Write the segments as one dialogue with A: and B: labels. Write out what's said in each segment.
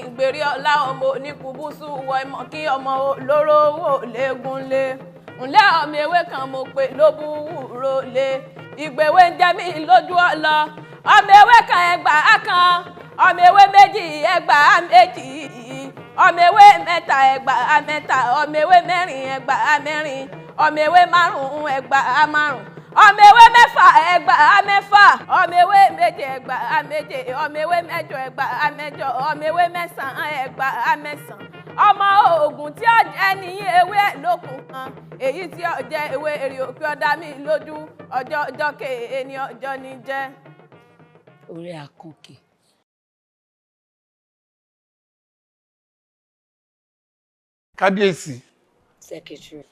A: Ìgbèrè ọlá ọmọ oníkùbùsù wọ ìmọ̀ kí ọmọ olóró wò léegun lé. Ǹlẹ́ ọmọ ewé kan mo pè ló búwúro lé. Ìgbèwé ń jẹ́ mi lójú ọlọ. Ọmọ ewé kan ẹgbàá kan. Ọmọ ewé méjì ẹgbàá méjì. Ọmọ ewé mẹ́ta ẹgbàá mẹ́ta. Ọmọ ewé mẹ́rin ẹgbàá mẹ́rin. Ọmọ ewé márùn-ún ẹgbàá márùn-ún. Ọmọ ewé mẹ́fà ẹgbàá mẹ́fà. Ọmọ ewé méje ẹgbàá méje. Ọmọ ewé mẹ́jọ ẹgbàá mẹ́jọ. Ọmọ ewé mẹ́sàn-án ẹgbàá mẹ́sàn-án. Ọmọ oògùn tí ó jẹ́ ní ewé lókun kan. Èyí tí ó jẹ́ ewé èrè òkè ọ̀dà mi lójú. Ọjọ́ ọjọ́ kéè ní ọjọ́ ní jẹ́.
B: Orí àkànkè.
C: Kábíyèsí.
B: Secretary.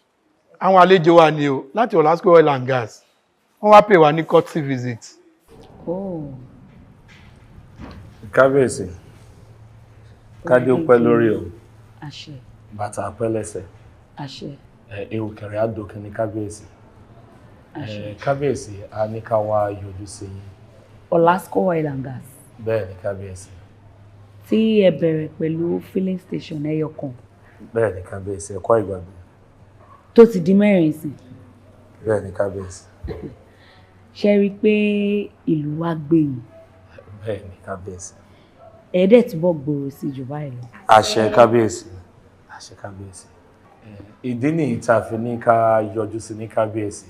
C: Àwọn àlejò wa ni o láti Olasco Oil and Gas. Wọ́n wá pè wá ní courtesy visit.
B: Oh.
D: Kábíyèsí, kádé ó pẹ́ lórí o.
B: Àṣẹ.
D: Bàtà pẹ́ lẹ́sẹ̀.
B: Àṣẹ.
D: Erùkẹ̀rẹ̀ àdókè ní kábíyèsí.
B: Àṣẹ.
D: Kábíyèsí, a ní ká wá yọjú sí yín.
B: Olasco Oil and Gas.
D: Bẹ́ẹ̀ ni kábíyèsí.
B: Tí ẹ bẹ̀rẹ̀ pẹ̀lú filling station ẹyọ kan.
D: Bẹ́ẹ̀ ni kábíyèsí, ẹ̀kọ́ ìgbàgbé.
B: Tó ti di mẹ́rin sìn.
D: Bẹ́ẹ̀ ni kábíyèsí.
B: Ṣé rí i pé ìlú wa gbé yín?
D: Bẹ́ẹ̀ ni kábíyèsí.
B: Ẹ dẹ̀ túbọ̀ gbòòrò sí jù báyìí lọ.
D: Àṣẹ kábíyèsí. Àṣẹ kábíyèsí. Ìdí nìyí tá a fi ní ká yọjú sí ní kábíyèsí.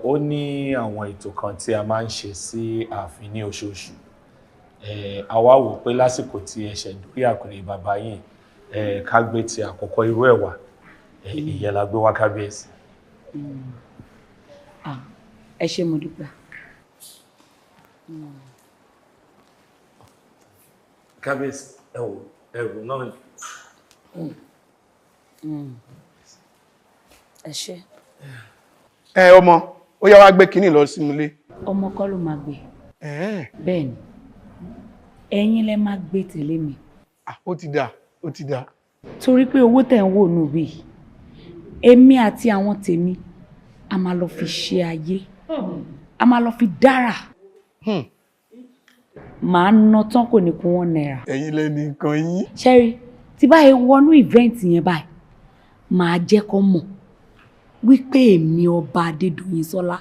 D: Ó ní àwọn ètò kan tí a máa ń ṣe sí ààfin ní oṣooṣù. A wá wò pé lásìkò tí ẹ ṣẹ̀ dórí àpèrè bàbá yín, ká gbé ti àkọ́kọ́ irú ẹ̀ wá. Ìyẹn la gbé wá kábíyèsí.
B: Ẹ ṣé mo dúpẹ́.
D: Kábíyèsí, ẹ wò ẹrù náà ni.
B: Ẹ ṣé.
C: Ẹ ọmọ, ó yá wá gbé kinní lọ sínú ilé.
B: Ọmọ kọ́ ló máa gbé. Bẹ́ẹ̀ ni, ẹ̀yin lẹ máa gbé tẹ̀lé mi.
C: Ó ti dà, ó ti dà.
B: Torí pé owó tẹ̀ ń wò nù bí, èmi àti àwọn tèmi, a máa lọ fi ṣe ayé, a máa lọ fi dára. Màá ná tán kò ní kún ₦1 naira.
C: Ẹ̀yin lẹ ní nǹkan yín.
B: Ṣẹ́rí, tí báyìí wọnú event yẹn báyìí, màá jẹ́ kó mọ̀ wípé èmi ọba Adédoyin Sọlá,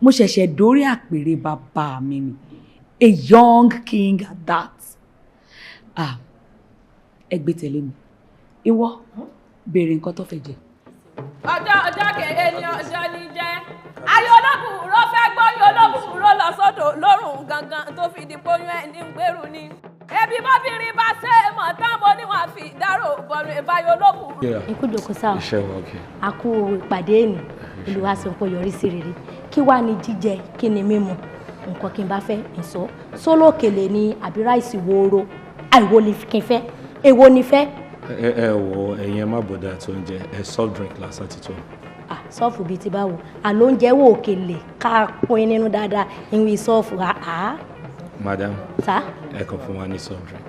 B: mo ṣẹ̀ṣẹ̀ dórí àpèrè bàbá mi ni, a young king at that. Ẹ gbé tẹ̀lé mi. Ìwọ, béèrè nǹkan tó fẹ́ jẹ.
A: Ọjọ́ ọjọ́ kèé ni ọjọ́ ní jẹ́. Ayọ̀ olóbùrò fẹ́ gbóyún olóbùrò lọ sódò lórùn gangan tó fi di póyún ẹni ń gbèrú ni. Ebi bóbìnrin bá ṣe é mọ̀ tán mo ní wọn fi ìdárò bọ̀rùn ìbáyọ̀ olóbùrò.
E: Ikú jòkó sáà.
D: Iṣẹ́ wa okay.
E: A kú ìpàdé ni, Olúwa sọ pé yọrí sí rere. Kí wá ni jíjẹ, kí ni mímu? Nǹkan kí n bá fẹ́ ìsọ. Sólókèlè ni àbí ráìsì wóró. Àìwo ni kí n fẹ́? Èwo ni fẹ́?
D: Ẹ wọ ẹ̀yin ẹ má bọ̀dá tó ń jẹ ẹ soft drink lásán ti tó.
E: Sọ́ọ̀fù bíi ti báwo? Àló oúnjẹ wò òkèlè ká pín nínú dáadáa ìwé sọ́ọ̀fù àá.
D: Madam,
E: Sá?
D: Ẹ kàn fún wa ní soft drink.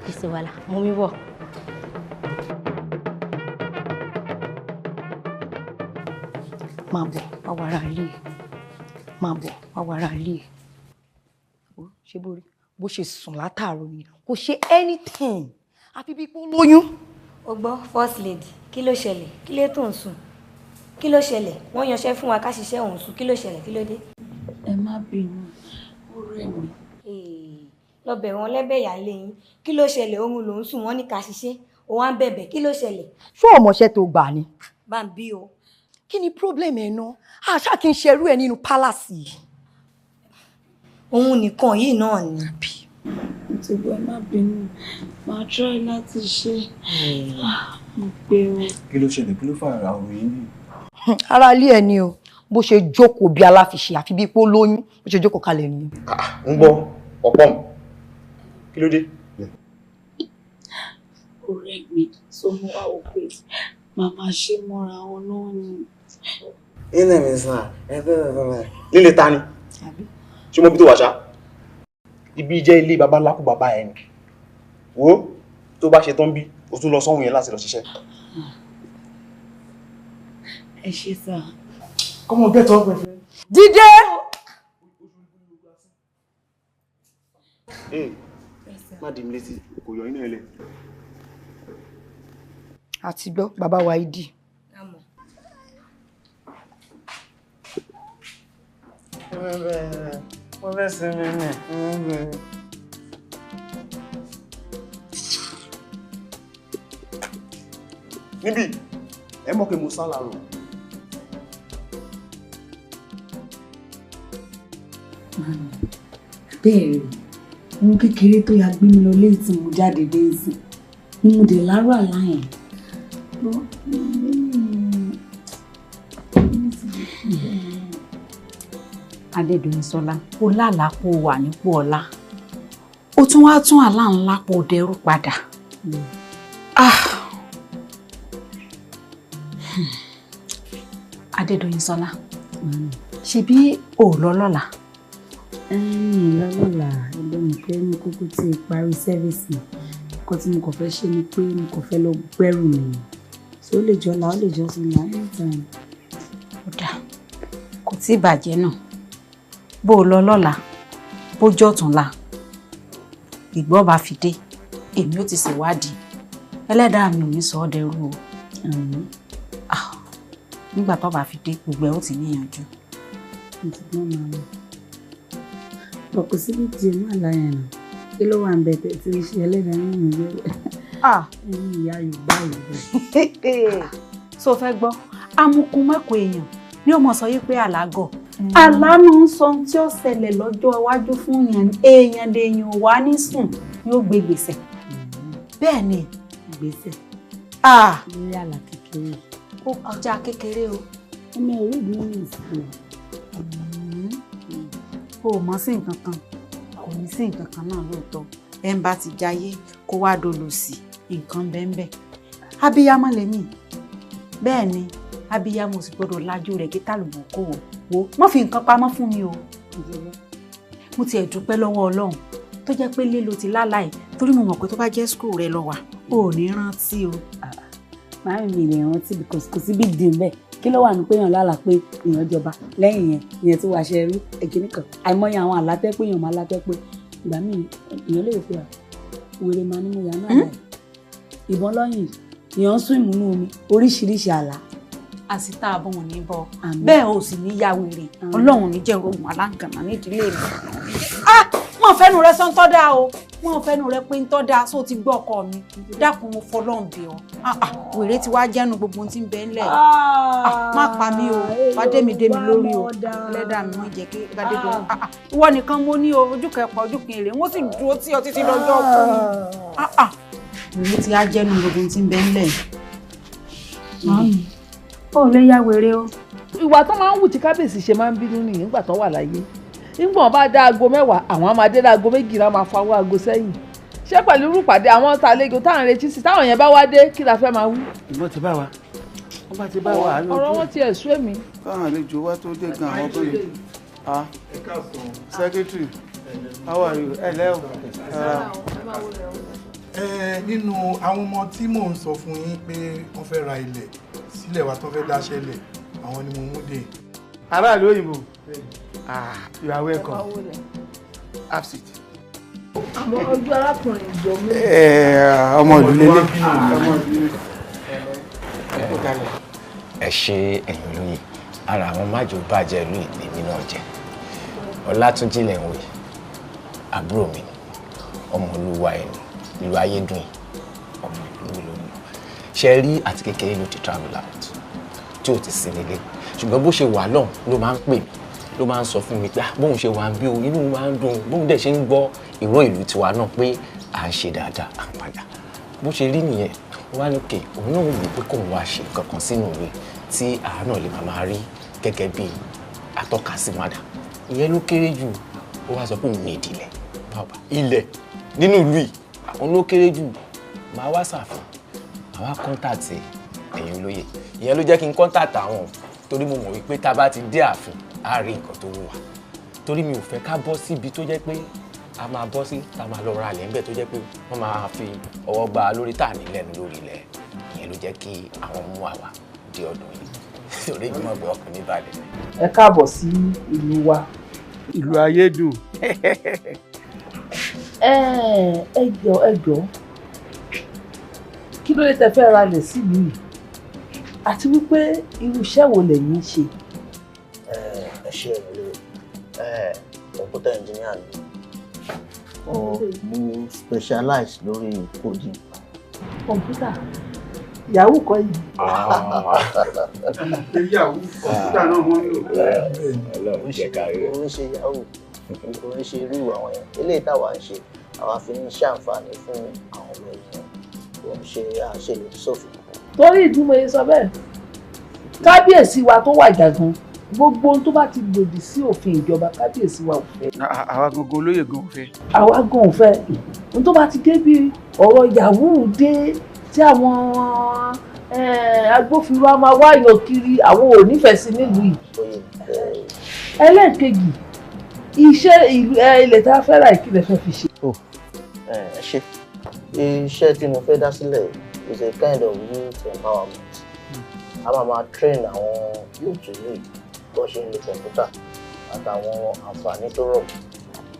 E: Kò sí wàhálà, mo mi bọ̀.
F: Máa bọ̀, wá wàrà ilé ẹ̀. Máa bọ̀, wá wàrà ilé ẹ̀. Ṣé bó rí? Bó ṣe sùn látàárọ̀ ni, kò ṣe anything. Àfi bí pé ó lóyún.
G: O gbọ́, first lady, kí ló ṣẹlẹ̀? Kí ló tó ń sùn? Kí ló ṣẹlẹ̀? Wọ́n yanṣẹ́ fún wa ká ṣiṣẹ́ òun sùn. Kí ló ṣẹlẹ̀? Kí ló dé?
B: Ẹ má bínú, ó rẹ̀ mí.
G: Lọ bẹ̀ wọ́n lẹ́bẹ̀ ìyá lé yín. Kí ló ṣẹlẹ̀? Oorun ló ń sùn, wọ́n ní ká ṣiṣẹ́. Òun á ń bẹ̀bẹ̀. Kí ló ṣẹlẹ̀?
F: Ṣé o mọṣẹ́ tó gbà ni?
G: Bá ń bí o.
F: Kí ni problem ẹ ná? Àṣà kì í ṣerú ẹ nínú palace yìí.
G: Òun nìkan yìí náà ni.
B: Nítorí ẹ má bínú, màá try láti ṣe. Mo pe o.
H: Kí ló ṣẹlẹ̀? Kí ló fà ara òun yìí bí?
F: Ara ilé ẹ ni o, bó ṣe jókòó bí aláfiṣe àfi bí pé ó lóyún, bó ṣe jókòó kalẹ̀ nìyẹn.
H: Ń gbọ́, ọ̀pọ̀ mọ̀. Kí ló dé?
B: Ọ̀rẹ́ mi, sọ mú wa ò pé màmá ṣe mọ́ra wọn náà ni.
H: Ilé mi sàn, ẹ bẹ́ẹ̀. Líle ta ni? Ṣé mo bí tó wà ṣá? Ibi jẹ́ ilé baba ńlá kú bàbá ẹ ni. Wo tó bá ṣe tán bí, o tún lọ sọ́hun yẹn láti lọ ṣiṣẹ́.
B: Ẹ ṣé sà.
H: Come on, get up, my friend.
F: Dídé!
H: Hey. Má dì mí létí, kò yọ iná ẹlẹ.
F: Àti gbọ́, bàbá wa ìdí.
I: Mo fẹ́ sinmi ni.
H: Níbí, ẹ mọ̀ pé mo sá lárò.
B: Bẹ́ẹ̀ rí, ohun kékeré tó ya gbé mi lọ léyìí tí mo jáde dé ìsìn ni mo dé lárò àlá yẹn.
J: Adédoyinsọ́lá, ó lálàá kó wà nípò ọlá, ó tún wá tún àlá ńlá kó dẹrú padà. Adédoyinsọ́lá, ṣebí ò lọ lọ́la?
B: Lọ́lọ́la, ẹgbẹ́ mi pé mo kúkú ti parí sẹ́fíìsì. Nǹkan tí mo kàn fẹ́ ṣe ni pé mo kàn fẹ́ lọ gbẹ́rù mi ni. So ó lè jọla, ó lè jọ sùn anytime.
J: Ó dáa, kò tí ì bàjẹ́ náà. Bó o lọ lọ́la, bó jọ̀túnla, ìgbọ́ bá fi dé, èmi ó ti ṣèwádìí. Ẹlẹ́dàá mi ò ní sọ ọ́ dẹrú o. Nígbà tó bá fi dé, gbogbo ẹ̀ ó ti níyànjú.
B: Mo ti gbọ́n máa lọ. Bọ̀ kò síbi tí inú àlá yẹn nà. Kí ló wà ń bẹ tẹ̀ tí ń ṣe ẹlẹ́dàá nínú ìwé? Ẹ̀yin ìyá Yorùbá yìí.
J: So fẹ́ gbọ́, amukun mẹ́kọ̀ọ́ èèyàn ni ó mọ̀ sọ yìí pé àlágọ̀. Àlá máa ń sọ ohun tí ó ṣẹlẹ̀ lọ́jọ́ iwájú fún èèyàn, èèyàn lèèyàn wá ní sùn yóò gbé gbèsè. Bẹ́ẹ̀ ni.
B: Gbèsè. Lórí àlá kékeré.
J: Ó kọjá kékeré o.
B: Ọmọ orí mi ní ìsìn.
J: O mọ̀ sí nǹkan kan, kò ní sí nǹkan kan náà lóòótọ́. Ẹ ń bá ti jayé kó wá dolo sí nǹkan bẹ́ẹ̀. Abiyamọ lèmi. Bẹ́ẹ̀ ni, abiyamọ ò sì gbọ́dọ̀ lajú rẹ̀ kí tàlùbọ̀ kó wọ̀. Wo, má fi nǹkan pamọ́ fún mi o. Mo tiẹ̀ dúpẹ́ lọ́wọ́ Ọlọ́run tó jẹ́ pé lélo ti láláì, torí mo mọ̀ pé tó bá jẹ́ skul rẹ lọ wà, o ò ní rántí o.
B: Màámi mi lè rántí because kò sí big deal bẹ́ẹ̀. Kí ló wà ní pé èèyàn lálàá pé èèyàn jọba lẹ́yìn yẹn, ìyẹn tí wàá ṣe rí ẹ̀kíní kan. Àìmọye àwọn àlátẹ́ pé èèyàn máa látẹ́ pé ìgbà míì èèyàn lè rò pé wèrè máa ní mo yà náà láì. Ìbọn lọ́yìn, èèyàn ń sún ìmúnú omi, oríṣiríṣi àlá.
J: Àsìtá àbọ̀n ò ní bọ̀, bẹ́ẹ̀ o sì ní ya wèrè. Ọlọ́run ní jẹ́ rogun aláǹgànná nídìílé mi. Mọ̀ fẹ́nu rẹ sọ ń tọ́ dáa o, mọ̀ fẹ́nu rẹ pé ń tọ́ dáa, só ti gbọ́ ọkọ mi. Dákun, mo fọlọ́run bẹ̀ ọ́. Wèrè ti wá jẹ́nu gbogbo ohun tí ń bẹ ńlẹ̀. Má pa mí o, wá dé mi lórí o. Ẹlẹ́dàá mi má jẹ́ kí Adédoyin. Ìwọ nìkan mo ní o, ojú kẹpọ̀ ojú kẹrè, wọ́n sì dúró tí ọ títí lọ́jọ́ ọkọ mi. Wèrè ti wá jẹ́nu gbogbo ohun tí ń bẹ ńlẹ̀. Ó lè yá wèrè o.
K: Ìwà tó máa ń wù tí kábíyèsí ṣe máa ń bínú nìyí nígbà tó wà láyé. Nígbà wọn bá dá aago 10, àwọn á máa dé láago 12, máa fawọ́ aago sẹ́yìn. Ṣé pẹ̀lú irú ìpàdé àwọn tàlejò táwọn retí sí, táwọn yẹn bá wá dé, kí la fẹ́ máa wí?
I: Ìbọn ti bá wa. Wọ́n bá ti bá wa.
K: Ọ̀rọ̀ wọn ti ẹ̀ sú èmi.
I: Káwọn àlejò wa tó dé gan àwọn tó lè. Secretary, how are you? Ẹ lẹ́ o.
C: Nínú àwọn ọmọ tí mò ń sọ fún yín pé wọ́n fẹ́ ra ilẹ̀ sílẹ̀ wa tó fẹ́ dáṣẹ́ lẹ̀, àwọn ni mo mú dé.
I: Aráàlú òyìnbó, you are welcome. Have seat.
K: Àmọ́ ojú arákùnrin ìjọ mi.
I: Ọmọ ìlú lélẹ̀.
L: Ẹ ṣe ẹ̀yin olóye, ara àwọn májò bàjẹ́ ìlú ìlèmí náà jẹ́. Ọlátúnjí lẹ̀ ń wò yìí, àbúrò mi ni, ọmọ olúwa ẹni, ìlú ayédùn, ọmọ ìlú lónìí. Ṣe rí, àti kékeré ló ti travel out tí ò ti sí nílé, ṣùgbọ́n bó ṣe wà lọ́hùn ló máa ń pè mí, ló máa ń sọ fún mi pé bóun ṣe wà ń bí o, inú máa ń dùn, bóun dẹ̀ ṣe ń gbọ́ ìró ìlú tiwa náà pé à ń ṣe dáadáa, à ń padà. Bó ṣe rí nìyẹn, wá ní òkè òun náà wò pé kóun wá ṣe nǹkan kan sínú ìwé tí àá náà lè máa rí gẹ́gẹ́ bí atọ́ka sí mádà. Ìyẹn ló kéré jù. Ó wá sọ pé òun ní ìdílẹ̀ bàbá ilẹ̀ nínú ìlú yìí, àwọn ló kéré jù. Màá wá ṣàfihàn, màá wá kọ́ńtàtì ẹ̀yin olóye. Ìyẹn ló jẹ́ kí n kọ́ńtàtì àwọn, torí mo mọ̀ wípé tá a bá ti dé ààfin á rí nǹkan tó wù wá. Torí mi ò fẹ́ ká bọ́ síbi tó jẹ́ pé a máa bọ́ sí tá a máa lọ ra ilẹ̀ ńbẹ̀ tó jẹ́ pé wọ́n máa fi ọwọ́ gbá lórí tá à ní lẹ́nu lórí ilẹ̀. Ìyẹn ló jẹ́ kí àwọn mú àwa dé ọ̀dọ̀ yìí, torí èmi mọ̀ pé ọkàn mi balẹ̀.
K: Ẹ káàbọ̀ sí ìlú wa.
I: Ìlú ayédùn.
K: Ẹ jọ̀ọ́ ẹ jọ̀ọ́, kí ló dé tẹ́ fẹ́ ralẹ̀ sílùú yìí, àti wípé irú iṣẹ́ wo lẹ̀yin ń ṣe?
M: Ẹ ṣe ìrìnlẹ̀, computer engineer ni mo specialize lórí coding.
K: Kọ̀ǹpútà yahoo kọ́ yìí.
I: Yahoo kọ̀ǹpútà náà wọ́n ń
L: lò.
M: Ó ń ṣe yahoo, ó ń ṣe irú àwọn yẹn. Eléyìí táwa ń ṣe, àwa fi ń ṣàǹfààní fún àwọn ọmọ ènìyàn, ó ń ṣe àṣelò sófin.
K: Torí ìdí mo yẹ sọ bẹ́ẹ̀, kábíyèsí wa tó wà jàgùn, gbogbo ohun tó bá ti lòdì sí òfin ìjọba, kábíyèsí wa ò fẹ́.
I: Àwa gangan olóyè gan ò fẹ́.
K: Àwa gan ò fẹ́. Ohun tó bá ti dé bí ọ̀rọ̀ yahoo dé tí àwọn agbófinró á máa wáyọ̀ kiri, àwọn ò nífẹ̀ẹ́ sí nílùú yìí. Ẹlẹ́ẹ̀kejì, iṣẹ́ ilẹ̀ tá a fẹ́ rà, ìkìlẹ̀ fẹ́ fi ṣe.
M: Ẹ ṣe, iṣẹ́ tí mo fẹ́ dá sílẹ̀ is a kind of youth empowerment. A máa train àwọn youth yìí bó ṣe ń lo kọ̀ǹpútà àtàwọn àǹfààní tó rọ̀.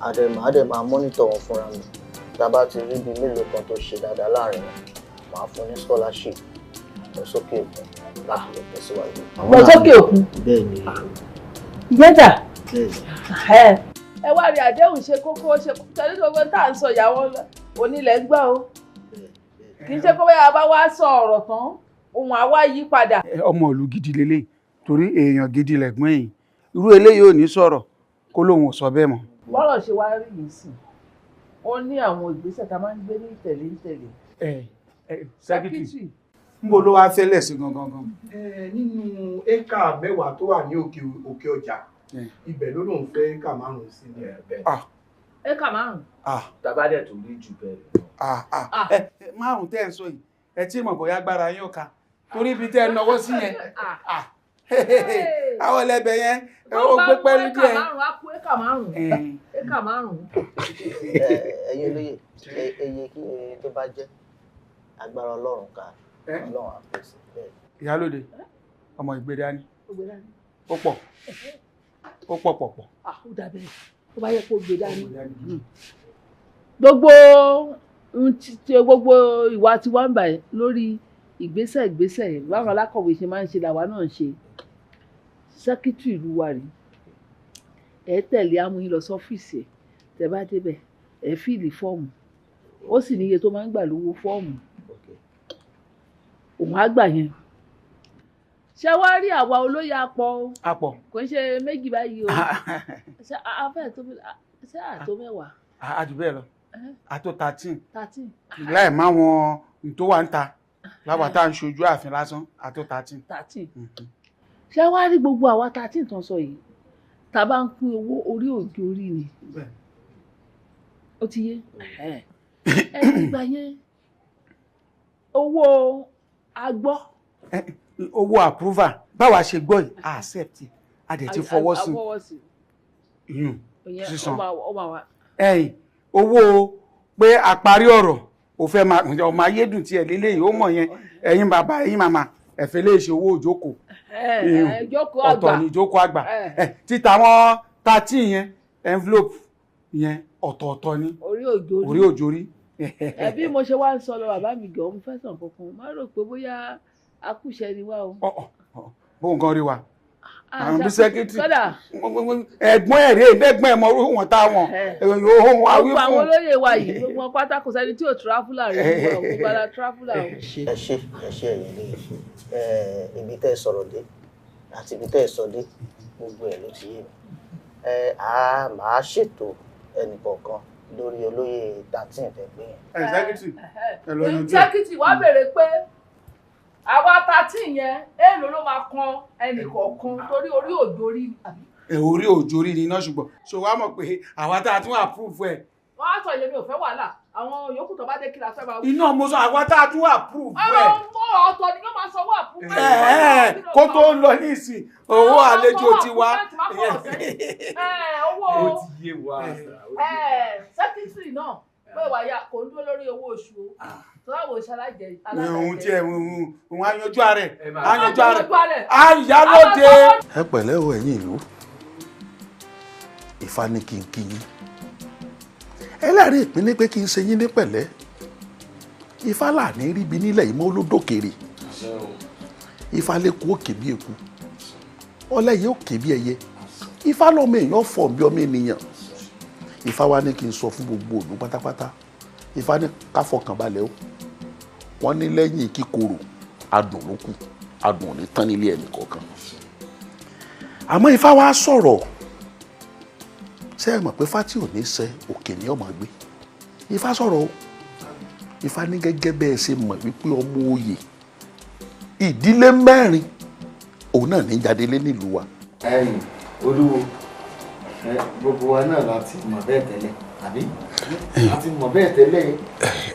M: A dẹ̀ máa monitor wọn fúnra mi. Tá a bá ti rí bíi mélòó kan tó ṣe dáadáa láàrin wọn, màá fún ní scholarship lọ sókè òkun láti lọ tẹ̀síwájú.
K: Lọ sókè òkun?
M: Bẹ́ẹ̀ ni.
K: Ìyẹn dà?
M: Bẹ́ẹ̀ ni.
K: Ẹ wá rí, àdéhùn ṣe kókó, ṣe tẹ̀lé gbogbo tá à ń sọ. Ìyàwó onílẹ̀ ń gbọ́ o, kì í ṣe pé bóyá a bá wá sọ ọ̀rọ̀ tán, ohun àwa yí padà.
I: Ọmọ ìlú gidi lélẹ̀, torí èèyàn gidi lẹ̀gbọ́n yìí. Irú eléyìí ò ní sọ̀rọ̀ kó lóun ò sọ bẹ́ẹ̀ mọ́.
K: Bọ́rọ̀ ṣe wá rí yìí sí, ó ní àwọn ìgbésẹ̀ tá a máa ń gbé ní ìtẹ̀lé ń tẹ̀lé.
I: Ẹ ẹ, secretary, ń bo ló wá fẹ́lẹ̀ sí gangan gan?
C: Nínú éka 10 tó wà ní òkè ọjà, ibẹ̀ ló lóun fẹ́ éka 5 sí ní.
K: Éka 5.
D: Tàbá dẹ̀ tó rí jù bẹ́ẹ̀ lọ.
I: 5 tẹ́ ẹ̀ ń sọ yìí, ẹ tí mọ̀ bóyá agbára yín ò ká, torí ibi tẹ́ ẹ náwó sí yẹn, àwọn ẹlẹ́bẹ̀ yẹn, ó gbé pẹ́lú díẹ̀.
K: Éka 5 á kú, éka 5, éka 5.
M: Ẹ̀yin olóyè, eye kí eye tó bá jẹ́, agbára Ọlọ́run ká, Ọlọ́run á pèsè bẹ́ẹ̀.
I: Ìyálóde, ọmọ ìgbé dání, ó pọ̀, ó pọ̀ pọ̀ pọ̀.
K: Ó dàbẹ̀ ó bá yẹ kó gbé dání. Gbogbo gbogbo ìwà tí wọ́n ń bà lórí ìgbésẹ̀ ìgbésẹ̀ báwọn alákọ̀wé ṣe máa ń ṣe làwa náà ń ṣe. Secretary ìlú wa rèé, ẹ tẹ̀lé amúyín lọ sọ́fíìsì ẹ̀. Tẹ bá débẹ̀, ẹ fill fọ́ọ̀mù, ó sì níye tó máa ń gbà lówó fọ́ọ̀mù, òun á gbà yẹn. Ṣé wàá rí, àwa olóyè apọ̀ o.
I: Apọ̀.
K: Kò ń ṣe méjì báyìí o. Ṣé afẹ́ tó, ṣé àtó 10?
I: A jù bẹ́ẹ̀ lọ, àtó 13.
K: 13.
I: Láì má wọn tó wà ń ta láwa tá à ń ṣojú ààfin lásán, àtó 13.
K: 13. Ṣé wàá rí, gbogbo àwa 13 tán sọ yìí, tá a bá ń pín owó, orí òjò orí ni. Ó ti yé ẹ. Ìgbà yẹn, owó agbọ́.
I: Owó approval, báwa ṣe gbọ́ yìí, a accept, a dẹ̀ ti fọwọ́ sí ìyún sísan. Ẹ̀yìn owó pé a parí ọ̀rọ̀, ò fẹ́ máa ọmọ ayédùn tiẹ̀ lélẹ́yìí, ó mọ̀ yẹn. Ẹ̀yin bàbá, ẹ̀yin màmá, ẹ̀fẹ́ lè ṣe owó ìjókòó ọ̀tọ̀ ní ìjókòó àgbà. Títa wọn 13 yẹn, envelope yẹn ọ̀tọ̀ọ̀tọ̀ ni.
K: Orí òjò rí.
I: Orí òjò rí.
K: Ẹbí mo ṣe wá ń sọ lọ, bàbá mi gẹ̀, òun fẹ́ sàn kankan má rò pé bóyá akúṣẹ̀ ni wá o.
I: Bó nǹkan rí wa, àwọn bí secretary ẹ̀gbọ́n ẹ̀ rèé, ẹ̀gbọ́n ẹ̀ mọ orú wọn táwọn ohun àwí
K: Gbogbo àwọn
I: fún.
K: olóyè wa yìí, gbogbo wọn pátá, kò sẹ́ni tí ò traveller rí wọn, gbogbo ara traveller o.
M: Ẹ ṣe, ẹ ṣe. Ẹ̀yin lè ibi tẹ́ ẹ sọ̀rọ̀ dé àti ibi tẹ́ ẹ sọ dé, gbogbo ẹ̀ ló ti yé mi. Ẹ á máa ṣètò ẹnìkọ̀ọ̀kan lórí olóyè 13 tẹ́ pé yẹn.
I: Secretary, ẹ lọ yanjú ẹ.
K: Secretary wá béèrè pé àwa 13 yẹn, èèlò ló máa kan ẹnì kọ̀ọ̀kan, torí orí òjò rí.
I: Ẹ orí òjò rí ni iná, ṣùgbọ́n ṣò wá mọ̀ pé àwa tá a tún approve ẹ̀.
K: Wọ́n á sọ ìyẹn, mi ò fẹ́ wàhálà. Àwọn yòókù tó bá dé, kí la fẹ́ máa wí.
I: Iná mo sọ, àwa tá a tún approve ẹ̀.
K: Ọmọ ọ̀tọ̀ ni yóò máa sanwó approve.
I: Ẹ kó tó ń lọ ní ìsìn, owó àlejò tiwa.
K: Owó
D: Ó ti yé wa.
K: Secretary náà pé wàyà kò ń dúró lórí owó oṣù o, tó láwọn oṣù alájẹ.
I: Òun tí ẹ òun á yanjú ààrẹ, á yanjú ààrẹ,
K: ààrẹ.
I: Á yá lóde.
N: Ẹ pẹ̀lẹ́ o, ẹ̀yin ìlú. Ifá ní kí n kí yín. Ẹlẹ́rìí ìpín ní pé kí n ṣe yín ní pẹ̀lẹ́. Ifá là ní ríbi nílẹ̀ yìí mọ́ olódòkèrè. Ifá lẹ́kọ̀ọ́ òkè bí eku, ọlẹ́yẹ òkè bí ẹyẹ. Ifá lọ́mọ èèyàn fọ̀ bí ọmọ ènìyàn. Ifá wa ní kí n sọ fún gbogbo òlú pátápátá. Ifá ní ká fọkàn balẹ̀ o. Wọ́n ní lẹ́yìn kíkorò adùn ló kù, adùn ò ní tán nílé ẹnì kọ̀ọ̀kan. Àmọ́ Ifá wa sọ̀rọ̀. Ṣé ẹ mọ̀ pé fátí ò ní sẹ òkè ní ọmọ gbé? Ifá sọ̀rọ̀ o. Ifá ní gẹ́gẹ́ bẹ́ẹ̀ ṣe mọ̀ wípé ọmọ oyè ìdílé mẹ́rin òun náà ní jáde lé nílùú wa.
O: Ẹ̀yin olúwo, gbogbo wa náà la ti mọ̀ bẹ́ẹ̀ tẹ́lẹ̀, àbí? A ti mọ̀ bẹ́ẹ̀ tẹ́lẹ̀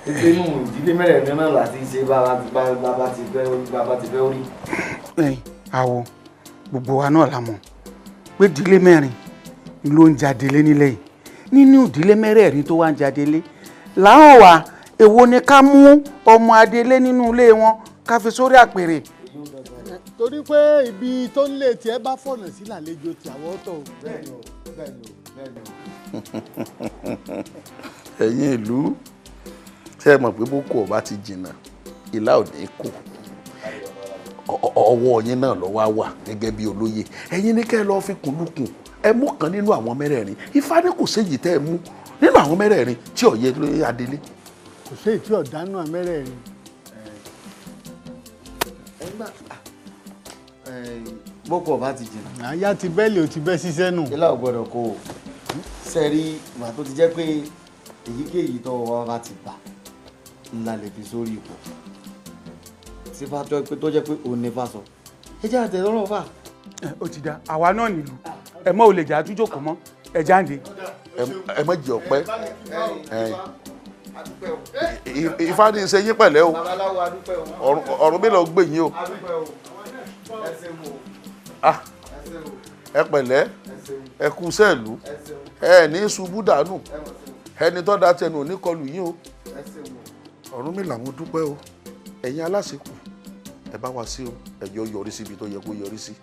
O: pé inú ìdílé mẹ́rẹ̀ẹ̀rin náà la ti ṣe bàbá ti fẹ́ orí.
I: Ẹ̀yin àwọ̀ gbogbo wa náà la mọ̀ pé ìdílé mẹ́rin ló ń jáde lé nílẹ̀ yìí. Nínú ìdílé mẹ́rẹ̀ẹ̀rin tó wá ń jáde lé làwọn wà, èwo ni ká mú ọmọ adelé nínú ilé wọn ká fi sórí àpèrè.
P: Torí pé ibi tó ń lé tiẹ̀ bá fọ̀nà sí làlejò tí àwọn ọ̀tọ̀.
O: Bẹ́ẹ̀ni o, bẹ́ẹ̀ni o, bẹ́ẹ̀ni o.
N: Ẹ̀yin ìlú, ṣé ẹ mọ̀ pé boko ọba ti jìnnà, ìlà ò ní kù. Ọwọ́ yín náà ló wá wà gẹ́gẹ́ bí olóyè. Ẹ̀yin ní kẹ́ ẹ lọ́ọ́ fi kùn lukùn. Ẹ mú kan nínú àwọn mẹ́rẹ̀ẹ̀rin. Ifá ní kò séyìí tẹ́ ẹ mú nínú àwọn mẹ́rẹ̀ẹ̀rin tí ó yẹ lóye adelé.
P: Kò séyìí tí ọ̀dánù mẹ́rẹ̀ẹ̀rin.
O: Boko ọba ti jìnnà.
P: Àyà ti bẹ́ẹ̀lì ò ti bẹ́ ṣiṣẹ́ nù.
O: Ilá ò gbọ́dọ̀ kó o. Sẹ́rí ìgbà tó ti jẹ́ pé èyíkéyìí tó wọ́n bá ti bà ńlá lè fi sórí ipò. Sífà tó jẹ́ pé òun ní fa sọ. Ẹ jẹ́ àtẹ̀lọ́rọ̀ fà.
I: Ó ti da, àwa náà nílùú. Ẹ mọ́ ò lè jà àtúnjòkó mọ́, ẹ jáde.
N: Ẹ mọ̀ jẹ́ ọ̀pẹ́. Ifá ní ṣe yín pẹ̀lẹ́ o. Ọ̀run mi lọ gbè yín o. Ẹ pẹ̀lẹ́, ẹ kú sẹ́ẹ̀lú, ẹ ní ṣubú dànù, ẹni tó da tẹnu ò ní kọlù yín o. Ọ̀rúnmìlà mo dúpẹ́ o. Ẹ̀yin aláṣekù, ẹ bá wa sí o, ẹ jẹ́ ó yọrí síbi tó yẹ kó yọrí sí.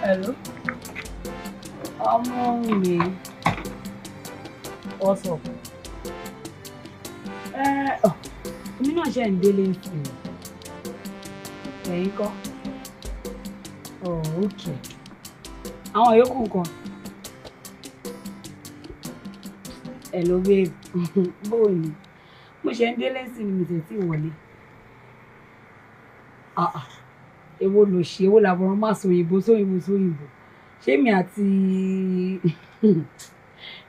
B: Hello. Ọmọ mi. What's up? Èmi náà ṣe ń délé sí i. Ẹ̀yin kọ́? Oh, okay. Àwọn yòókù nǹkan. Hello babe. Bóò ni? Mo ṣe ń délé sí i ni mi tẹ̀ tí wọlé. Ah ah. Èwo lò ṣe, èwo làbọ̀rọ̀ máa sọ òyìnbó sóyìnbó sóyìnbó. Ṣé mi àti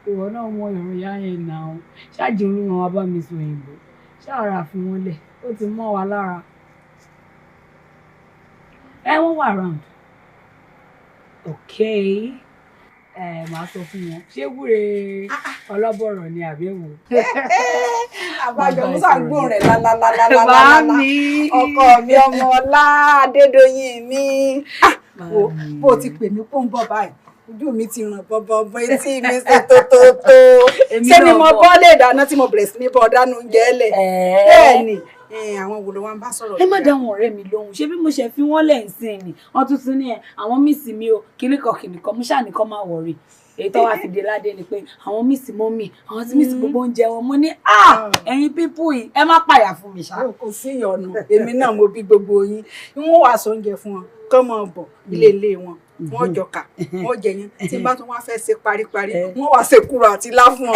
B: ìwọ náà mọ ìròyìn yẹn náà? Ṣáàjì olúmọ wa bá mi sọ òyìnbó. Ṣáàrà fi wọ́n lẹ̀, ó ti mọ́ wa lára. Ẹ wọ́n wà round. Okay. Ẹ máa sọ fún wọn. Ṣé wúre ọlọ́bọ̀rọ̀ ni àbí èwo?
J: Àbájọ Musa ń gbóhùn rẹ̀ lálálálálálá. Ọkọ mi ọmọ ọlá Adédoyin mi. Bó o ti pè mí pò ń bọ̀ báyìí, ojú mi ti ràn bọ́bọ́bọ́, etí mi ṣe tótótó. Ṣé ni mo bọ́ lè dáná tí mo bẹ̀rẹ̀ sí ní bọ́ dánú oúnjẹ lẹ̀? Bẹ́ẹ̀ ni, àwọn wo ló wá ń bá sọ̀rọ̀?
B: Ẹ má dá àwọn ọ̀rẹ́ mi lóhùn. Ṣé bí mo ṣe fi wọ́n lẹ̀ ń sìn ni? Wọ́n tún tún ní ẹ, àwọn míìsì mi o, kíníkan kìnìkan, mo ṣáà nìkan máa wọ̀rì. Èyí tó wá fi dé ládé ni pé àwọn míìsì mọ́mì, àwọn tí míìsì gbogbo oúnjẹ wọn. Mo ní à, ẹ̀yin pípù yìí, ẹ má pàyà fún mi ṣá.
J: Kò sí ìyọnu, èmi náà mo bí gbogbo yín. Wọ́n wàá sọ oúnjẹ fún wọn, kọ́ mọ̀ bọ̀ ilé ilé wọn. Wọ́n jọkà, wọ́n jẹ yẹn. Tí n bá tún wá fẹ́ ṣe paríparí, wọ́n wá ṣe kúrò àti ilá fún ọ.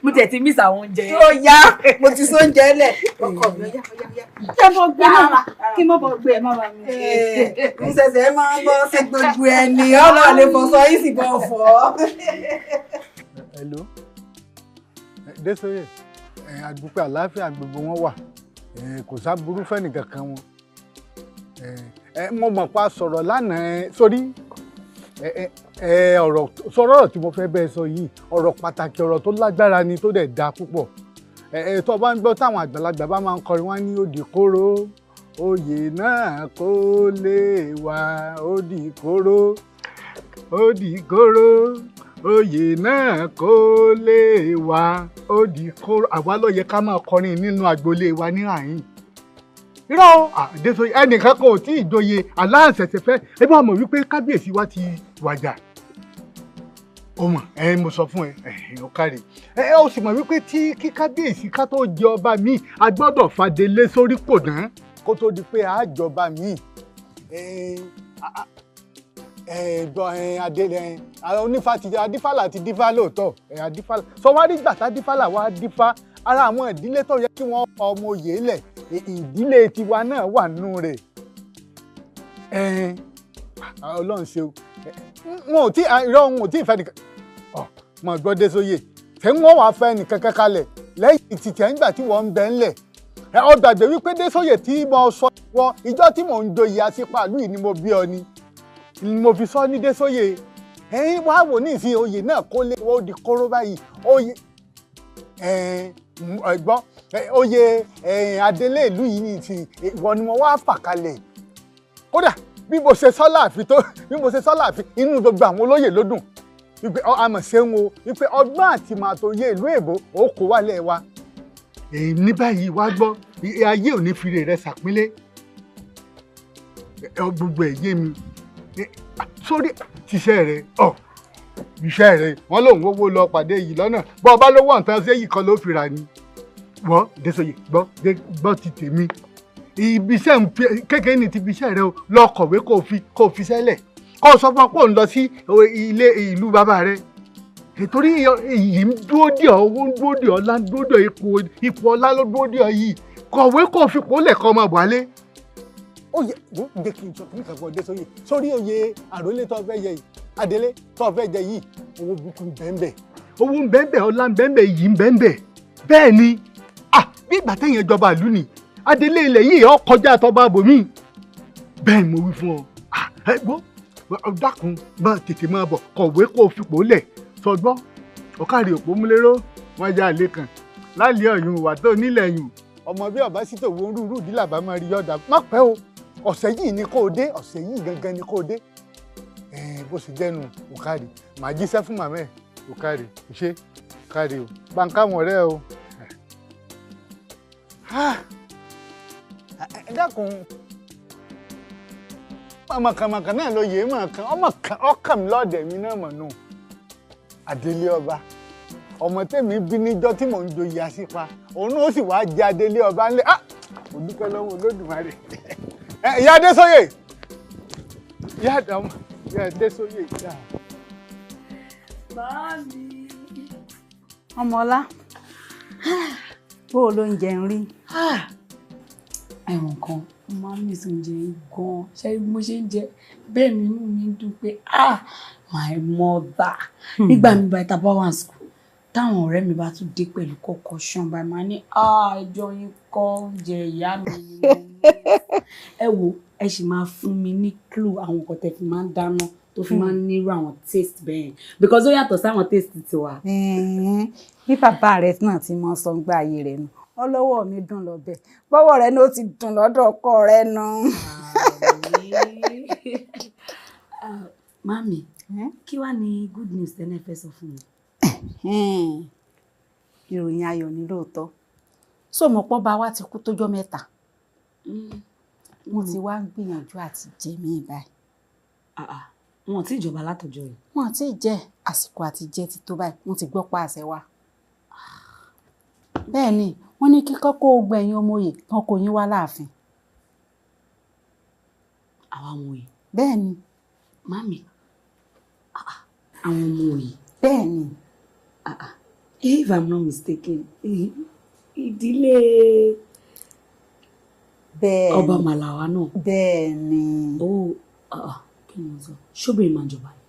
B: Mo tẹ̀ ti miss àwọn oúnjẹ.
J: Ó yá, mo ti sọ oúnjẹ lẹ̀. Ọkọ mi, ó yá, ó yá, ó yá. Kí mo gbé náà, kí mo bọ̀ gbé. Mo ṣẹ̀ṣẹ̀ máa ń bọ́ sí gbogbo ẹni, ọ̀rọ̀ lè fọ̀ sọ yìí sì bọ̀ fọ̀.
P: Hello. Désòye, àdúpẹ́ àlàáfíà gbogbo wọn wà. Kò sáburú fẹ́nìkankan wọn. Mo mọ̀ pa sọ̀rọ̀ lánàá sórí ọ̀rọ̀ sọ̀rọ̀ ọ̀rọ̀ tí mo fẹ́ bẹ́ẹ̀ sọ yìí, ọ̀rọ̀ pàtàkì, ọ̀rọ̀ tó lágbára ni, tó dẹ̀ da púpọ̀. Tó bá ń gbọ́ táwọn àgbàlagbà bá máa ń kọrin, wọ́n ní òdì kóró Oyè náà kó lè wá, ó di kóró, ó di kóró. Oyè náà kó lè wá, ó di kóró. Àwa ló yẹ ká máa kọrin nínú agboolé wa ní àyín. Irọ́ Adéṣoyè, ẹnìkan kan ò tí ì joyè aláǹṣẹ̀ṣẹ̀ fẹ́. Ẹ bá mọ̀ wípé kábíyèsí wa ti wàjà. Ó mọ̀, ẹ mo sọ fún ẹ, ẹ ó káre. Ẹ ó sì mọ̀ wípé tí kí kábíyèsí ká tó jẹ ọba míì, a gbọ́dọ̀ fàdélé sórí kò ná kó tó di pé a jọba míì. Adé onífà ti adífàlà ti dífá lóòótọ́. Adífàlà sọ wá rí gbàtà dífàlà wá dífá, ara àwọn ìdílé tó yẹ kí wọ́n fa ọmọ oyè lẹ̀, ìdílé tiwa náà wà nínú rẹ̀. Ọlọ́run ṣeun, wọn ò tí irọ́, wọn ò tí ì fẹ́ nìkan. Ọ mọ̀ gbọ́ Désóyè, tẹ́ wọ́n wàá fẹ́ nìkan kankalẹ̀ lẹ́yìn tìtẹ̀ ńgbà tí wọ́n ń bẹ ńlẹ̀. Ọ gbàgbé wípé Désóyè tí mo sọ wọ ìjọ tí mò ń joyè àṣìpàlú yìí ni mo bí ọ ni mo fi sọ ní Désóyè. Ẹ̀yin wá wò ní ìsìn oyè náà kó lé ó di kóró báyìí. Oyè ẹ̀gbọ́n oyè adelé ìlú yìí ní ìsìn ìwọ ni mo wá fà kalẹ̀. Kódà bí mo ṣe sọ láàfin tó, bí mo ṣe sọ láàfin, inú gbogbo àwọn olóyè ló dùn wípé àmọ̀ ṣeun o, wípé ọgbọ́n àti màá tó yé ìlú èbó ó kó wálé wa. Èyí ní báyìí wá gbọ́, ayé ò ní fire rẹ ṣàpínlẹ̀. Gbogbo ẹ̀ yé mi sórí tíṣẹ́ rẹ, ọ iṣẹ́ rẹ wọ́n lòun owó lọ pàdé yìí lọ́nà bọ́ ọba lówó ọ̀tán ṣé yìí kan ló fi rà ni. Wọ́n Désóyè gbọ́ gbọ́ ti tèmi, ibi iṣẹ́ kékeré ní ti ibi iṣẹ́ rẹ o, lọ kọ̀wé kó fi sẹ́lẹ̀, kó o sọ fún ọ pé ò ń lọ sí ilé ìlú bàbá rẹ, nítorí èyí ń dúró dè ọ́, owó ń dúró dè ọ́, ọlá ń dúró dè ọ́, ipò ọlá ló dúró dè ọ́ yìí. Kọ̀wé kó fi pòólẹ̀ kọ́ ọmọ wálé. Ó yẹ wọ́n jẹ́ kí n sọ kí n kàn fún ọ Désóyè sórí oyè àrólé tó fẹ́ yẹ yìí, adelé tó fẹ́ jẹ yìí, owó burúkú ń bẹ́ẹ̀, owó ń bẹ́ẹ̀, ọlá ń bẹ́ẹ̀, yìí ń bẹ́ẹ̀. Bẹ́ẹ̀ ni bí ìgbà téèyàn jọba ìlú ni adelé ilẹ̀ yìí ó kọjá tọba bòmí. Bẹ́ẹ̀ ni mo wí fún ọ. Ẹ gbọ́, dákun bá tètè máa bọ̀, kọ̀wé kó fi pòólẹ̀ sọgbọ́. Ọ̀kàrí òpó múlẹ́rọ́ wọ́n já àlè kan lálẹ́ ọ̀yún wà tó nílẹ̀ yùn. Ọmọ bí ọba sí tòun rúurú ìdílà bá máa rí yọ̀dà má pẹ́ o, ọ̀sẹ̀ yìí ni kó o dé, ọ̀sẹ̀ yìí gangan ni kó o dé. Bó ṣe jẹ́nu ọ̀kàrí, màá jíṣẹ́ fún màmá ẹ̀. Ọ̀kàrí ṣe ọ̀kàrí o, bá ń káwọn ọ̀rẹ́ o. Ẹ dákun, mọ̀kànmọ̀kàn náà ló yé mọ̀kàn, ọmọ ọkàn mi lọ́ọ̀dẹ̀ mi náà mọ̀ nù. Adelé ọba ọmọ tèmi bí níjọ́ tí mò ń joyè àṣìpa, òun náà ó sì wáá jẹ adelé ọba ńlẹ̀. Mo dúpẹ́ lọ́wọ́ Olódùmarè. Ìyá Adésóyè, ìyá Adésóyè, ìyá.
J: Màámi. Ọmọọlá, bó o ló ń jẹun rí?
B: Ẹ̀wọ̀n kan, mo máa ń miss oúnjẹ yìí gan-an. Ṣé bí mo ṣe ń jẹ bẹ́ẹ̀ ni inú mi ń dùn pé my mother. Nígbà mi báyìí tá a bá wà ní school, táwọn ọ̀rẹ́ mi bá tún dé pẹ̀lú kọ́kọ́ ṣan báyìí, máa ní ẹjọ́ yín kọ́ oúnjẹ ìyá mi ni mo ní. Ẹ wo, ẹ sì máa fún mi ní clue àwọn nǹkan tẹ́ fi máa ń dáná tó fi máa ń nírú àwọn taste bẹ́ẹ̀, because ó yàtọ̀ sáwọn taste tiwa.
J: Bí bàbá rẹ náà ti mọ sọ gbá ayé rẹ nù, ọlọ́wọ́ mi dùn lọ́bẹ̀, bọ́wọ́ rẹ náà ó ti dùn lọ́dọ̀ ọkọ rẹ nù.
B: Mami, kí wàá ní good news tẹ́lẹ̀ fẹ́ sọ fún mi?
J: Ìròyìn ayọ̀ ni lóòótọ́. Sọmọpọ́ bá wa ti kú tójọ́ mẹ́ta, wọ́n ti wá ń gbìyànjú àti jẹ mí báyìí.
B: Wọn ò tí ì jọba látọjọ́ yìí.
J: Wọn àti jẹ, àsìkò àti jẹ ti tó báyìí, wọ́n ti gbọ́ pa àṣẹ wa. Bẹ́ẹ̀ ni wọ́n ní kíkọ́ kó o gbẹ̀yìn ọmọ oyè kan kò yín wá láàfin.
B: Àwa ọmọ oyè.
J: Bẹ́ẹ̀ ni.
B: Mami, àwọn ọmọ oyè.
J: Bẹ́ẹ̀ ni.
B: If I'm not mistaken, ìdílé ọba Màlàwá náà.
J: Bẹ́ẹ̀ ni.
B: Kí ni mo sọ? Ṣóbìnrin máa ń jọba ni.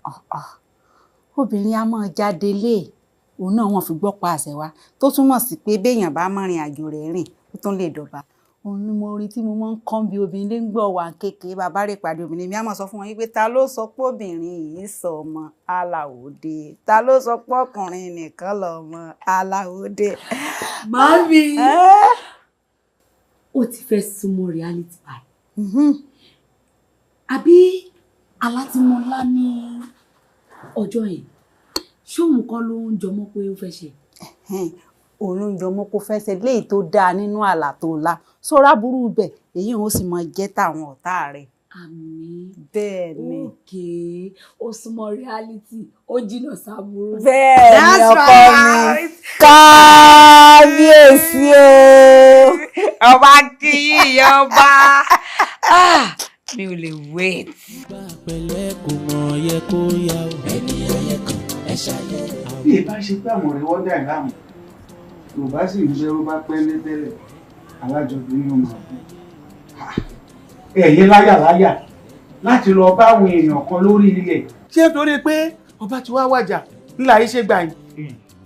J: Obìnrin á máa jáde lé, òun náà wọ́n fi gbọ́ pa àṣẹ wa, tó túmọ̀ sí pé béèyàn bá mọ̀rin àjò rẹ̀ rìn, ó tún lè dọ̀ba. Òun ni mo rí tí mo máa ń kọ́ bí obìnrin lè ń gbọ́ wà kékeré, bàbá rè pàdé obìnrin mi á máa sọ fún wọn wípé ta ló sọ pé obìnrin yìí sọ ọmọ aláwòde, ta ló sọ pé ọkùnrin nìkan lọmọ aláwòde.
B: Màámi, Ó ti fẹ́ súnmọ́ reality báyìí. Àbí àlá tí mo lá ní ọjọ́ yẹn, ṣé òun kọ́ ló ń jọmọ́ pé ó fẹ́ ṣe?
J: Òun ló ń jọmọ́ kó fẹ́ ṣe léyìí tó dáa nínú àlá tó lá. Sọ́ra burú bẹ̀, èyí ò sì mọ jẹ́ tàwọn ọ̀tá rẹ̀.
B: Àmín.
J: Bẹ́ẹ̀ ni.
B: Òkè, ó súnmọ́ reality, ó jìnnà sábúrú.
J: Bẹ́ẹ̀ ni ọkọ mi. Kábíyèsí o.
B: Ọba kì í ọba. Mi ò lè wait.
Q: Pẹ̀lẹ́ kò mọ̀ yẹ kó yá o. Ẹni ayé kan ẹ ṣayé.
I: Bí ẹ bá ṣe pé àwọn ọ̀rẹ́ wọ́n dà láàmú, Yorùbá sì ń bẹ́rù bá pẹ́ lé tẹ́lẹ̀, alájọbí ni ó máa kú. Ẹ̀yin láyàláyà láti lọ bá àwọn èèyàn kan lórí ilẹ̀. Ṣé torí pé ọba ti wá wàjà ńlá yìí ṣe gbà yín?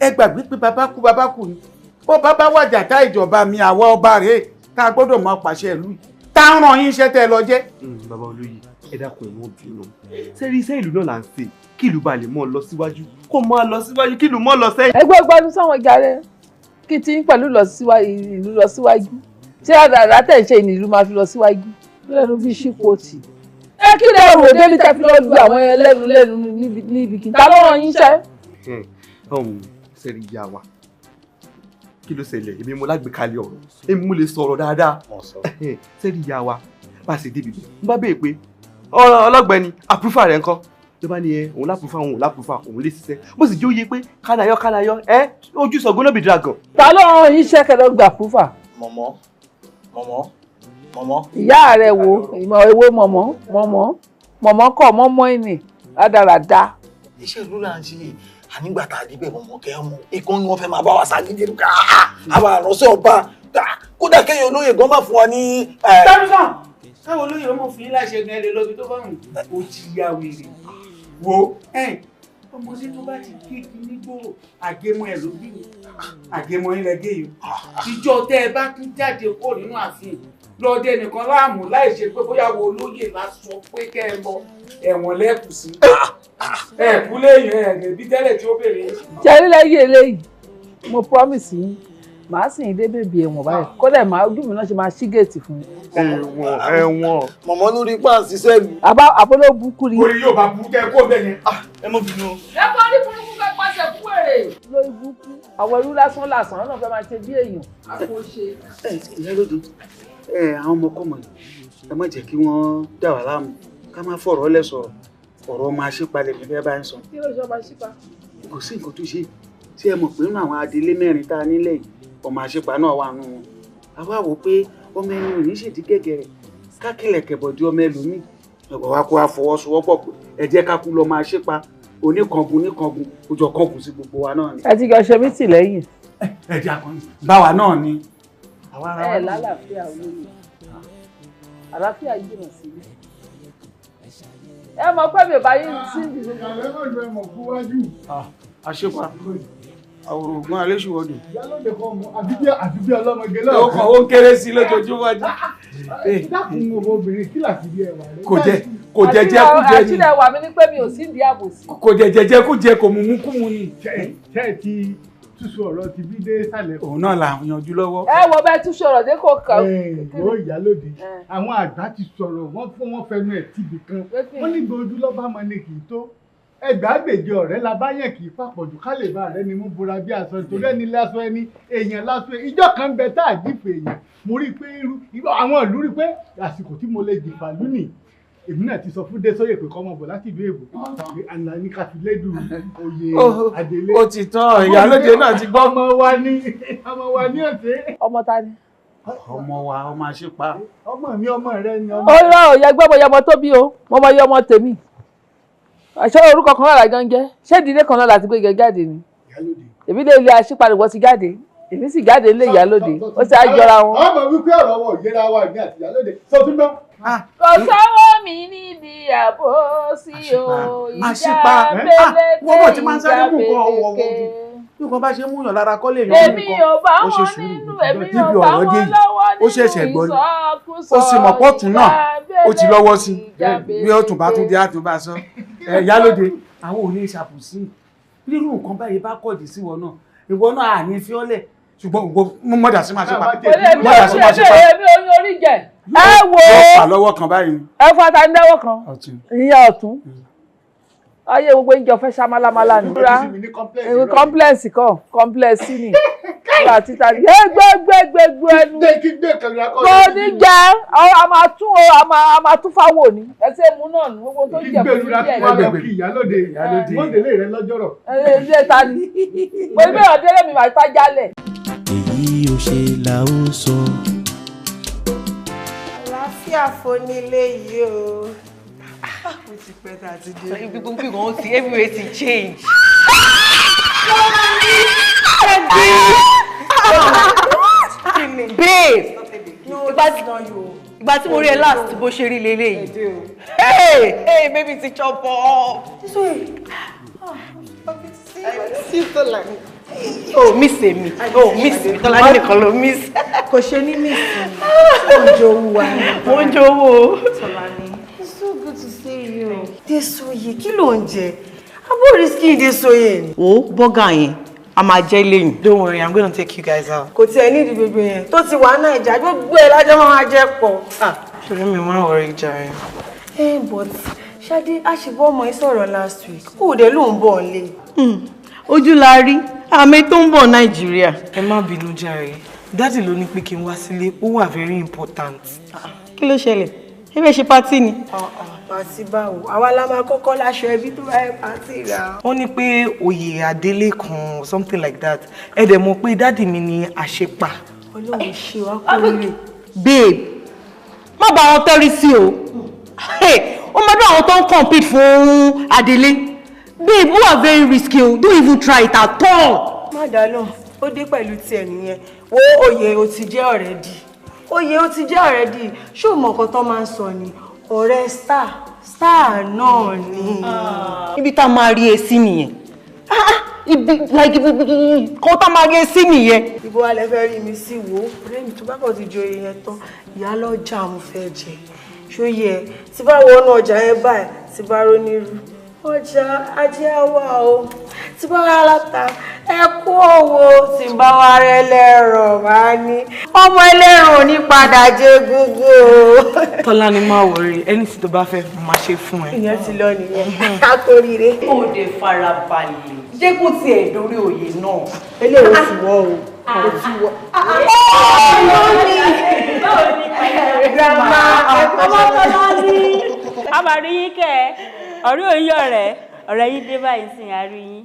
I: Ẹ gbàgbé pé bàbá kú bàbá kú ni. Bó bàbá wàjà tá ìjọba mi àwa ọba rèé tá a gbọ́dọ̀ máa pàṣẹ ìlú yìí. Tá ń ràn yín iṣẹ́ tẹ́ ẹ lọ jẹ́.
H: Bàbá olóyè, ẹ dákun, ẹ mọ́ bínú. Sẹ́rí iṣẹ́ ìlú náà là ń ṣe kí ìlú ba lè mọ́ lọ síwájú, kó mọ́ lọ síwájú, kí ìlú mọ́ lọ sẹ́yìn.
K: Ẹgbẹ́ gbádùn sáwọn jàre kí tí ń pẹ̀lú ìlú lọ síwájú. Ṣé àdàdà tẹ̀ ń ṣe ìlú máa fi lọ síwájú? Lẹ́nu bí ṣípò tì. Ẹ kí lè rò débi tẹ́ fi lọ lu àwọn ẹlẹ́nu lẹ́nu níbi kí n ta ló ràn yín iṣẹ́.
H: Sẹ́rí ìyá wa, kí ló ṣẹlẹ̀? Èmi mo lágbèkalẹ̀ ọ̀rọ̀, èmi mo lè sọ̀rọ̀ dáadáa. Sẹ́rí ìyá wa, bá a ṣe débi bẹ́ẹ̀, n bá béèrè pé ọlọ́gbẹ́ni àpúfà rẹ̀ ńkọ́? Ló bá ní ẹ òun lápúfà, òun lápúfà, òun lè ṣiṣẹ́. Mo sì jẹ́ òye pé kánayọ́ kánayọ́ ẹ ojú Ṣàngó náà bí dragon.
K: Ta ló ràn yín iṣẹ́ kẹlẹ́ gbà púfà?
M: Mọ̀mọ́, mọ̀mọ́, mọ̀mọ́.
K: Ìyá rẹ̀ wo ìmọ̀ ewé mọ̀mọ́ mọ̀mọ́ mọ̀mọ́ kọ̀ mọ́mọ́ ìnì rádaràda.
M: Iṣẹ́ ìlú là ń ṣe ànígbà tá a débẹ̀ mọ̀mọ́ kẹ́ ọmọ ikán ni wọ́n fẹ́ máa bá wa ságídí ká àwọn àránṣẹ́ ọba kódà kéèyàn olóyè gan má fún wa ní.
I: Tẹ́lifíṣàn káwọn olóyè ọmọ fún yín láṣẹ gan ẹ lè lọ́bi tó bá wù ó ti ya wèrè wo ọmọdé tó bá ti gé kíní gbòòrò àgémọ ẹ ló bí àgémọ yín lẹ gé yìí ìjọ tẹ ẹ bá tún jáde kó nínú ààfin lọ́dẹ nìkan láàmú láì ṣe pé bóyá wo olóyè lásọ pé kẹ́ ẹ lọ ẹ̀wọ̀n lẹ́kùn sí ẹ kú léyìn ẹ lè bí tẹ́lẹ̀ tí ó béèrè.
K: Ṣé rí lẹ́yìn eléyìí, mo promise yín, màá sì ń dé bèbè ẹ̀wọ̀n báyìí, kódà màá ojú mi náà ṣe máa ṣí géètì fún yín.
H: Ẹ̀wọ̀n ẹ̀wọ̀n.
M: Mọ̀mọ́ lórí ipá àṣìṣe mi.
K: Àbá àbóló burúkú ni.
I: Orí yóò bá burú kẹ́ kó bẹ́ẹ̀ yẹn.
H: Ẹ mọ̀ bínú.
K: Ẹ kọ́ ní burúkú kẹ́ pàṣẹ fún èrè. Lórí burúkú, àwọn irú lásán làsán náà fẹ́ máa ṣe bí èèyàn. Àkóṣe.
I: Ẹ ìyá lóde, ẹ àwọn ọmọkọ́mọ yìí, ẹ má jẹ́ kí wọ́n dà wá láàmú, ká má fọ̀rọ̀ lẹ̀ sọ̀rọ̀, ọ̀rọ̀ ọmọ aṣípalẹ̀ mi fẹ́ bá ń sọ.
K: Kí ló ṣe ọmọ aṣípa?
I: Kò sí nǹkan tó ṣe. Tí ẹ mọ̀ pé nínú àwọn adelé mẹ́rin tá a nílẹ̀ yìí, ọmọ aṣípa náà wà nù wọn. A wá wò pé ọmọ ẹni ò ní ṣèdí gẹ̀gẹ̀rẹ̀ kákìlẹ̀ kẹ̀bọ̀dé ọmọ ẹlòmíì. Ọ̀pọ̀ wa kó wa fọwọ́sowọ́pọ̀ pé ẹ jẹ́ ká kú lọ máa ṣípa oníkangun oníkangun ojú ọ̀kangun sí gbogbo wa náà ni.
K: Ẹ ti jọ ṣe mí tì lẹ́yìn.
I: Ẹ jẹ́ akọni báwa náà ni.
K: Ẹ lálàáfíà olóyè, àlàáfíà jìnnà sí i. Ẹ mọ̀ pé mi ò bá yín sí ìdílé.
I: Àṣepa àwòrán aléṣùwọ̀dù.
P: Ìyálóde kan mọ àbí bí ọlọ́mọge náà.
I: Ó kàn ó ń kéré sí i lójoojúmọ́.
P: Dákun ọmọbìnrin kí làṣírí ẹwà rẹ.
I: Kò jẹ jẹ kú jẹ ni.
K: Àṣírí ẹwà mi ni pé mi ò sí ìdí àbòsí.
I: Kò jẹ jẹ kú jẹ, kò mú mú kú mu ni.
P: Ṣé ẹ ti túṣu ọ̀rọ̀ ti bí dé sàlẹ̀?
I: Òun náà là ń yanjú lọ́wọ́.
K: Ẹ wo bẹ́ẹ̀ túṣu ọ̀rọ̀ dé kò kàn.
P: Ẹ wo ìyálóde, àwọn àgbà ti sọ̀rọ̀ wọ́n fún wọn fẹnu ẹ̀ tìbì kan. Wọ́n ní gbòójú lọ́ba mọ ni kì í tó. Ẹgbàágbèje ọ̀rẹ́ la bá yẹn kì í pàpọ̀jù ká lè bá rẹ ni mú bora bí aṣọ nítorí ẹni lásọ ẹni èèyàn lásọ ẹni ìjọ kan bẹ tá a jìfò èèyàn mo rí i pé irú àwọn ìlú rí i pé àsìkò tí mo lè jìfà lónìí èmi náà ti sọ fún Désóyè pé kọ́ ọmọ bọ̀ láti ìlú èbó pé àná ní ká fi lédu oyè adélé.
I: Ó ti tán, ìyálóde náà ti gbọ́.
P: Ọmọ wa ní ọmọ wa ní ọ̀sẹ̀.
K: Ọmọ ta ni?
I: Ọmọ wa, ọmọ àṣepa.
P: Ọmọ mi, ọmọ rẹ ni ọmọ.
K: Ó rọ òye gbọ́ mo yẹ ọmọ tó bí o, mo mọ iye ọmọ tèmi. Ṣé orúkọ kan náà làjọ ń jẹ́? Ṣé ìdílé kan náà láti gbé gẹ jáde ni? Èmi lè ilé aṣípalẹ̀wọ́ ti jáde, èmi sì jáde ilé ìyálóde, ó sì á jọra wọn.
P: Ọmọ wípé ọ̀rọ̀ wọ̀ yẹra wa ní àti ìyálóde sọ tún gbọ́.
K: Kò sọ́wọ́ mi níbi àbò sí o, ìjà pélété ìjà pélété.
I: Bí nǹkan bá ṣe mú yàn lára kọ́ lè yàn mú nǹkan, ó ṣe sùúrù níbi ọ̀rọ̀ dé yìí, ó ṣẹ̀ṣẹ̀ gbọ́ ni, ó sì mọ̀ pọ́ọ̀tún náà, ó ti lọ́wọ́ sí i, bí ọ̀tún bá tún dé àtún bá sọ. Ìyálóde, àwọn ò ní ṣàbùsí. Rírú nǹkan báyìí bá kọ̀dí sí ìwọ náà, ìwọ náà à ní fiọ́lẹ̀. Ṣùgbọ́n mo mọ̀dà sí máa ṣe pa. Mọ̀dà sí máa ṣe pa.
K: Èmi ò ní orí jẹ. Ẹ wo.
I: Yóò fà lọ́wọ́ kan báyìí.
K: Ẹ fà ta ní lọ́wọ́ kan. Ìyẹn ọ̀tún. Ayé gbogbo ìjọ fẹ́ ṣá málámálá ni. Complex kan, complex ni. Ìgbà títa ní gbẹgbẹgbẹgbẹ ẹnu. Kò ní jẹ́, a máa tún o, a máa tún fáwọ̀ ni. Ẹ ṣe mú náà ní gbogbo tó jẹ fún mi díẹ̀.
P: Ìyálóde, mọ́tẹ́lẹ̀ rẹ lọ́jọ́rọ̀.
K: Ilé ta ni? Mo ní bẹ́ẹ̀ ọ̀dẹ́rẹ́ mi máa fá jálẹ̀.
Q: Èyí ò ṣe là ó sọ.
R: Àlàáfíà fonílé yìí o. Ó ti pẹ́ tá a ti dé.
S: Ibi gbogbo ìgbọ̀n ó ti everywhere ti change. Babe, ìgbà tí mo rí ẹ last bó ṣe rí leléyìí. Hey, hey, baby ti chop up.
R: This way. See Tọ́lání.
S: Oh, miss èmi. Oh, miss mi. Tọ́lání nìkan ló miss.
R: Kò ṣe ní miss mi. Ó ń jowú wa.
S: Mo ń jowú.
R: Tọ́lání. It's so good to see you. Desoye, kí ló ń jẹ? Abó risky Desoye ni.
S: Wo bọ́gà yẹn, a máa jẹ lẹ́yìn.
R: Don't worry, I'm gonna take you guys out. Kò tiẹ̀ ní ìdí gbogbo yẹn. Tó ti wà Naija, gbogbo ẹ̀ lájọ́ máa jẹ pọ̀.
S: Ṣòro mi máa wọrí jàre.
R: Ẹ but Ṣadé, a ṣì bọ́ ọmọ yìí sọ̀rọ̀ last week. Kò dé ló ń bọ̀ nílé.
S: Ojú la rí, àmì tó ń bọ̀ Nàìjíríà.
T: Ẹ má bínú jàre, daddy ló ní pé kí n wá sílé, ó wà very important.
S: Kí ló ṣẹlẹ̀? Ẹ fẹ́ ṣe party ni.
R: Party báwo? Àwa la máa kọ́kọ́ láṣọ ẹbí tó bá yẹ party rà.
T: Ó ní pé oyè adélé kan something like that. Ẹ dẹ̀ mọ̀ pé daddy mi ni àṣepa.
R: Ọlọ́run ṣe wá kó rè.
S: Babe, má bá wọn tẹ́rí sí o. Ó máa dún àwọn tó ń compete fún adélé. Babe, ó wà very risky o. Don't even try it at all.
R: Má dá lóhùn, ó dé pẹ̀lú tiẹ̀ nìyẹn. Wo oyè o ti jẹ́ already. Oyè ó ti jẹ́ already. Ṣé o mọ̀ nǹkan tó máa ń sọ ni? Ọ̀rẹ́ star, star náà ni.
S: Ibi tá a máa rí e sí nìyẹn. Ibi like kó tá a máa rí e sí nìyẹn.
R: Ibo wa lẹ fẹ́ rí mi sí wo? Ọ̀rẹ́ mi tó bá kàn ti joyè yẹn tán, ìyá lọ́jà mo fẹ́ jẹ. Ṣó yẹ tí bá wọnú ọjà yẹn báyìí, tí bá rónírú. Ọjà ajé wà o. Tí bá wà láta, ẹ kú òwò. Tí bá wà rẹ lẹ́rọ̀ máa ní. Ọmọ ẹlẹ́rùn ò ní padà jẹ gúngún o.
T: Tọ́lání má worry, anything tó bá fẹ́ máa ṣe fún ẹ.
R: Ìyẹn ti lọ nìyẹn. Ká tó ríire.
S: Ó dé farabalẹ̀. Jẹ́ kó tiẹ̀ dórí òye náà.
R: Eléyìí ò ti wọ́ o. Ó ti wọ́.
A: Grandma, ọmọ Tọ́lání. A máa rí yín kẹ́ ẹ. Ọ̀rẹ́ òyìn ọ̀rẹ́, ọ̀rẹ́ yín dé báyìí sìn àárí yín.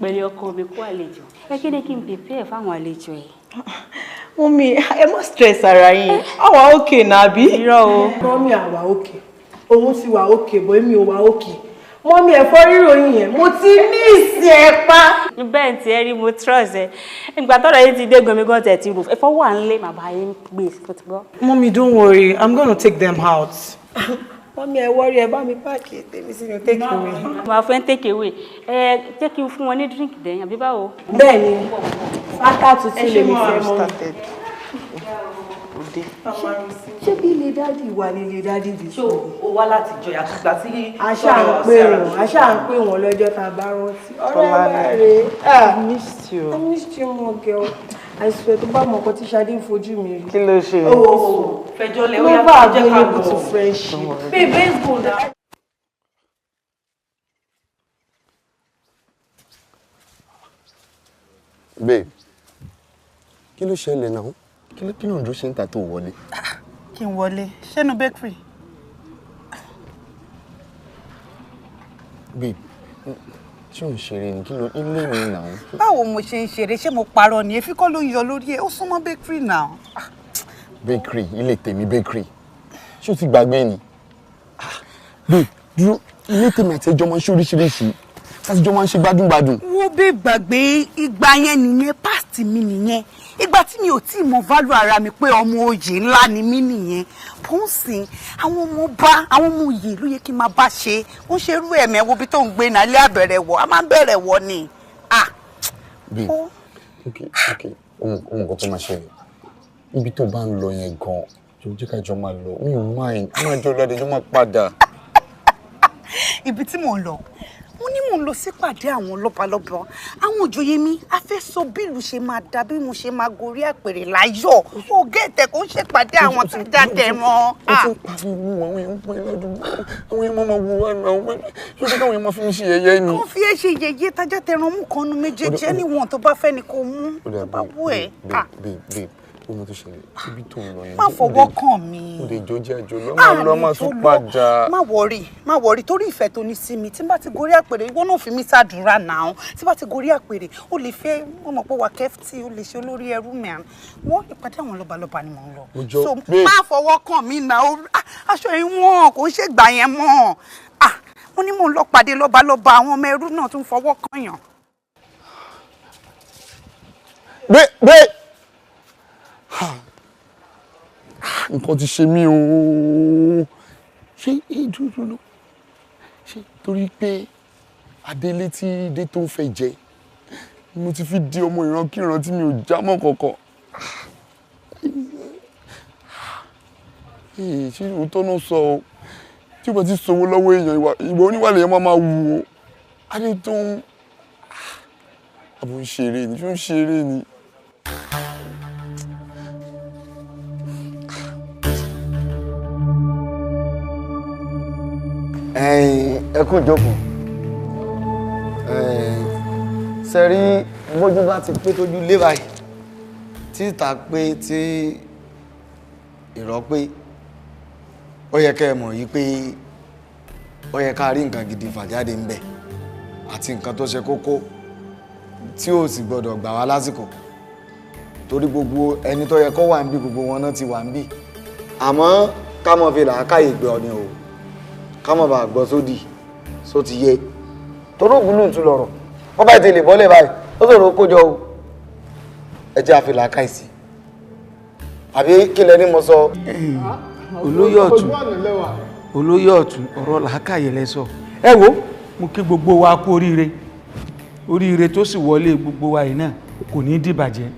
A: Pẹ̀lú ọkọ mi kó àlejò. Ẹ kí ni kí n prepare fáwọn àlejò ẹ̀?
S: Mummy, ẹ má stress ara yín. Àwa okay nàbí?
A: Irọ́ o.
R: Mummy àwa okay. Òun ti wà okay, bọ́ èmi ò wà okay. Mummy ẹ̀fọ́ rírò yín yẹn, mo ti miss ẹ pa.
A: Bẹ́ẹ̀ tí ẹ rí mo trust ẹ. Ìgbà tọ́rọ̀ yín ti dé gan mi gan tẹ̀ ti rò. Ẹ̀fọ́ wà nílé màbá yín gbé tó ti gbọ́.
T: Mummy, don't worry, I'm gonna take them out.
R: Mummy ẹ wọ́rí ẹ bá mi páàkì tèmi sínú take away.
A: Màá fẹ́ take away. Ẹ jẹ́ kí n fún wọn ní drink dẹ̀yìn àbí báwo?
R: Bẹ́ẹ̀ni, fátá tuntun lèmi fẹ́ mọ́. Ṣé bí ilé dádì wà ní ilé dádì bí?
S: Ṣé o wá láti jọyà àtìgbà tí
R: Àṣà ń pè wọ́n, àṣà ń pè wọ́n lọ́jọ́ tá a bá rántí. Ọ̀rẹ́ wa rèé.
S: I missed you.
R: I missed you more, girl. I swear tó bá mọ nǹkan tí Ṣadé ń fojú mi rí.
S: Kí ló ṣe? Oh, fẹjọ́ lẹ ó yá
R: Never
S: jẹ́ ká
R: available
S: lọ.
R: to friendship.
S: Babe, let's go now.
L: Babe, kí ló ṣẹlẹ̀ náà? Kí ló ń dúró ṣe ń ta tó wọlé?
U: Kí n wọlé, ṣẹ́nu bakery.
L: Babe, ṣé ò ń ṣeré ni? Kí ló ilé mi náà?
U: Báwo mo ṣe ń ṣeré? Ṣé mo parọ́ ni? Èéfín kọ́ ló ń yọ lórí ẹ̀, ó súnmọ́ bakery náà.
L: Bakery, ilé tèmi bakery. Ṣé o ti gbàgbé ni? Babe, dúró, ilé tèmi àti ẹjọ́ máa ń ṣe oríṣiríṣi. Láti jọ máa ń ṣe gbádùngbádùn.
U: Wo bí gbàgbé ìgbà yẹn nìyẹn, past mi nìyẹn. Ìgbà tí mi ò tí ì mọ value ara mi pé ọmọ oyè ńlá ni mí nìyẹn. Pọ́ǹsìn, àwọn ọmọ bá àwọn ọmọ oyè ló yẹ kí n máa bá ṣe. Ó ń ṣe irú ẹ̀mẹ́ wo bí tó ń gbé náà ilé àbẹ̀rẹ̀ wọ̀, a máa ń bẹ̀rẹ̀ wọ̀ ni.
L: Babe, okay, ohun nǹkan tó máa ṣẹlẹ̀. Ibi tó bá ń lọ yẹn gan-an, jọ jẹ́ ká jọ máa lọ. Mi ò mind, a máa jọ lọ, àdéjọ́ máa padà.
U: Ibi tí mò ń lọ, mo Mo ní mò ń lọ sípàdé àwọn lọ́balọ́ba, àwọn òjòyè mi. A fẹ́ sọ bí ìlú ṣe máa da, bí mo ṣe máa gorí àpèrè láyọ̀. Ó gẹ̀ẹ́tẹ̀ kó ń ṣèpàdé àwọn tó jáde mọ́.
E: Ó tún pariwo àwọn èèyàn pọ̀ ládùúgbò, àwọn èèyàn máa wo wá àwọn ọmọ ṣé káwọn èèyàn máa fi mí ṣe yẹ̀yẹ́ ni.
U: Kó fi ẹ ṣe yẹ̀yẹ́, tajá tẹran mú kan nu méjèèjì, ẹni wọn tó bá fẹ́ ni kò mú, tó bá wù ẹ́.
E: Babe, babe, ó mọ tó ṣẹlẹ̀, ibi tó ń lọ yẹn.
U: Má fọwọ́ kàn mí.
E: Mo lè jọ jẹ́ àjò lọ, máa lọ, máa tún padà.
U: Má worry, má worry, torí ìfẹ́ tó ní sí mi, tí n bá ti gorí àpèrè, ìwọ náà fi mí ṣàdúrà náà. Tí bá ti gorí àpèrè, ó lè fẹ́, wọ́n mọ̀ pé wà kẹ́fìtì, ó lè ṣe olórí ẹrú mi àná. Wọ́n ìpàdé àwọn lọ́balọ́ba ni mò ń lọ. So má fọwọ́ kàn mí náà, aṣọ ìwọ̀n kò ń ṣègbà yẹn mọ́. Mo ní mò ń lọ pàdé lọ́balọ́ba, àwọn ọmọ ẹrú náà tún fọwọ́ kàn yàn.
E: Bẹ́ẹ̀ nǹkan ti ṣe mí ooo. Ṣé ìdúró ló ṣe torí pé adélé tí dé tó ń fẹ́ jẹ mo ti fi di ọmọ ìrankíran tí mi ò já mọ́ kankan. Ṣé òótọ́ náà sọ o, tí o bá ti sọwọ́ lọ́wọ́ èèyàn ìwà oníwà lèèyàn máa wù o. Adé tó ń àbò ń ṣeré ni, ṣó ń ṣeré ni.
O: Ẹ kú ìjókòó. Ṣe rí bójú bá ti pé tójú lé báyìí, tí ìta pé, tí ìrọ́ pé, ó yẹ kẹ́ ẹ mọ̀ yìí pé ó yẹ ká rí nǹkan gidi fà jáde ń bẹ̀ àti nǹkan tó ṣe kókó tí ó sì gbọdọ̀ gbà wá lásìkò, torí gbogbo ẹni tó yẹ kó wà níbí gbogbo wọn náà ti wà níbí. Àmọ́ ká mọ̀ fi làákàyè gbé ọ ni o, ká mọ̀ bá gbọ́ sódì só ti yé, torí ògùn ló ń tu lọ̀rọ̀ wọ́n bá ti lè bọ́lẹ̀ báyìí ó sọ̀rọ̀ kójọ o. Ẹ jẹ́ àfi làákàyè sí, àbí kí lẹ ní mo sọ.
I: Olóyè ọ̀tún, olóyè ọ̀tún, ọ̀rọ̀ làákàyè lẹ sọ. Ẹ wo, mo kí gbogbo wa kú oríire, oríire tó sì wọlé gbogbo wa yìí náà kò ní dìbàjẹ́.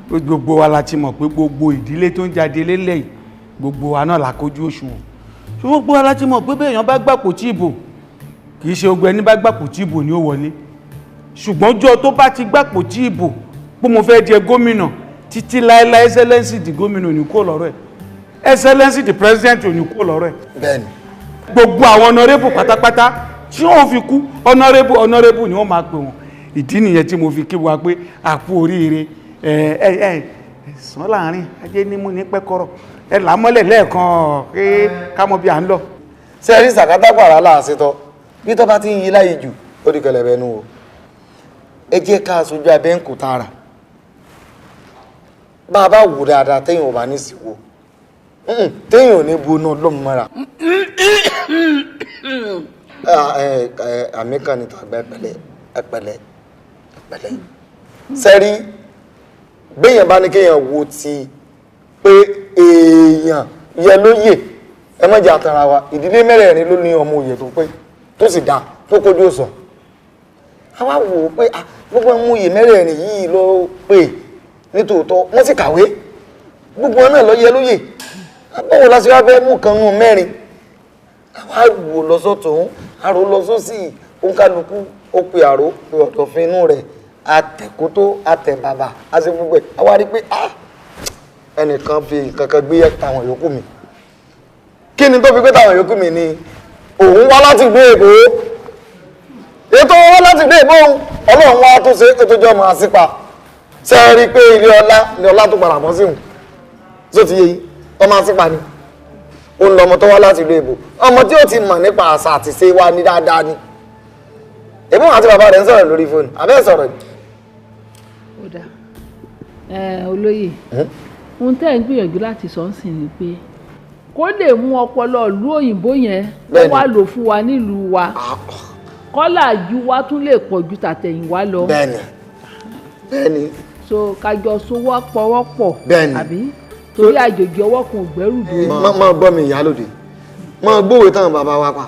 I: Gbogbo wa la ti mọ̀ pé gbogbo ìdílé tó ń jáde lélẹ̀ yìí, gbogbo wa náà la kójú òṣùwọ̀n. Gbogbo wa la ti mọ̀ pé béèyàn bá gbàpò tí ìbò, kì í ṣe ogun ẹni bá gbàpò tí ìbò ni ó wọlé. Ṣùgbọ́n jọ tó bá ti gbàpò tí ìbò pé mo fẹ́ jẹ gómìnà títí láéláé, excellency di gómìnà ò ní kó lọ́rọ̀ ẹ̀, excellency di president ò ní kó lọ́rọ̀ ẹ̀.
O: Bẹ́ẹ̀ni.
I: Gbogbo àwọn honorable pátápátá tí wọ́n fi kú, honorable honorable ni wọ́n máa pè wọ́n. Ìdí nìyẹn tí mo fi kí wa pé àpò oríire. Ẹ ẹ sàn láàrin ajé nímú ní pẹ́kọ́rọ̀, ẹ là mọ́lẹ̀ lẹ́ẹ̀kan pé ká mọ bí à ń lọ.
O: Ṣé rí sàkátà pàrà láàṣetọ bí tó bá ti ń yí láyé jù ó di kẹlẹbẹ nú o. Ẹ jẹ́ ká aṣojú abẹ́ ń kò tààrà, bá a bá wò dáadáa téèyàn ò bá ní sí wo, téèyàn ò ní bu iná lọ́mọ mọ́ra. Àmì kan ní tàgbà ẹ̀pẹ̀lẹ́ ẹ̀pẹ̀lẹ́ ẹ̀pẹ̀lẹ́. Ṣé rí béèyàn bá ní kéèyàn wo ti pé èèyàn yẹ lóyè, ẹ má jẹ́ àtàrà wa, ìdílé mẹ́rẹ̀ẹ̀rin ló ní ọmọ òye tó pé tó sì dáa tó kójú òsàn. A wá wò ó pé gbogbo ọmọ òye mẹ́rẹ̀ẹ̀rin yìí ló pé nítòótọ́, wọ́n sì kàwé, gbogbo wọn náà ló yẹ lóyè. Báwo la ṣe wá fẹ́ mú kan nù mẹ́rin? A wá wò lọ sọ́tún, àrò lọ sósì, òǹkàlùkù ó pe àrò pe ọ̀dọ̀fin inú rẹ̀, atẹ̀kótó atẹ̀bàbà a ṣe gbogbo ẹ̀. A wá rí pé ẹnìkan fi nǹkan kan gbé táwọn yòókù mi. Kí ni tó fi gbé táwọn yòókù mi ni òun wá láti gbé èbó, ètò wá láti gbé èbó òun ọlọ́run wá tó ṣe é tó jẹ́ ọmọ àṣìpa. Ṣe é rí i pé ilé ọlá ni ọlá tó padà bọ́ sí òun tó ti yé yín, ọmọ àṣìpa ni òun lọmọ tó wá láti ìlú èbó, ọmọ tí ó ti mọ̀ nípa àṣà àti ṣe wa ní dáadáa ni. Èbó àti bàbá rẹ̀ ń sọ̀rọ̀ lórí fóònù, àbẹ́ sọ̀rọ̀ ni.
K: Ó dáa, olóyè, ohun tẹ́ ẹ̀ ń gbìyànjú láti sọ ń sìn ni pé kó lè mú ọpọlọ ìlú òyìnbó yẹn kó wá lò fún wa nílùú wa, kọ́là ju wa tún lè pọ̀ ju tàtẹ̀yìnwá lọ.
O: Bẹ́ẹ̀ni bẹ́ẹ̀ni.
K: So kájọ sowọ́ pọwọ́pọ̀.
O: Bẹ́ẹ̀ni.
K: Àbí torí àjòjì ọwọ́ kan ò gbẹ́rù dé.
O: Má gbọ́ mi ìyálòdì, má gbóòwe táwọn bàbá wa pa.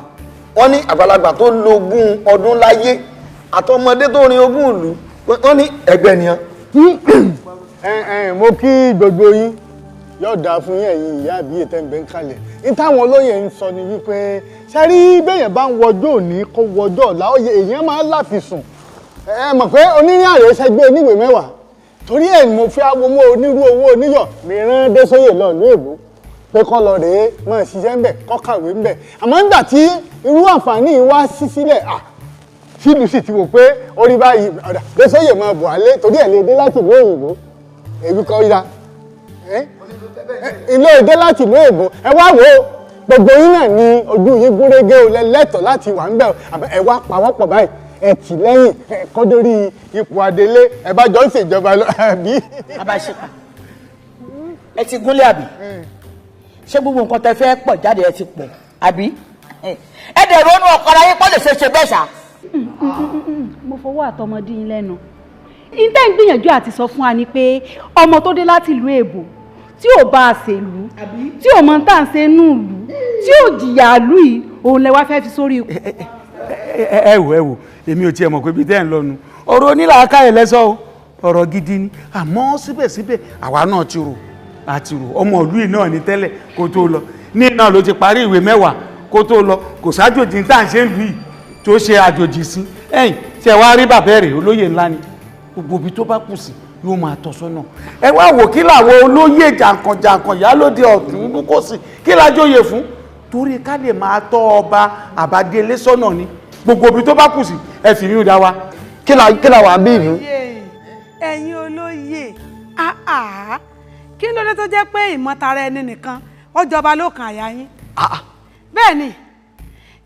O: Wọ́n ní àgbàlagbà tó lo ogún ọdún láyé àtọmọdé tó rin ogún ìlú, wọ́n ní ẹgbẹ́ nìyẹn.
P: Mo kí gbogbo yín Yóò dáa fún yín ẹ̀yin ìyá àbíyè tẹ́ ń bẹ ń kalẹ̀. Ní táwọn olóyè ń sọ ni wípé ṣe rí béèyàn bá ń wọjọ́ òní kó wọjọ́ ọ̀la, ó yẹ èèyàn máa ń láfisùn. Ẹ mọ̀ pé onírìn àrè ṣẹgbẹ́ oníwèé mẹ́wàá. Torí ẹ̀ ni mo fi awo mọ́ onírú owó oníyọ̀ mi rán Désóyè lọ ìlú èbó pé kọ́ lọ rèé máa ṣiṣẹ́ ńbẹ̀, kọ́ kàwé ńbẹ̀. Àmọ́ nígbà tí irú àǹfààní yìí wá sí sílẹ̀, sílùú sì ti wò pé orí báyìí ọ̀dà Désóyè máa bọ̀ alé torí ẹ̀ lè dé láti ìlú òyìnbó. Èmi kọ́ ya ilé èdè láti ìlú èbó. Ẹ wá wò ó, gbogbo yín náà ni ojú yín gúnrégé o, lẹ́tọ̀ọ́ láti wà ńbẹ̀ o. Àmọ́ ẹ wá pawọ́pọ̀ báyìí, ẹ tì lẹ́yìn, ẹ kọ́ dórí ipò adelé, ẹ bá jọ ń ṣèjọba lọ àbí.
G: Bàbá ṣèkà, ẹ ti gúnlẹ̀ àbí? Ṣé gbogbo nǹkan tẹ fẹ́ pọ̀ jáde ẹ ti pọ̀ àbí? Ẹ dẹ̀ ronú ọkọ ara yín pọ̀ lè ṣe ṣe bẹ́ẹ̀ ṣá.
J: Mo fọwọ́ àtọmọdé yín lẹ́nu. Ìtẹ́ ń gbìyànjú àti sọ fún wa ni pé ọmọ tó dé láti ìlú èbó tí ò bá a ṣèlú, tí ò mọ tá à ń ṣe nù ìlú, tí ò jìyà ìlú yìí, òun lẹ wá fẹ́ fi sórí ikú.
I: Ẹ wò, ẹ wò, èmi ò tiẹ̀ mọ̀ pé ibi tẹ́ ń lọ nu ọ̀rọ̀ onílàákàyè lẹ́sọ̀ o, ọ̀rọ̀ gidi ni. Àmọ́ síbẹ̀síbẹ̀ àwa náà ti rò àti rò, ọmọ ìlú yìí náà ní tẹ́lẹ̀ kó tó lọ, ní náà ló ti parí ìwé mẹ́wàá kó tó lọ, kò sájòjì tá à ń ṣe ń lù yìí tó ṣe àjòjì sí. Ẹ̀yìn tí ẹ wá rí bàbá rẹ̀ olóyè ńlá ni, gbogbo ibi tó bá kù sí yóò máa tọ́ sọ́nà. Ẹ wá wò kí làwọn olóyè jàǹkànjàǹkàn yálòdì ọ̀tún kò sí kí lájòyè fún, torí ká lè máa tọ́ ọba àbádélé sọ́nà ni. Gbogbo ibi tó bá kù sí ẹ fi yún dá wa.
O: Kí la wà bí ìlú.
R: Ẹ̀yin olóyè, kí ló dé tó jẹ́ pé ìmọ̀tara ẹni nìkan ó jọba ló kàn àyà yín? Bẹ́ẹ̀ ni,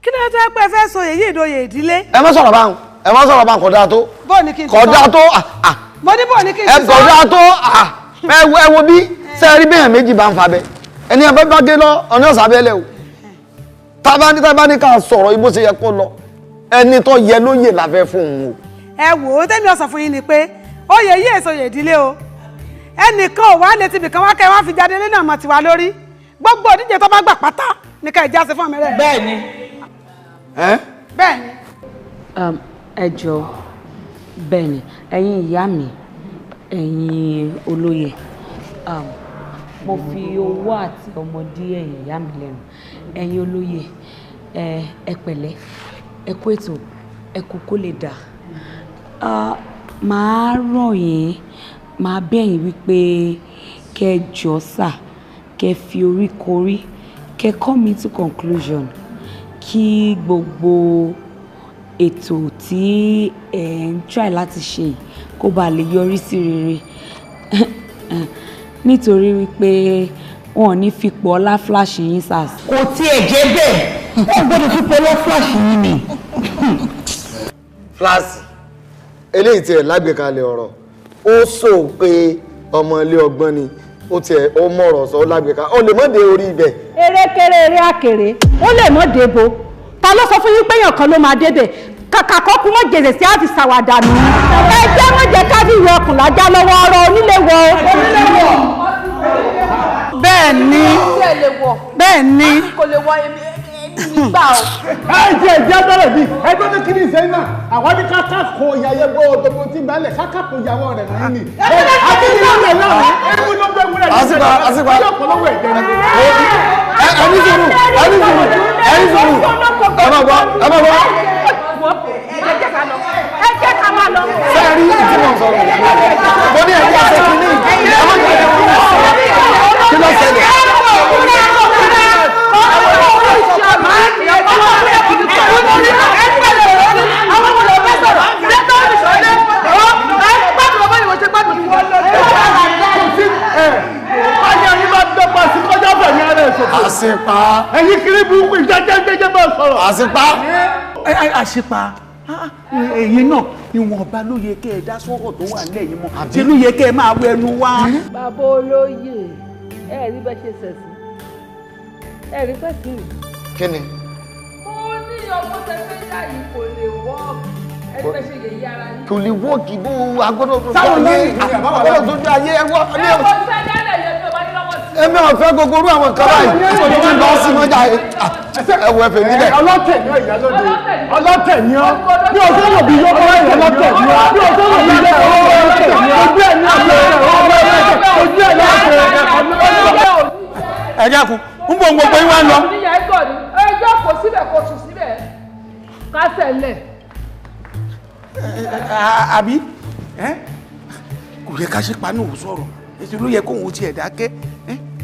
R: kí ló dé tó jẹ́ pé ẹ fẹ́ so èyí ìdòyè ìdílé?
O: Ẹ má sọ̀rọ̀ báwọn, ẹ má sọ̀rọ̀ báwọn, kò dáa tó.
R: Bó ni kí n ti sọ?
O: Kò dáa tó.
R: Mo ní bó ni kí n ti sọ?
O: Ẹ kò dáa tó. Ẹ wo bí sẹ́ẹ̀rí bẹ́ẹ̀ méjì bá ń fa bẹ́ ẹni ẹ bá gé lọ ọ̀nà ọ̀sàbẹ́lẹ̀ o. Tábà ní ká sọ̀rọ̀ ibo ṣe yẹ kó lọ, ẹni tó yẹ lóyè la fẹ́ fún òun o.
R: Ẹ wò ó, tẹ́mi ọ̀sán fún yín ni pé oyè yìí èso oyè ìdílé o. Ẹnìkan ò wá létí ibìkan wá kẹ́ wá fi jáde lé náà mọ̀ tiwa lórí. Gbogbo òdíje tó bá gbà pátá ní ká ìjà ṣe fún ọmọ rẹ.
G: Bẹ́ẹ̀ni.
R: Bẹ́ẹ̀ni.
B: Ẹ jọ̀ọ́, bẹ́ẹ̀ni, ẹ̀yin ìyá mi, ẹ̀yin olóyè, mo fi owó àti ọmọdé ẹ̀yin ìyá mi lẹ́nu. Ẹ̀yin olóyè, ẹ pẹ̀lẹ́, ẹ kú ètò, ẹ kú kó lè dà. Màá rọ̀ yín, màá bẹ̀ yín wípé kẹ́ jọ̀ọ́ sà, kẹ́ fi orí korí, kẹ́ come into conclusion kí gbogbo ètò tí ẹ ń try láti ṣe kó bá lè yọrí sí rere. Nítorí wípé wọn ò ní fipò ọlá flash yín sars.
G: Kò tiẹ̀ jẹ́ bẹ́ẹ̀, wọ́n gbọ́dọ̀ fipò ọlá flash yín ni.
O: Flash eléyìí tiẹ̀ lágbèkalẹ̀ ọ̀rọ̀, ó sọ pé ọmọ ilé ọgbọ́n ni, ó tiẹ̀ ó mọ̀rọ̀ sọ, ó lágbèkalẹ̀, ó lè mọ̀ dé orí ibẹ̀.
J: Erékeré eré àkèrè, ó lè mọ̀ débò. Ta ló sọ fún yín pé èèyàn kan ló máa débẹ̀? Kàkà kọ́ kú mọ́ jèsè sí àfi ṣàwàdà nù. Ẹ jẹ́ mọ́ jẹ́ ká fi ìwé ọkùn lájá lọ́wọ́ ọ̀rọ̀ onílé wọ.
R: Bẹ́ẹ̀ ni, bẹ́ẹ̀ ni.
A: Kò lè wọ èmi nígbà o.
P: Ẹ jẹ́ ẹ̀jẹ̀ bẹ̀rẹ̀ bí ẹgbẹ́ ní kíní ìsẹ́yìn náà, àwọn ní káká kó ìyàyẹ gbọ́ gbogbo tí ń balẹ̀ káká kó ìyàwó rẹ̀ náà ni. Àti ní ìlú náà ní ewu ló gbé wúrẹ́ ní
O: Àsìkò, àsìkò.
P: ìṣẹ̀lẹ̀ ọ̀pọ̀lọpọ̀ ẹ̀jẹ̀ ni.
O: Ẹni sùúrù, ẹni sùúrù, ẹni sùúrù, ẹ má gbọ́, ẹ má gbọ́.
J: Ẹ jẹ́ ká máa lọ.
O: Sẹ́ẹ̀rí ìtí mò ń sọ̀rọ̀? Mo ní ẹ̀jẹ̀ àṣẹ kìíní, ẹ má jẹ́ ẹ̀jẹ̀ kí ló ṣẹlẹ̀? Àṣìpa.
P: Ẹ̀yin kiri burúkú ìjẹ́jẹ́jẹ́jẹ́ bá sọ̀rọ̀.
O: Àṣìpa.
I: Àṣìpa. Ẹ̀yin náà ìwọ̀nba ló yẹ kẹ́ ẹ dá sọ́rọ̀ tó wà nílẹ̀ yìí mọ́. Ṣé ló yẹ kẹ́ ẹ máa wọ ẹnu wá?
K: Bàbá olóyè, ẹ rí bẹ́ẹ̀ ṣe ṣẹ̀sìn, ẹ rí pẹ̀sìn rè.
O: Kí ni?
K: Mo ní ọmọ tẹfẹ́ dá yìí kò lè wọ́ọ̀kì, ẹ rí bẹ́ẹ̀ ṣe yẹ̀yẹ́ ara yín.
O: Kò lè wọ́ọ̀kì bó agbọ́dọ̀ tó
P: Sáwọn
O: ayé
P: lẹ́yìn ìgbìyànjú àbáwá
O: agbọ́dọ̀ tó dé ayé ẹwọ́.
K: Ẹ kò fẹ́ dálẹ̀ yẹn bí o bá ní lọ́wọ́ sí.
O: Èmi ò fẹ́ gbogbo orú àwọn nǹkan báyìí tí lọ sí mọ́jà ẹ wọ ẹfẹ̀ nílẹ̀.
P: Ọlọ́tẹ̀ ni ọ ìyálóde, ọlọ́tẹ̀ ni ọ, bí o sọ̀rọ̀ bí yóò kọ́ ọlọ́tẹ̀ ni ọ, bí o sọ̀rọ̀ bí yóò kọ́ ọlọ́tẹ̀ ni ọ, ojú ẹ̀ ní ọlọ́tẹ̀, ojú ẹ̀ ní ọlọ́tẹ̀, ojú ẹ̀ ní ọlọ́tẹ̀.
I: Ẹ dákun, ń bọ̀ gbogbo yín wá lọ.
K: Níyà ẹ gọ̀ ni, ẹ jókòó síbẹ̀ kó sùn síbẹ̀, kásẹ̀ lẹ̀.
I: Àbí kò yẹ ká ṣe paná òun sọ̀rọ̀, èsì ló yẹ kóun tiẹ̀ dákẹ́.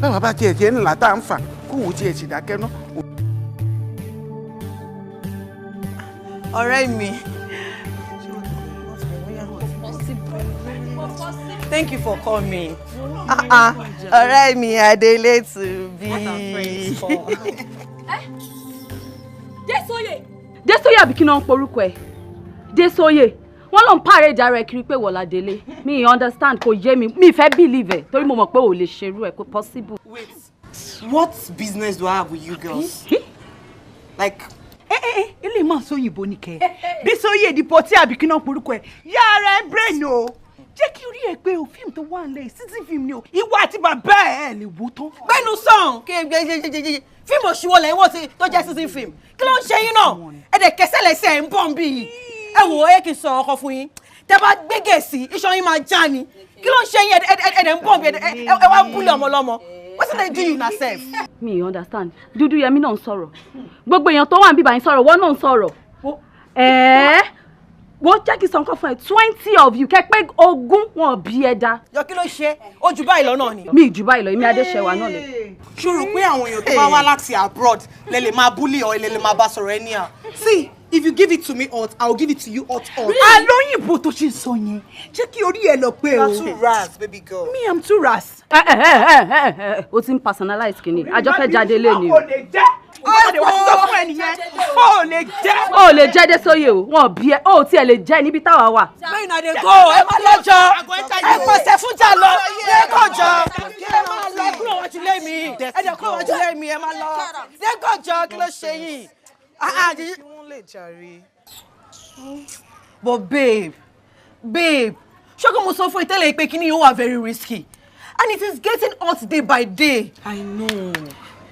I: Báwa bá tiẹ̀ tiẹ̀ ńlá tá à ń fà, kóun tiẹ̀ sì dákẹ́ náà.
T: Ọ̀rẹ́ mi. Thank you for coming. Ọ̀rẹ́ mi Adélé to be.
A: Désóyè. Désóyè àbí kí náà ń porúkọ ẹ̀? Désóyè. Wọ́n ló ń pàrẹ̀dà rẹ̀ kiri pé wọ́lá délé. Mi understand, kò yé mi. Mi fẹ́ believe ẹ̀ torí mo mọ̀ pé ò lè ṣerú ẹ̀, kò possible.
T: Wait, what business do I have with you girls? Like,
U: ilé máa sóyìnbó ni kẹ. Bísóyè di pọtí àbí kí náà porúkọ ẹ. Yára ẹ brain o. Jẹ́ kí orí ẹ pé o fíìmù tó wà nílẹ̀ season film ni o. Ìwọ àti bàbá ẹ lè wò tán.
T: Gbẹ́nu sàn kí fíìmù òṣìwọ̀ lẹ́yìn wọ́n ti tó jẹ́ season film. Kí ló ń ṣe yín náà? Ẹ dẹ̀ kẹsẹ̀ lẹ́sẹ̀ ẹ̀ ń bọ̀ ń bí yìí. Ẹ wò ó, ẹ kì í sọ ọkọ fún yín. Tẹ bá gbégè sí, iṣan yín máa já ni. Kí ló ń ṣe yín? Ẹ dẹ̀ ń bọ̀ ń bí ẹ wá ń búlẹ̀ ọmọ lọ́mọ. Wetin dey do you na sef?
A: Mi understand. Dúdú Yẹmí náà ń sọ̀rọ̀. Gbogbo èèyàn tó wà níbí báyìí ń sọ̀rọ̀, wọ́n náà ń sọ̀rọ̀. Ẹ̀ẹ́ wo jẹ́ kí n sọ nǹkan fún ẹ, 20 of you kẹ́ pé 20 wọn bí ẹ dá.
T: Yọ kí ló ṣe? Ó ju báyìí lọ náà ni.
A: Mi jù báyìí lọ, èmi Adéṣẹwà náà lẹ.
T: Ṣé o rò pé àwọn èèyàn tó bá wá láti abroad lẹ lè máa bully or lẹ lè máa bá sọ̀rọ̀ anyhow? See, if you give it to me hot, I will give it to you hot hot.
U: Alóyìnbó tó ṣe sọ yẹn, jẹ́ kí orí ẹ lọ pé o.
T: You are too ras, baby girl.
U: Me, I'm too ras.
A: Ẹ o ti ń personalize kìíní, àjọ fẹ́ jáde lé ni o.
U: O lè jẹ́. O lè jẹ́.
A: O lè jẹ́ Désóyè o, wọn bí ẹ, o tiẹ̀ lè jẹ́ níbi táwa wà.
T: Bẹ́ẹ̀ni náà dey go, ẹ má lọ́jọ́, ẹ pọ̀sẹ̀ fún jà lọ, lẹ́kọ̀jọ́, ẹ má lọ kúrò wájú lé mi, ẹ dẹ̀ kúrò wájú lé mi, ẹ má lọ, lẹ́kọ̀jọ́ kí ló ṣe yìí? But babe, babe, ṣé kò mo sọ fún ìtẹ́lẹ̀ pé kíní yóò wà very risky and it is getting hot day by day.
F: I know.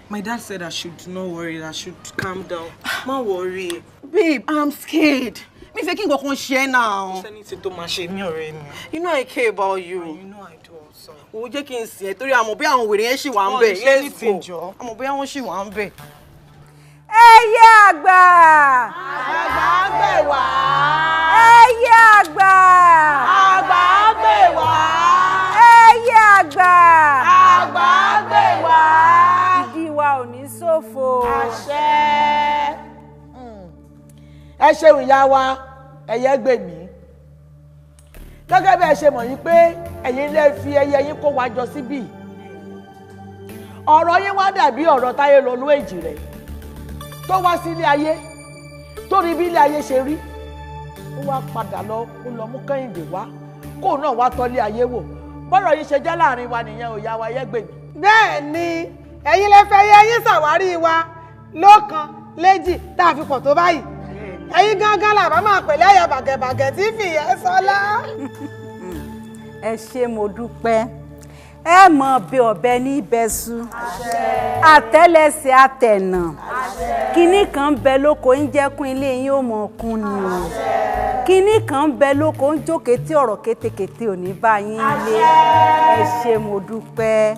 F: My dad said I should not worry, I should calm down. Má worry.
T: Babe, I'm scared. Mi fẹ́ kí nǹkan kan ṣe ẹ́ now.
F: Kò sẹ́ni tí tó máa ṣe mí ọ̀rẹ́ mi.
T: You know I care about you.
F: And you know I do also.
T: Wo jẹ́ kí n sìn ẹ́ torí àmọ̀ bí àwọn wèrè yẹn ṣì wà ń bẹ̀.
F: Let's go.
T: Àmọ̀ bí àwọn ṣì wà ń bẹ̀.
R: Ẹyẹ àgbà.
T: Àgbà gbè wá.
R: Ẹyẹ àgbà.
T: Àgbà gbè wá.
R: Ẹyẹ àgbà.
T: Àgbà gbè wá.
R: Ìdí wa ò ní ṣòfò.
G: Àṣẹ. Ẹ ṣeun ìyá wa, ẹyẹ gbè mí. Gẹ́gẹ́ bí ẹ ṣe mọ̀ yín pé ẹ̀yin lè fi ẹyẹ yín kó wa jọ síbí. Ọ̀rọ̀ yín wá dàbí ọ̀rọ̀ Táyé Lolú Èjìrẹ́ tó wá sí ilé ayé, tó rí bí ilé ayé ṣe rí, ó wá padà lọ, ó lọ mú Kẹ́hìndé wá, kóun náà wá tọ́lé ayé wò. Bọ́rọ̀ yìí ṣe jẹ́ láàrin wa nìyẹn ò yá wa, ẹyẹ gbè mí.
V: Bẹ́ẹ̀ ni, ẹ̀yin lè fẹ́ yẹ yín ṣàwárí wa lọ́kàn léjì tá a fi pọ̀ tó báyìí. Ẹ̀yin gángan làbá máa pè lẹ́yà bàgẹ̀bàgẹ̀ tí fìyẹ́ sọlá.
J: Ẹ ṣé mo dúpẹ́. Ẹ mọ̀ bí ọ̀bẹ ní bẹ́sù, àtẹ́lẹsẹ̀ àtẹ̀nà, kinní kan ń bẹ lóko ń jẹ́kún ilé yín ó mọ̀ kún ni o, kinní kan ń bẹ lóko ń jókè tí ọ̀rọ̀ kétékété ò ní bá yín lé. Ẹ ṣé mo dúpẹ́.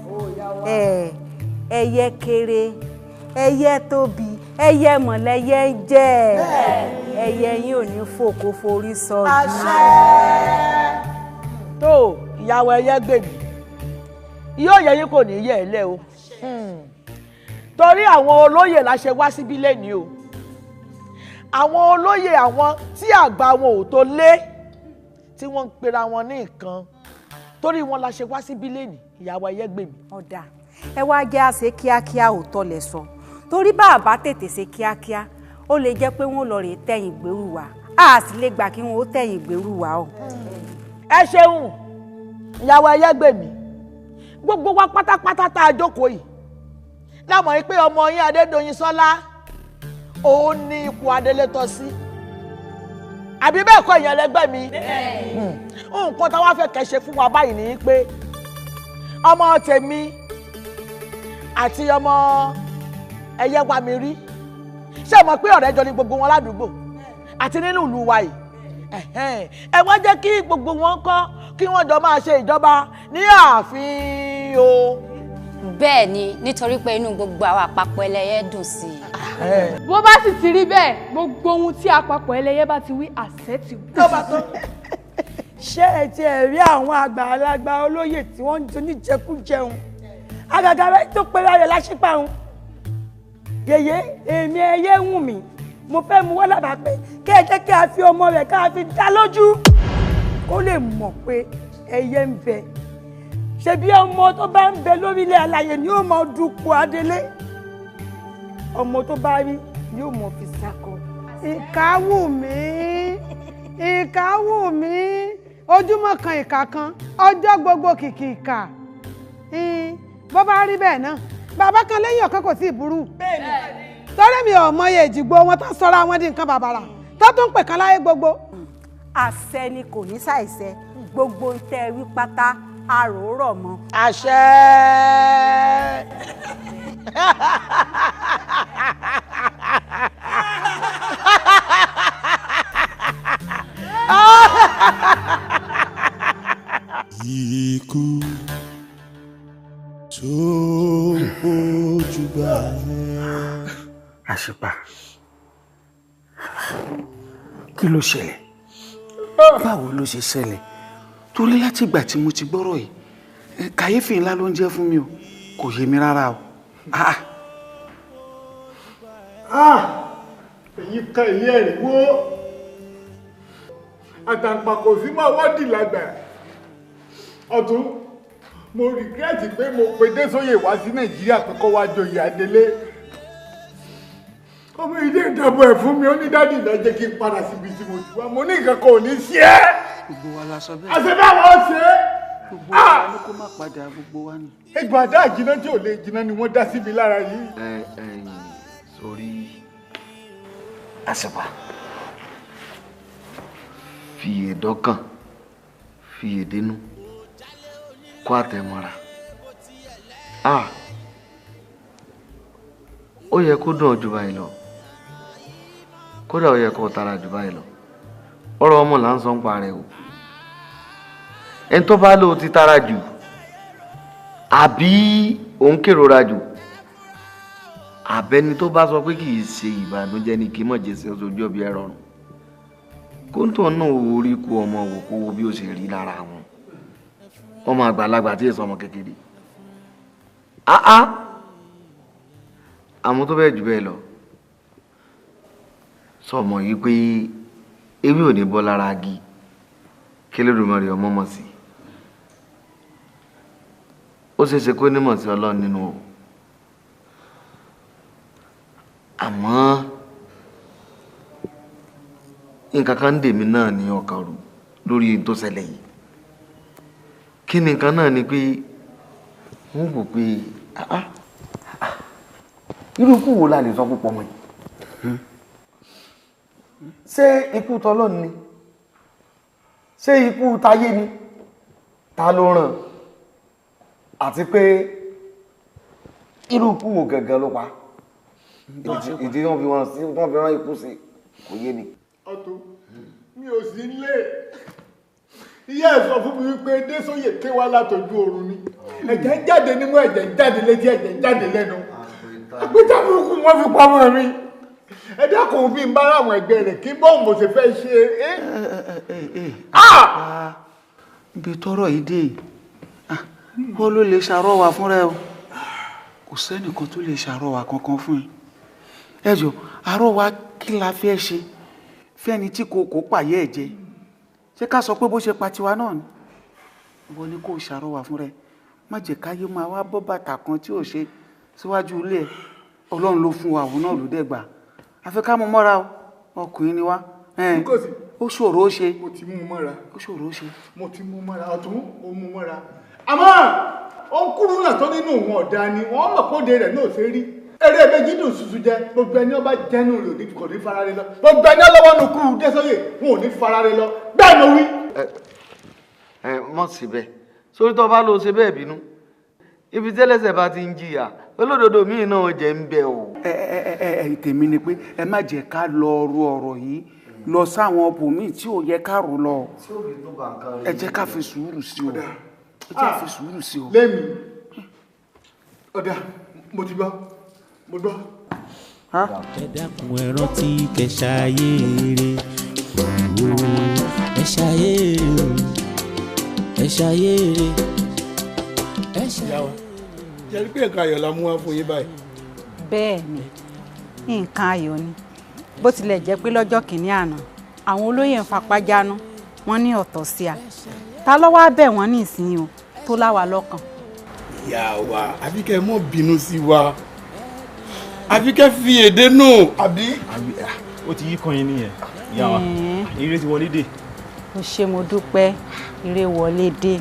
J: Ẹyẹ kéré, ẹyẹ tóbi, ẹyẹ mọ̀lẹ́yẹ ń jẹ́, ẹyẹ yín ò ní fòkó forí sọ.
G: Tó ìyàwó ẹyẹ gbè mí, yóò yẹ yín kò ní yẹ ẹ lẹ o, torí àwọn olóyè la ṣe wá síbí lẹ́ni o. Àwọn olóyè, àwọn tí àgbà wọn ò tó lé, tí wọ́n ń pera wọn ní nǹkan, torí wọn la ṣe wá síbí lẹ́ni, ìyàwó ẹyẹ gbè mí.
J: Ọ̀dà ẹ wá jẹ́ àṣẹ kíákíá, òótọ́ lẹ sọ, torí bá a bá tètè ṣe kíákíá ó lè jẹ́ pé wọ́n lọ rèé tẹ̀yìn gbèrú wa, a sì lè gbà kí wọ́n ó tẹ̀yìn gbèrú wa o.
G: Ẹ ṣeun ìyàwó ẹyẹ gbè mí. Gbogbo wa pátápátá tá a jókòó yìí lámọ̀ yìí pé ọmọ yín Adédoyin Sọlá òun ní ipò adélé tọ́ sí, àbí bẹ́ẹ̀ kọ́ ìyẹn lẹ́gbẹ́ mi? Nǹkan táwa fẹ́ kẹ́ ṣe fún wa báyìí ni pé ọmọ tèmi àti ọmọ ẹyẹ wa mi rí, ṣé mọ̀ pé ọ̀rẹ́ jọ ni gbogbo wọn ládùúgbò àti nínú ìlú wa yìí. Ẹ wá jẹ́ kí gbogbo wọn kọ́ kí wọ́n jọ máa ṣe ìjọba ní ààfin o.
C: Bẹ́ẹ̀ ni, nítorí pé inú gbogbo àwọn àpapọ̀ ẹlẹ́yẹ dùn sí i.
A: Bó bá sì ti rí bẹ́ẹ̀, gbogbo ohun tí àpapọ̀ ẹlẹ́yẹ bá ti wí, àṣẹ ti wí.
R: Ṣé ẹ ti ẹ̀ rí àwọn àgbàlagbà olóyè tí wọ́n ń oníjẹkújẹun àgàgà rẹ tó pera rẹ̀ láṣípàrún? Yèyé èmi ẹyẹ wù mí, mo fẹ́ mu wọ́n lábàá pé kí ẹ jẹ́ kí a fi ọmọ rẹ̀ ká fi dá lójú kó lè mọ̀ pé ẹyẹ ń bẹ. Ṣebí ọmọ tó bá ń bẹ lórílẹ̀ alàyè ni ó mọ dupò adelé, ọmọ tó bá rí ni ó mọ fi sákọ.
V: Ìkà wù mí, ìkà wù mí, ojúmọ́ kan ìkà kan, ọjọ́ gbogbo kìkì ìkà. Bó bá rí bẹ́ẹ̀ náà, bàbá kan lẹ́yìn ọ̀kan kò tí ì burú. Torí mi ò mọye ìjìgbó wọn tó sọra wọn di nǹkan bàbàrà tó tún pè kan láyé gbogbo.
J: Àṣẹ ni, kò ní ṣàìṣẹ, gbogbo ń tẹ́ wí pátá àròrọ̀ mọ́.
G: Àṣẹ.
Q: Ikú tó bójú bá yẹn.
I: Àṣìpà, kí ló ṣẹlẹ̀? Báwo ló ṣe ṣẹlẹ̀? Torí láti ìgbà tí mo ti gbọ́rọ̀ yìí, kàyéfì ńlá ló ń jẹ́ fún mi o, kò yé mi rárá o.
P: Èyí kan ilé ẹ̀rí wó àtàǹpàkò sí máa wádìí lágbà ọ̀tún. Mo rìgírẹ́tì pé mo pe Désóyè wá sí Nàìjíríà pé kó wá joyè adelé. Ọmọ ilé ìdàbọ̀ ẹ̀ fún mi, ó ní dádì lọ jẹ́ kí n padà síbi tí mo ti wá. Mo ní nǹkan kan ò ní ṣe é.
I: Gbogbo wa la sọ bẹ́ẹ̀.
P: Àṣẹ báwọn ṣe é.
I: Gbogbo wa ló kó má padà, gbogbo wa ni.
P: Egbò àdá àjìnà tí ò lè jìnnà ni wọ́n dá sí mi lára yìí.
O: Ẹ ẹ sórí
L: Àṣìpà, fi èdọ́kàn fi èdénú kó àtẹ̀mọ́ra. Ó yẹ kó dùn ọ́ jù báyìí lọ, kódà ó yẹ kó tara jù báyìí lọ. Ọ̀rọ̀ ọmọ là ń sọ ń pa rẹ̀ o. Ẹni tó bá lò ti tara jù àbí òun kérora jù, àbẹ́ni tó bá sọ pé kì í ṣe ìbànújẹ́ ni kì í mọ̀ jẹ́ sí ojú ọbẹ̀ rọrùn. Kóńtò náà wo orí kú ọmọ wò kó wo bí ó ṣe rí lára wọn, ọmọ àgbàlagbà tí èso ọmọ kékeré. Àmọ́ tó bẹ́ẹ̀ jù bẹ́ẹ̀ lọ, sọmọ yìí pé ewé ò ní bọ́ lára agi kí Olódùmarè ọmọ mọ̀ sí. Ó ṣeé ṣe kó nímọ̀ sí Ọlọ́run nínú o, àmọ́ nǹkan kan ń dèmi náà ní ọkàn rú lórí ohun tó ṣẹlẹ̀ yìí. Kí ni nǹkan náà? Ni pé wọ́n wò pé irú ikú wo la lè sọ púpọ̀ mọ́ yìí? Ṣé ikú tọlọ́run ni? Ṣé ikú tayé ni? Ta ló rán? Àti pé irú ikú wo gangan ló pa? Ìdí wọn fi wọn sí, wọn fi rán ikú sí, kò yé mi.
P: Ọ̀tún, mi ò sí nílé. Ìyá ẹ̀ sọ fún mi wípé Désóyè ké wá látọjú oorun ni. Ẹ̀jẹ̀ ń jáde nímú, ẹ̀jẹ̀ ń jáde létí, ẹ̀jẹ̀ ń jáde lẹ́nu. Àpótí àbúrúkú wọn fi pamọ́ mi. Ẹ dákun, bí n bá ráwọn ẹgbẹ́ rẹ̀ kí bọ́ọ̀mù mo ṣe fẹ́ ṣe é.
I: Ibi tọ́rọ̀ yìí dé, wọ́n ló lè ṣàrọwà fúnra ẹ o. Kò sẹ́nìkan tó lè ṣàrọwà kankan fún ẹ. Ẹ jọ, àrọwà kí la fẹ́ ṣe fẹ́ni tí kò pààyẹ́ ẹ̀ jẹ? Ṣé ká sọ pé bó ṣe pa tiwa náà ni? Ìwọ ni kò ṣàrọwà fúnra ẹ. Má jẹ́ káyé máa wá bọ́ bàtà kan tí ò ṣe síwájú ilé ẹ. Ọlọ́run ló fún wa, òun náà ló dẹ̀ gbà. Àfi ká mú mọ́ra o, ọkùnrin ni wá. Ó ṣòro ó ṣe.
P: Mo ti mú mọ́ra.
I: Ó ṣòro ó ṣe.
P: Mo ti mú mọ́ra, ọ̀tún mo mú mọ́ra. Àmọ́ ó ń kúrú náà tó nínú òun ọ̀dà ni wọ́n mọ̀ kóde rẹ̀ náà ṣe rí. Eré méjì dùn ṣuṣu jẹ, gbogbo ẹni ọba jẹnu rẹ òní kò ní farare lọ. Gbogbo ẹni ọlọ́wọ́ nu kú Désóyè wọn ò ní farare lọ. Bẹ́ẹ̀ ló wí.
O: Ẹ mọ̀ síbẹ̀, sórí tó bá lọ ṣe bẹ́ẹ̀ bínú, ibi tẹ́lẹ̀sẹ̀ bá ti ń jìyà olódodo míì náà jẹ́ ń bẹ o.
I: Ẹ ẹ ẹ tèmi ni pé ẹ má jẹ́ ká lọ ru ọ̀rọ̀ yìí lọ sáwọn ibòmíì tí ò yẹ ká rò lọ. Ẹ jẹ́ ká fi sùúrù sí o. Ẹ jẹ́ fi sùúrù sí o.
P: Lẹ́mi, Ọ̀dà, mo ti gbọ́, mo gbọ́.
Q: Ẹ dákun, ẹ rántí kẹ́ ṣayé rere, ẹ ṣayé rere, ẹ ṣayé rere, ẹ ṣayé.
D: Ìyá wa, jẹ́ pé nǹkan ayọ̀ la mú wá fún yín báyìí.
J: Bẹ́ẹ̀ ni, nǹkan ayọ̀ ni. Bó tilẹ̀ jẹ́ pé lọ́jọ́ kìíní àná àwọn olóyè ń fapá jánu, wọ́n ní ọ̀tọ̀ sí a. Ta ló wá bẹ̀ wọ́n nísìnyí o tó láwa lọ́kàn?
D: Ìyá wa, àbí kẹ́ ẹ mọ́ bínú sí wa, àbí kẹ́ fi èdè nù, àbí.
H: Ó ti yí kan yín nìyẹn, ìyá wa, ire ti wọlé dé.
J: O ṣé, mo dúpẹ́. Ire wọlé dé,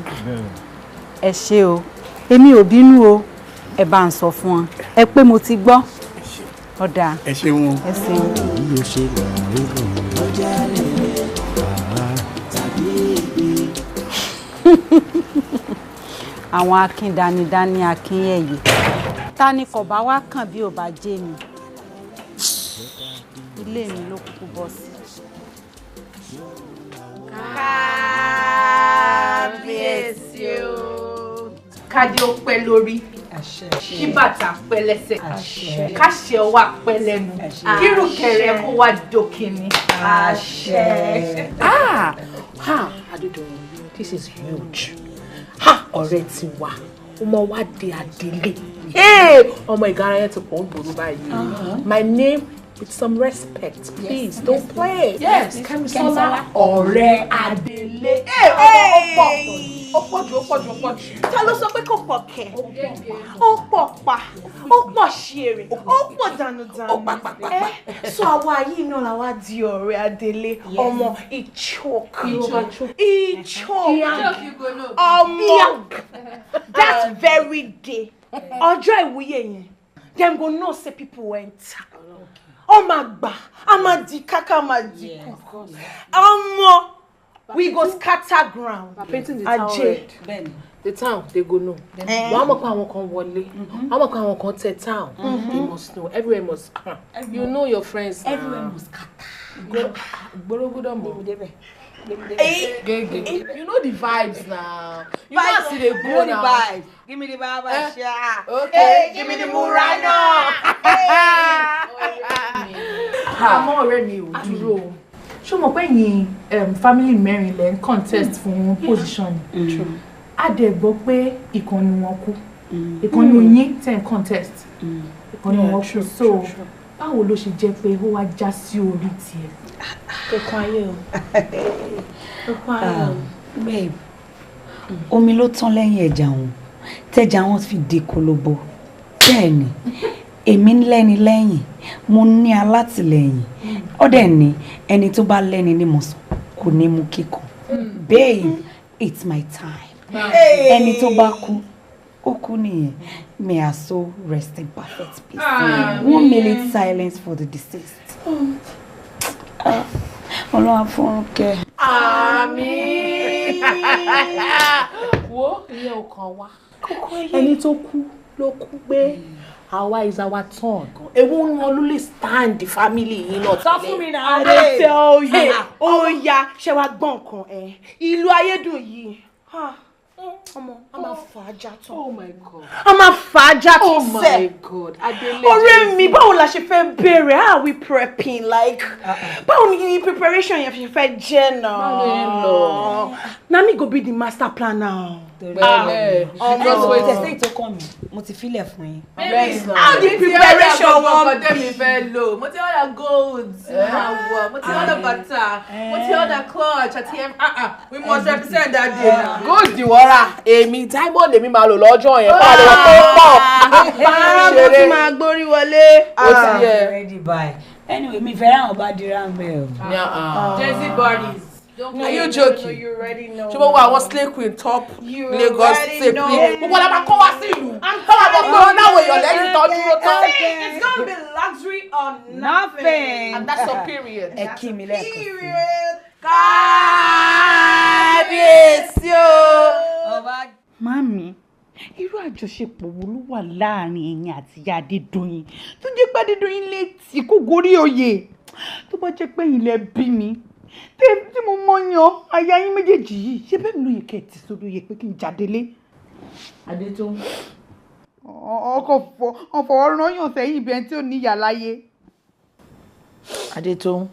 J: ẹ ṣé o. Èmi ò bínú o. Ẹ bá ń sọ fún wọn ẹ pé mo ti gbọ́. Ọ̀dà.
D: Ẹ ṣeun.
J: Ẹ ṣeun.
Q: Bí o ṣe là ó mọ̀ ọjà rere tàbí ibi.
J: Àwọn akíndanidání akínyẹ̀yẹ, ta ni kò bá wá kàn bí ò bá jẹ́ mi? Ilé mi ló kúkú bọ́ sí.
A: Kábíyèsí o. Kádé ó pẹ́ lórí, kí bàtà pẹ́ lẹ́sẹ̀, káṣẹ wà pẹ́ lẹ́nu, kírùkẹ̀rẹ̀ kó wá dókínì.
F: Ah, ha, Adédoyin, this is huge. Ha, ọ̀rẹ́ ti wà, ó mọ wá di àdélé. Ọmọ ìgara yẹn ti pọ̀ ń gbòòrò báyìí. My name with some respect, please. Yes, don't play. Yes, Kẹ́misọ́lá, ọ̀rẹ́ Adélé. Ọmọ ó pọ̀, ó pọ̀ jù, ó pọ̀ jù, ó pọ̀ jù.
R: Ta ló sọ pé kò pọ̀ kẹ̀? Ó pọ̀ pa, ó pọ̀ ṣeré, ó pọ̀ dànùdànù. So àwa yìí náà la wá di ọ̀rẹ́ Adélé. Ọmọ ìchok. Ìchok. Ọmọ that very day, ọjọ́ ìwúyè yẹn, dem go know say people enter. Ọmọ àgbà, a máa di káká, a máa di kúkú. Ọmọ, we go scatter ground.
F: Painting the town red. The town, they go know. Wọ́n á mọ̀ pé àwọn kan wọlé. Wọ́n á mọ̀ pé àwọn kan tẹ town. They must know. Everywhere must scatter. You know your friends now.
B: Everywhere must scatter.
F: Gboro gbọ́dọ̀ mọ̀. Gege. You know the vibes now. You know as e dey go now.
U: Vibes. Give me the baba sha.
F: Okay.
U: Hey, give me the Murano.
F: Àmọ́ ọ̀rẹ́ mi ò dúró o. Ṣé o mọ̀ pé yín family mẹ́rin lẹ́ ń contest fún position? A dẹ̀ gbọ́ pé ìkànnì wọn kú. Ìkànnì yín tẹ̀ ń contest. Ìkànnì wọn kú. So báwo ló ṣe jẹ́ pé ó wá já sí orí tiẹ̀?
R: Ẹkún ayé o. Ẹkún ayé o.
B: Babe, omi ló tán lẹ́yìn ẹja wọn tẹ́ja wọn fi di kolobo. Bẹ́ẹ̀ ni, èmi ń lẹ́ni lẹ́yìn, mo ní alátìlẹ́yìn. Ó dẹ̀ ní ẹni tó bá lẹ́ni ní mọ̀sán kò ní mú kíkan. Babe, it's my time. Ẹni tó bá kú, ó kú nìyẹn. May her soul rest in perfect peace. One minute silence for the deceased. Ọlọ́run fún kẹ́.
F: Àmín. Wo, ìyẹn ò kàn wá. Ẹni tó kú ló kú pé àwa is our turn. Ewu wọn ló lè stand the family yìí náà.
R: Sọ fún mi náà. I dey tell you. Ó yá, ṣe wá gbọ́ nǹkan ẹ̀. Ìlú ayédùn yìí. Ọmọ, a máa fà á já tán.
F: Oh my God.
R: A máa fà á já tán
F: Oh
R: sẹ́.
F: my God. Adele.
R: Ọ̀rẹ́ mi, báwo la ṣe fẹ́ bẹ̀rẹ̀? How are we prepping? Like, báwo ni preparation yẹn fi fẹ́ jẹ́ náà?
F: Báwo ló ń lọ?
R: Na me go be the master planner.
F: Pẹ̀lẹ́.
B: Ọmọ, tẹ̀sí tó kàn mí, mo ti filẹ̀ fún yín.
R: How the preparation wan
A: be? Tèmi fẹ́ lò. Mo ti order gold, máa wọ̀. Mo ti order bàtà. Mo ti order clutch àti we must represent that day now.
K: Gold ìwọ́ra, èmi diamond lèmi máa lò lọ́jọ́ yẹn. Báwo lè tó pọ̀?
R: Báwo mo ti máa gbórí wọlé?
K: Ó ti yẹ.
B: Ready by. Anyway, mi fẹ́ ráwọn bá dira ń bẹ̀ o.
A: Jay-Z bodies.
K: Are you joking?
R: You already know.
K: Ṣé gbogbo àwọn slay queen top
R: You
K: Lagos
R: already
K: slay
R: know.
K: queen gbogbo la máa kó wá sí ìlú? Tọ́wọ́ bọ̀ pé ó náwó èèyàn lẹ́yìn tó dúró tán.
R: It's gonna be luxury or nothing.
K: And that's a period.
B: Ẹ kí mi lẹ́ẹ̀kan sí.
A: Kábíyèsí o.
U: Mami, irú àjọṣepọ̀ wo ló wà láàrin ẹ̀yin àti ìyá Adédoyin tó jẹ́ pé Adédoyin lè tì kó gorí oyè? Tó bá jẹ́ pé ẹ̀yin lẹ bí mi tí mo mọ yan aya yín méjèèjì yìí, ṣé bẹ́ẹ̀ mi ló yẹ kẹ́ ẹ̀ tì sórí oyè pé kí n jáde lé?
K: Adétún,
M: Ọkọ̀ fọwọ́ rányàn sẹ́yìn ibi ẹni tí ò ní ìyá láyé.
G: Adétóun,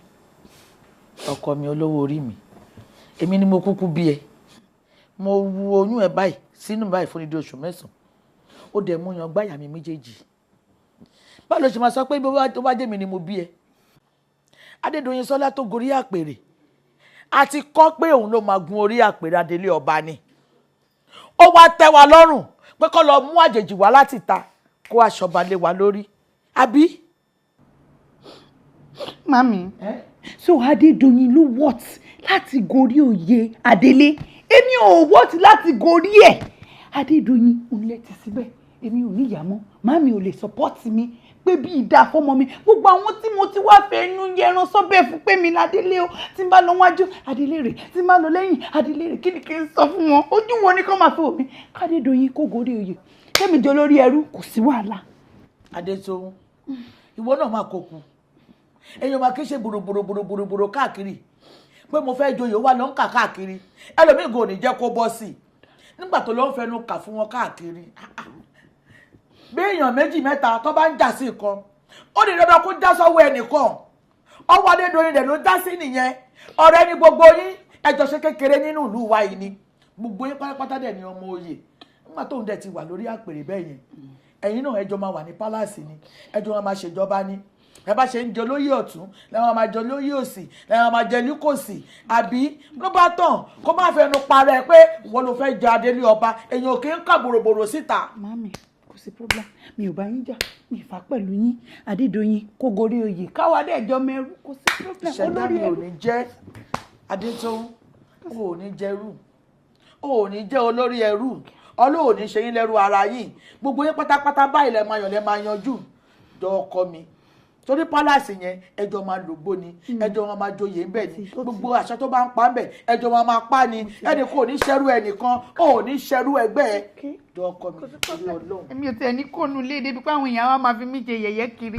G: ọkọ mi olówó orí mi, èmi ni mo kúkú bí ẹ. Mo wu oyún ẹ báyìí sínú báyìí fún ìdí oṣù 9. Ó dẹ̀ mú yan gbáyà mi méjèèjì. Báwo ló ṣe máa sọ pé tó bá jẹ́ mi ni mo bí ẹ? Adédoyin Sọlá tó gorí àpèrè àti kọ́ pé òun ló máa gun orí àpèrè adelé ọba ni. Ó wá tẹ́ wa lọ́rùn pé kó lọ mú àjèjì wá láti ta kó aṣọba lé wa lórí, àbí?
M: Mami, so Adédoyin ló wọ́t láti gorí oyè adelé, èmi ò wọ́t láti gorí ẹ̀. Adédoyin òun lẹ ti síbẹ̀, èmi ò níyàá mọ́, mami ò lè support mi pé bí ìdá fọmọ mi. Gbogbo àwọn tí mo ti wá fẹ́ inú yẹran sọ́bẹ̀ fún pé mi ládélé o, tí n bá lọ wájú adelé rè, tí n bá lọ lẹ́yìn adelé rè, kí ni kí n sọ fún wọn? Ojú wo ni kó máa fi wò mí? Kádédoyin kó gorí oyè, kémi jẹ olórí ẹrú, kò sí wàhálà.
G: Adétóun, ìwọ náà máa kó kú. Èèyàn máa kí ṣe bòròbòròbòròbòrò káàkiri pé mo fẹ́ joyè wà ló ń kà káàkiri, ẹlòmíì kò ní jẹ́ kó bọ́ sí i nígbà tó ló ń fẹnu kà fún wọn káàkiri. Bí èèyàn méjì mẹ́ta tó bá ń jà sí nǹkan, ó ní dandan kó já sọ́wọ́ ẹnìkan. Ọwọ́ Adédoyin rẹ̀ ló já sí nìyẹn. Ọ̀rẹ́ ni gbogbo yín, ẹjọ́ ṣe kékeré nínú ìlú wa yìí ni gbogbo yín pátápátá dẹ̀ ni ọmọ oyè. Nígbà tóun dẹ̀ ti wà lórí àpèrè bẹ́ẹ̀ yẹn, ẹ̀yin náà ẹjọ́ máa wà ní pálásì ni, ẹjọ́ máa ṣèjọba ni. Ẹ bá ṣe ń jẹ olóyè ọ̀tún lẹ́wọ̀n máa jẹ olóyè òsì lẹ́wọ̀n máa jẹ líkòsì, àbí ló bá tàn kó má fẹnu parẹ́ pé ìwọ ló fẹ́ jẹ adélé ọba. Èèyàn kì í kà bòròbòrò síta.
M: Mami, kò sí problem, mi ò bá yín jà, mi ì fà pẹ̀lú yín. Adédoyin kó gorí oyè, káwa dẹ̀ jọ mẹ́rú, kò sí problem.
G: Ìṣẹ̀dá mi ò ní jẹ́ Adétóun, o ò ní jẹ́rú, o ò ní jẹ́ olórí ẹrú, Ọlọ́run ò ní ṣe yín lẹ́rú ara yín. Gbogbo yín pátápátá báyìí lẹ́ máa yàn lẹ́ máa yanjú jọ ọkọ mi. Torí pálásì yẹn ẹjọ́ máa lògbó ni, ẹjọ́ máa joyè ń bẹ̀ ni, gbogbo àṣà tó bá ń pa ń bẹ̀ ẹjọ́ máa pa ni. Ẹnì kò ní ṣerú ẹnìkan, ò ní ṣerú ẹgbẹ́ ẹ. Jọ ọkọ mi torí Ọlọ́run.
M: Èmi ò tiẹ̀ ní kó nu ilé débi pé àwọn èèyàn wa máa fi mí jẹ yẹ̀yẹ́ kiri.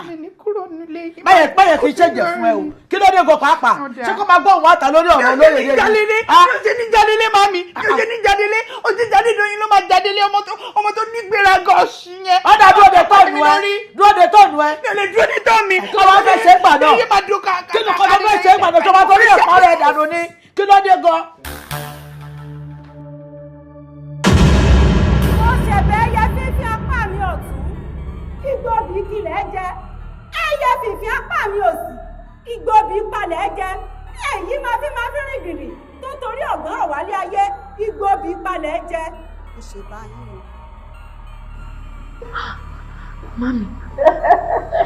M: Mi ní kúrò nílé yìí.
G: Báyẹn kì í ṣèjẹ̀ fún ẹ o. Kí ló dé gan pàápàá? Ṣé kó máa gbọ́ òun àtà lórí ọ̀rọ̀ olóyè yẹn?
M: Jadele, yóò ṣe ní jadele mami, yóò ṣe ní jadele, ó ti Adédoyin ló máa jadele, ọmọ tó ní gbéraga ọ̀ṣì yẹn.
G: Ọ̀dà dúró de tọ́ọ̀nù ẹ, dúró de tọ́ọ̀nù ẹ.
M: Mi ò lè dúró de tọ́ọ̀ mi.
G: Kí ló wá fẹ́ ṣe é gbà náà? Kí ló kọ́ ló fẹ́ ṣe é gbà náà? Ṣé wàá torí ẹ̀kọ́ rẹ̀ dànù ni? Kí ló dé gan?
A: Mo ṣẹ̀bẹ̀ yẹ fífi apá mi ọ̀tún, igbóbi kilẹ̀ jẹ. Ẹyẹ fífi apá mi òsì, igbóbi palẹ̀ jẹ. Èyí máa fi rìn gìrì tó torí ọ̀gbọ́n ọ̀wálé ayé, igbóbi palẹ̀ jẹ. Ó ṣe báyìí o.
B: Mami,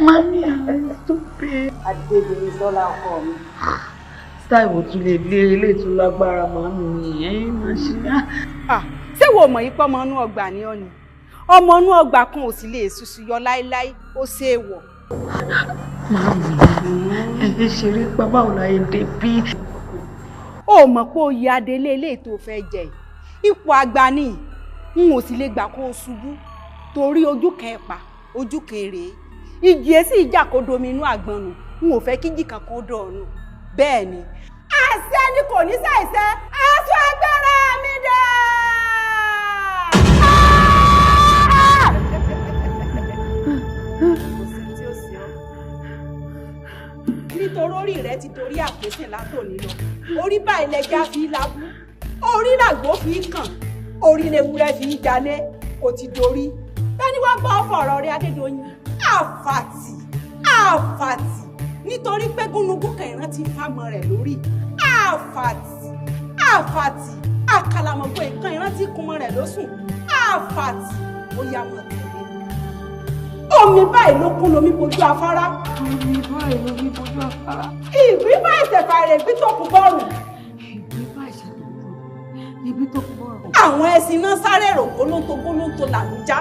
B: mami, I'm stupid.
J: Adédoyin Sọlá ọkọ mi.
B: Style wo tún lè lé ilé tó lágbára màmí mi ẹ̀ máa ṣe.
J: Ṣé wo mọ̀ yí pé ọmọ inú ọgbà ni ọ́ ni? Ọmọ inú ọgbà kan ò sì lè ṣùṣù yọ láéláé, ó ṣe é wọ̀.
B: Màmí, ẹ fi ṣeré pa báwo la yẹ dé bí.
J: Ó mọ̀ pé oyè adelé eléyìí tó fẹ́ jẹ yìí, ipò àgbà ni, n ò sì lè gbà kó o ṣubú torí ojú kan ẹ̀pà, ojú kan èrè. Ìjì èsì ìjà kó domi inú àgbọn nù, n ò fẹ́ kíjì kankan dọ̀ọ̀nù. Bẹ́ẹ̀ ni.
A: Àṣẹ ni kò ní ṣàìṣẹ, aṣọ agbára mi dà.
J: Nítorí orí rẹ ti torí àpèsè látòní lọ, orí báyìí lẹja fi labú, orí làgbó fi kàn, orí lewúrẹ́ fi jalè, ó ti dorí. Bẹ́ẹ̀ni wọ́n gbọ́ fọ̀rọ̀ rẹ Adédoyin, àfàtì àfàtì, nítorí pé gúnugún kan ìrántí fámọ rẹ̀ lórí. Àfàtì àfàtì, àkàlàmọ̀gbọ̀ ìkan ìrántí kúnmọ rẹ̀ lóṣùn. Àfàtì, ó yá mọ̀ tẹ̀lé. Omi báyìí ló kún lomi bojú afárá.
B: Omi báyìí lomi bojú afárá.
A: Ìgbín bá ìṣẹ̀fà rẹ̀ gbí tó kù bọ́ọ̀rù.
B: Ìgbín bá ìṣẹ̀fà rẹ̀ gbí tó kù bọ́ọ̀rù.
J: Àwọn ẹṣin náà sáré rògbólóńtó gbólóńtó làlújá.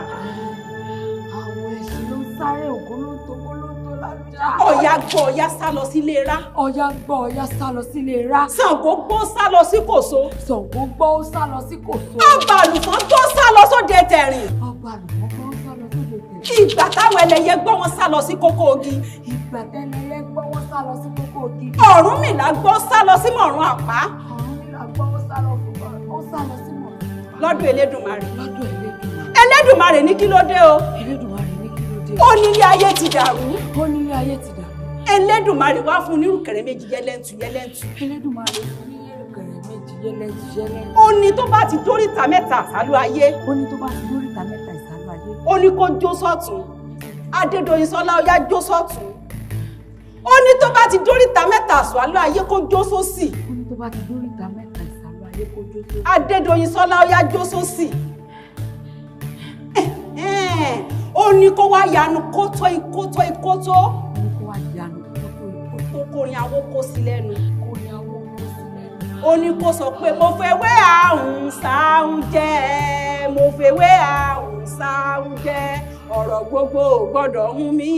B: Àwọn ẹṣin ló sáré ògbólóńtó gbólóńtó làlújá.
J: Ọya gbọ́ ọya sá lọ sílé rá.
B: Ọya gbọ́ ọya sá lọ sílé rá.
J: Ṣàngó gbó sá lọ sí kòso.
B: Ṣàngó gbó sá lọ sí kòso.
J: Ọba àlùfọ́n gbó sá lọ sóde tẹ̀rìn.
B: Ọba àlùfọ́n gbó sá lọ sóde tẹ̀rìn.
J: Ìgbà táwọn ẹlẹ́yẹ gbọ́ wọn sá lọ sí kókó ogi.
B: Ìgbà tẹ́lẹ̀yẹ gbọ́ wọn sá lọ sí kókó ogi.
J: Ọ̀rúnmìlà gbọ́ sá lọ sí mọ̀rún àpá.
B: Ọ̀rúnmìlà gbọ́ ó sá lọ sí mọ̀rún.
J: Lọ́dọ̀ Elédùmarè.
B: Lọ́dọ̀ Elédùmarè.
J: Ẹlẹ́dùmarè ní kí ló dé o.
B: Ẹlẹ́dùmarè ní kí ló dé.
J: Ó ní ilé ayé ti dàrú.
B: Ó ní ilé ayé ti dàrú.
J: Ẹlẹ́dùmarè wá fún onírùkẹ̀rẹ̀ méjì yẹlẹ́ntù yẹlẹ́ntù.
B: Ẹlẹ́dùmarè fún onírùkẹ̀rẹ̀ méjì yẹlẹ́ntù yẹlẹ́ntù.
J: Ó ní tó bá ti dóríta mẹ́ta àsálú ayé.
B: Ó ní tó bá ti dóríta mẹ́ta ìsálú ayé.
J: Ó ní kó jó sọ́tún. Adédoyin Sọlá ó yá jó sọ́tún. Ó ní tó bá ti dóríta mẹ́ta àsálú ayé kó jó sósì.
B: Ó ní tó bá ti dóríta mẹ́ta ìsálú ayé kó jó sósì.
J: Adédoyin Sọlá ó yá jó sósì. Ó ní kó wá yanu kótó ikótó ikótó.
B: Ó ní kó wá yanu kótó ikótó.
J: Kórin awó kó sí lẹ́nu.
B: Kórin awó kó sí lẹ́nu.
J: Ó ní kó sọ pé mo fẹ́ wé àrùn sáhùn jẹ́, mo fẹ́ wé àrùn sáhùn jẹ́, ọ̀rọ̀ gbogbo ò gbọ́dọ̀ hun mí,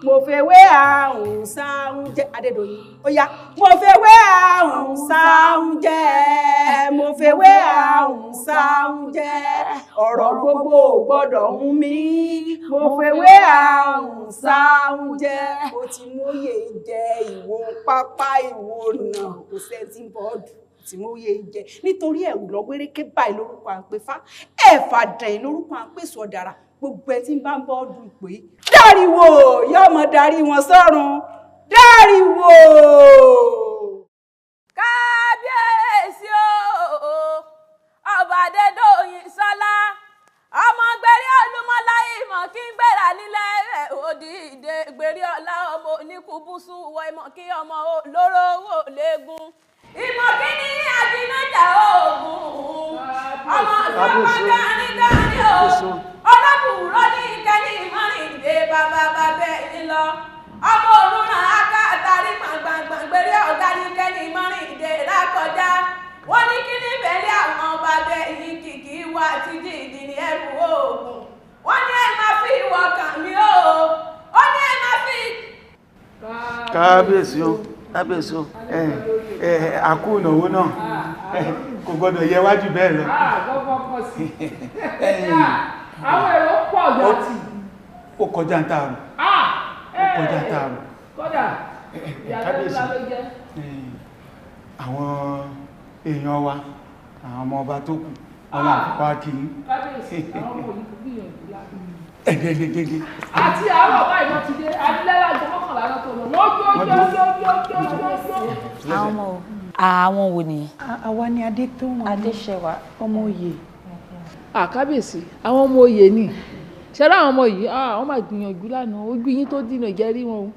J: mo fẹ́ wé àrùn sáhùn jẹ́. Adédoyin ó yá, mo fẹ́ wé àrùn sáhùn jẹ́, mo fẹ́ wé àrùn sáhùn jẹ́, ọ̀rọ̀ gbogbo ò gbọ́dọ̀ hun mí, mo fẹ́ wé àrùn sáhùn jẹ́. Ó ti móye jẹ ìwò pápá ìwò náà kò sẹ́ńtì bọ́ọ̀dù tí mo yé jẹ nítorí ẹ̀rù lọ wéréké báyìí lórúkọ à ń pè fá ẹ̀fà dẹ̀yìn lórúkọ à ń pèsè ọ̀dàrà gbogbo ẹ tí ń bá ń bọ́ ọdún pé dáríwò yóò mọ darí wọn sọ́run dáríwò.
A: Kábíyèsí o, ọba Adédoyin Sọlá, ọmọ gbẹ̀rí Olúmọlá ìmọ̀ kí ń gbéra nílẹ̀ rẹ̀ òdìdè gbẹ̀rí ọlá ọmọ oníkùbùsù wọ ìmọ̀ kí ọmọ olóró wò léegun. Ìmọ̀ kí ni àdínájà oògùn ọmọ sọ́kọ́ dárídárí o, ọlọ́bùrọ̀ ní ìkẹ́ni ìmọ̀rìndé bàbá bàbẹ́ yín lọ. Ọmọ òrùnà aká àtàrí gbàngbàngbàng gbèrè ọ̀gá ní kẹ́ni ìmọ̀rìndé rákọjá. Wọ́n ní kí ní bẹ̀rẹ̀ àwọn bàbẹ́ yìí kìkì wá títí ìdí ní ẹrù oògùn. Wọ́n ní ẹ máa fi ìwọ̀ kàn mí o, ó ní ẹ máa fi.
I: Kábíyèsí o, kábíyèsí o, ẹ ẹ àkú ìnáwó náà kò gbọdọ̀ yẹ wájú bẹ́ẹ̀ lọ.
K: Àwọn èrò pọ̀ yàtì.
I: Ó kọjá ń tààrù. Ó kọjá ń tààrù.
K: Kódà ìyàtọ̀ ńlá ló jẹ́.
I: Àwọn èèyàn wa, àwọn ọmọ ọba tó kù, wọn là ń wá kí yín.
K: Kábíyèsí, àwọn ọmọ yìí gbìyànjú láti.
I: Ẹ̀ẹ́dẹ́gbẹ̀gbẹ̀.
K: Àti àárọ̀ báyìí wọ́n ti dé, adílẹ́lá ìjọ mọ́kànlá náà tó lọ. Wọ́n jó jó jó jó jó jó.
C: Àwọn ọmọ o. Àwọn wo nìyẹn?
M: Àwa ni Adétóhùn.
C: Adéṣẹwà.
M: Ọmọ oyè.
K: Kábíyèsí, àwọn ọmọ oyè ni. Ṣé láwọn ọmọ yìí, wọ́n máa gbìyànjú lánàá, ojú yín tó dìnà ìjẹ́rí wọn o.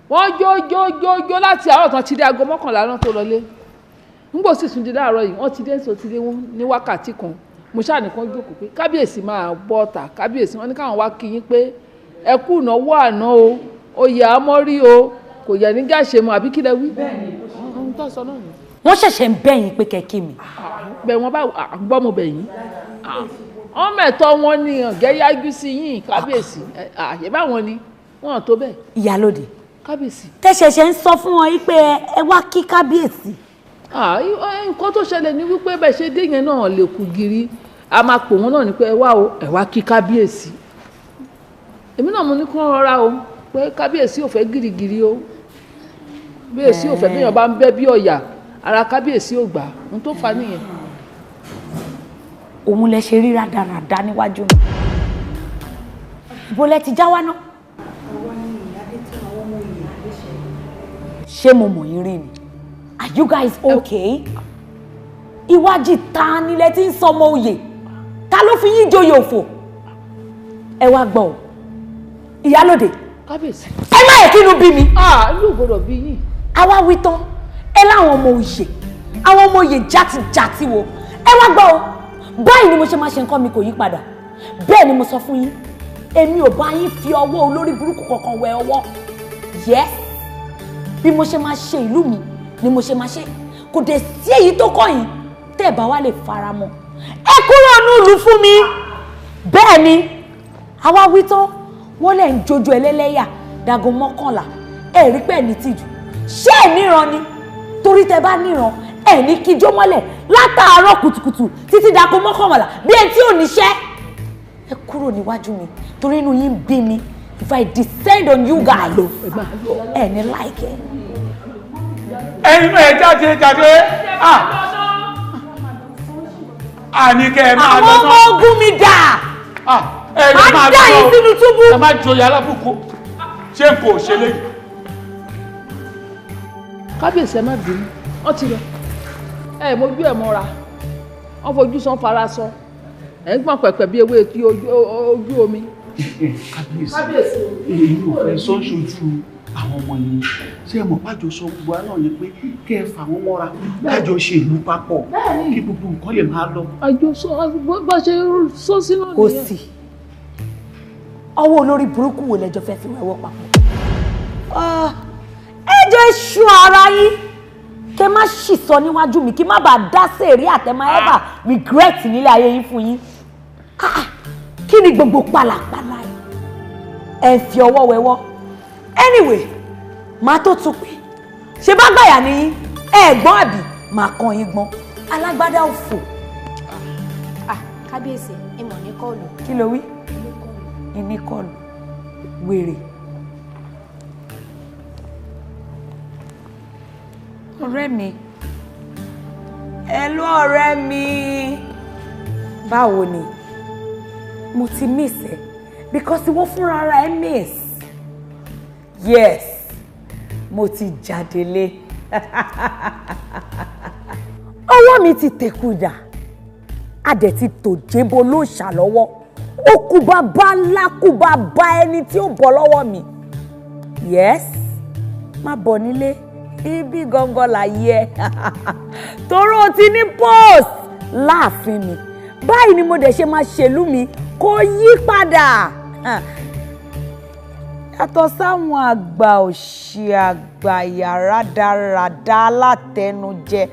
K: Wọ́n jó jó jó jó láti àárọ̀ tán ti dé aago mọ́kànlá náà tó lọlé. Ńgbò sì tún di láàárọ̀ yìí, wọ́n ti dé sọ ti dé wọn ní wákàtí kan. Mo ṣáà nìkan jókòó pé kábíyèsí máa bọ́ ọ̀tà, kábíyèsí wọn ní káwọn wá kí yín pé ẹ kú ìnáwó àná o, oyè àmọ́rí o, kò yẹ ní gàṣe mọ́ àbí kí lẹ wí. Ohun tó sọ náà ni.
B: Wọ́n ṣẹ̀ṣẹ̀ ń bẹ̀yìn pé kẹ̀kẹ́ mi.
K: Bẹ̀ wọ́n bá gbọ́ mo bẹ̀yìn. Wọ́n mẹ̀tọ́ wọn ni ọ̀gẹ́ yájú sí yín kábíyèsí, àyè báwọn ni wọ́n tó bẹ́ẹ̀.
B: Ìyálóde.
K: Kábíyèsí.
B: Tẹ́ ṣẹ̀ṣẹ̀ ń sọ fún wọn pé ẹ wá kí kábíyèsí.
K: Nǹkan tó ṣẹlẹ̀ ni wípé bẹ́ẹ̀ ṣe dé yẹn náà lè kú gírí, a máa pò wọ́n náà ni pé ẹ wá o, ẹ wá kí kábíyèsí. Èmi náà mo ní kí wọ́n rọra o, pé kábíyèsí ò fẹ́ gírígírí o, kábíyèsí ò fẹ́ bí èèyàn bá ń bẹ́ bí ọ̀yà, ara kábíyèsí ò gbà, ohun tó fa nìyẹn.
B: Òun lẹ ṣe rí rádaràda níwájú mi. Ibo lẹ ti já wá ná? Ṣé mo mọ̀ yín rí ni? Are you guys okay? Iwájú ta ni lẹ ti ń sọmọ oyè? Ta ló fi yín joyè òfò? Ẹ wá gbọ́ o, Ìyálóde.
K: Kábíyèsí.
B: Ẹ má yẹ kí inú bí mi.
K: Inú ò gbọdọ̀ bí yín.
B: Àwa wí tán, ẹ láwọn ọmọ oyè, àwọn ọmọ oyè játijàti wo. Ẹ wá gbọ́ o, báyìí ni mo ṣe máa ṣe nǹkan mi kò yí padà. Bẹ́ẹ̀ ni mo sọ fún yín, èmi ò bá yín fi ọwọ́ olórí burúkú kankan wẹ ọwọ́. Yes, bí mo ṣe máa ṣe ìlú mi ni mo ṣe máa ṣe, kò dé sí èyí tó kàn yín tẹ́ ẹ̀ bá wá lè fara mọ́. Ẹ kúrò nílùú fún mi. Bẹ́ẹ̀ ni àwa wí tán, wọ́n lẹ̀ ń jojú ẹlẹ́lẹ́yà dago 11, ẹ rí pé ní tìjú. Ṣé ẹ níran ni? Torí tẹ́ bá níran, ẹ ní kíjó mọ́lẹ̀ látàárọ̀ kùtùkùtù títí dago 11 bí ẹni tí ò níṣẹ́. Ẹ kúrò níwájú mi torí inú yín bí mi. If I descend on you guys, ẹ ní like ẹ.
I: Ẹyin náà ẹ jáde jáde. Àní kẹ́ ẹ máa lọ.
B: Àwọn ọmọ ogun mi dà.
D: Ẹ
B: Má
D: máa
B: dá yín
D: lọ.
B: sínú túbú.
D: Ẹ má joyè alábùkù. Ṣé n kò ṣe léyìí?
K: Kábíyèsí, ẹ má bínú, wọ́n ti lọ. Ẹ mojú ẹ mọ́ra, wọ́n fojú sán fara sọ, ẹ ń gbọ̀n pẹ̀pẹ̀ bí ewé etí ojú omi.
I: Kábíyèsí,
K: Kábíyèsí.
I: Èyí ò fẹ́ sọ ṣojú àwọn ọmọ yẹn. Ṣé ẹ mọ̀ pàjọ sọ gbogbo wa náà yẹn pé kẹ́ ẹ fà wọ́n mọ́ra, kájọ ṣe ìlú papọ̀, kí gbogbo nǹkan lè máa lọ.
K: Àjọsọ bá ṣe sọ sínú
B: Kò sí ọwọ́ olórí burúkú wo lẹ́jọ́ fẹ́ fi wẹ́wọ́ papọ̀. Ah, ẹ jẹ́ ṣu ara yín, kẹ́ má ṣì sọ níwájú mi, kí má bàa dá sèré àtẹ̀mọ́ ever regret nílé ayé yín fún yín. Ah, kí ni gbogbo pàlàpàlà yìí? Ẹ fi ọwọ́ wẹwọ́. Anyway, màá tó tún pé ṣe bá gbàyà ní yín, ẹ gbọ́n àbí màá kàn yín gbọ́n alágbádá òfò.
N: Ah, kábíyèsí, ìmọ̀ ní kọ́ọ̀lù.
B: Kí ló wí? Ìní kọlù wèrè. Ọ̀rẹ́ mi, hello ọ̀rẹ́ mi, báwo ni? Mo ti miss ẹ because ìwọ fúnra ara ẹ miss. Yes, mo ti jáde lé, ọwọ́ mi ti tẹ̀kùdà, a dẹ̀ ti tòjébo ló ṣàlọ́wọ́. Ó kú bàbá ńlá, kú bàbá ẹni tí ó bọ́ lọ́wọ́ mi. Yes, má bọ̀ nílé, ibi gangan là yẹ toró ti ní post láàfin mi. Báyìí ni mo dẹ̀ ṣe máa ṣèlú mi, kò yí padà. Yàtọ̀ sáwọn àgbà òṣì, àgbà yàrá dáradá, alátẹnujẹ,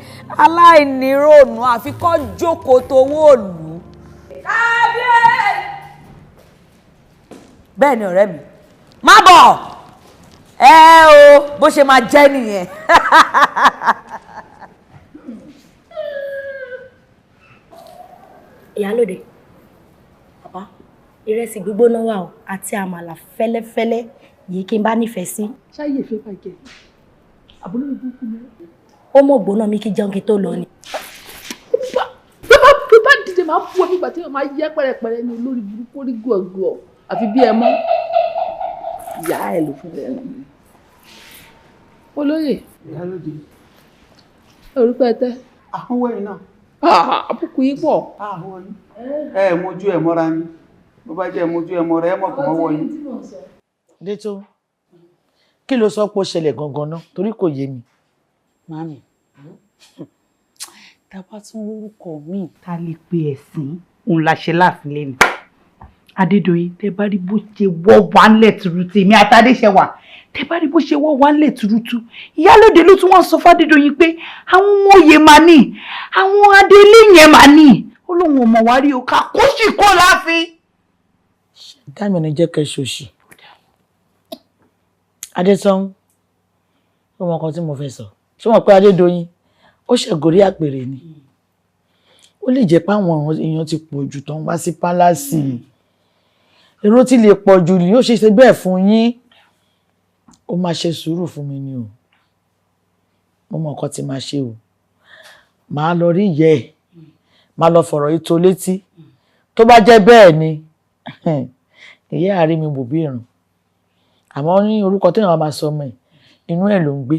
B: aláìníròònú, àfikọ́ jókòó towó òlù. Kábíyèsí. Bẹ́ẹ̀ ni ọ̀rẹ́ mi, má bọ̀ ẹ o, bó ṣe máa jẹ́ nìyẹn.
N: Ìyálóde, bàbá, ìrẹsì gbígbóná wà o àti àmàlà fẹ́lẹ́fẹ́lẹ́ yìí kí n bá nífẹ̀ẹ́ sí.
K: Ṣáyé ìfẹ́ bàjẹ́ àbúrò burúkú ni.
N: Ó mọ̀ gbóná mi kí jẹun kí tó lọ ni.
K: Bí bá dìde máa fún ọ nígbà tí wọ́n máa yẹ pẹ̀rẹ̀pẹ̀rẹ̀ ní olórí burúkú orí gọ̀ọ̀gọ̀ àfi bí ẹ mọ́ ìyá ẹ ló fún ẹ. Olóyè.
I: Ìyálóde.
K: Orúkọ ẹ tẹ.
I: Àwọn wẹ̀yìn náà.
K: Àbùkù yìí pọ̀.
I: Àwọn yìí. Ẹ mojú ẹ mọ́ra ni, bó bá jẹ́ mojú ẹ mọ́ra, ẹ mọ̀ kò mọ́wọ́ yín.
G: Détó, kí ló sọ pé ó ṣẹlẹ̀ gangan náà? Torí kò yé mi.
U: Màmí, tá a bá tún orúkọ míì tá a lè pe ẹ̀sìn òun la ṣe láàfin lẹ́nu. Adédoyin, tẹ bá rí bó ṣe wọ́ wá ńlẹ̀ tuurutu, èmi àtàdéṣẹwà, tẹ bá rí bó ṣe wọ́ wá ńlẹ̀ tuurutu, ìyálóde ló tún wọ́n sọ f'Adédoyin pé àwọn ọmọ òye máa ní, àwọn adélé yẹn máa ní, ó lóun ò mọ̀ wá rí o, ká kó sì kó láàfin.
G: Dáàmì ò ní jẹ́ kẹ́ ṣòṣì. Adétọ́n, ó mọ nǹkan tí mo fẹ́ sọ. Ṣé wọ́n pé Adédoyin ó ṣẹ̀górí àpèrè ni? Ó lè jẹ́ pé àwọn èèyàn ti pọ̀ jù tó ń wá sí pálásì. Èrò tí lè pọ̀ jù ni ó ṣe ṣe bẹ́ẹ̀ fún yín. Ó máa ṣe sùúrù fún mi ni o. Mo mọ nǹkan tí màá ṣe o. Màá lọ rí ìyá ẹ̀. Màá lọ fọ̀rọ̀ yìí tó létí. Tó bá jẹ́ bẹ́ẹ̀ ni, ìyá àárín mi bò bí ìrùn. Àmọ́ ní orúkọ téèyàn máa sọ ọmọ ẹ̀, inú ẹ̀ ló ń gbé.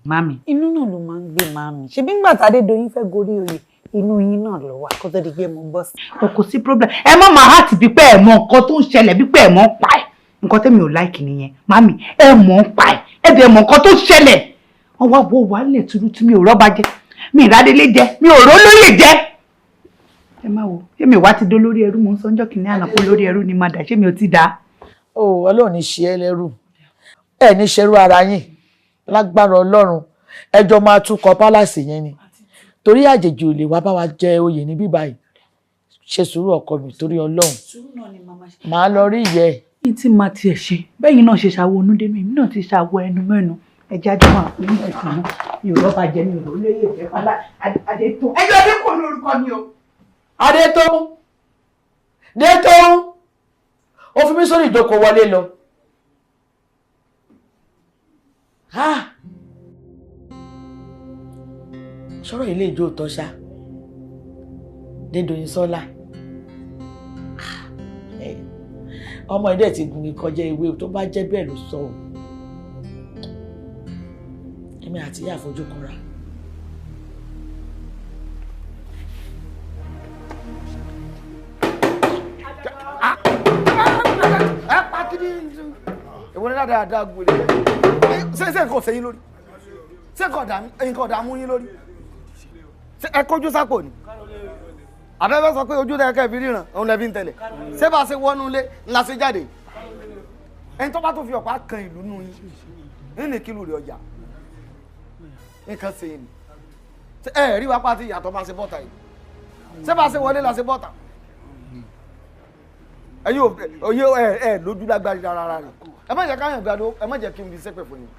U: Màmí, inú náà ló máa ń gbé màmí. Ṣebí ńgbà t'Adédoyin fẹ́ gorí oyè, inú yín náà ló wà kó tó di pé mo gbọ́ sí. O kò sí problem. Ẹ má máa hàtì bí pé ẹ mọ nǹkan tó ń ṣẹlẹ̀, bí pé ẹ mọ̀ ń pa ẹ̀. Nǹkan tẹ́mi ò láìkì nìyẹn. Màmí, ẹ mọ̀ ń pa ẹ̀. Ẹ dẹ̀ mọ̀ nǹkan tó ń ṣẹlẹ̀. Wọ́n wá wo wàhálẹ̀ tuurutu, mi ò rọ́ba jẹ. Mi ìrádélé jẹ. Mi ò rólóyè jẹ. Ẹ má wo. Ṣé mi wá ti dó lórí ẹrú? Mo ń sọ́njọ́ kìnìún àná pé lórí ẹrú ni má dà. Ṣé mi ò ti dà?
G: Ó Ọlọ́run ní ṣe ẹ́ lẹ́rù. Ẹ ní ṣerú ara yín. Lágbára Ọlọ́run, ẹjọ́ máa túkọ̀ pálásì yẹn ni. Torí àjèjì ò lè wá bá wa jẹ oyè ní bíbá yìí. Ṣe sùúrù ọkọ mi torí Ọlọ́run. Màá lọ rí ìyá ẹ̀.
M: Ní tí màá tiẹ̀ ṣe, bẹ́yìn náà ṣe ṣàwo onúdénú, èmi náà ti ṣàwo ẹnu mẹ́nu. Ẹjẹ́ ajọ́ máa pín ní ẹ̀sìn náà. Mi ò rọ́bà jẹ, mi ò rólóyè jẹ, Fọlá Adétò. Ẹjọ́ Adékò ní orúkọ mi o.
G: Adétò, Détò, ó fi mí sórí ìjókòó wọlé lọ. Sọ̀rọ̀ ilé ìjó tọ́ ṣá, Dédoyin Sọ́lá. Ọmọ ẹ̀dẹ̀ ti gùn mí kọjá ewé tó bá jẹ́ bẹ́ẹ̀ ló sọ o. Èmi àti ìyá àfojú kanra.
O: Ẹ pa kí ni ìwọ ní dáadáa gbèrè ṣé ṣé nǹkan ọ̀sẹ̀ yín lórí, ṣé nǹkan ọ̀dààmú yín lórí, ṣé ẹ kójú sápò ni? Àbẹ́fẹ́ sọ pé ojú tẹ kẹ́ fi ríran òun lẹ́bí ń tẹ̀lẹ̀. Ṣé bá a ṣe wọnú ilé ńlá ṣe jáde? Ẹni tó bá tó fi ọ̀pá kan ìlú nù yín nínú ìkìlù rẹ̀ ọjà nǹkan ṣe ni. Ẹ rí wa pàtí ìyàtọ̀ bá ṣe bọ́ta yìí, ṣé bá ṣe wọlé la ṣe bọ́ta? Ẹ̀yin òye ẹ ẹ lójú lágbára rárá rẹ. Ẹ má jẹ́ káyọ̀ gbàdó, ẹ má jẹ́ kí n fi ṣépè fún yín.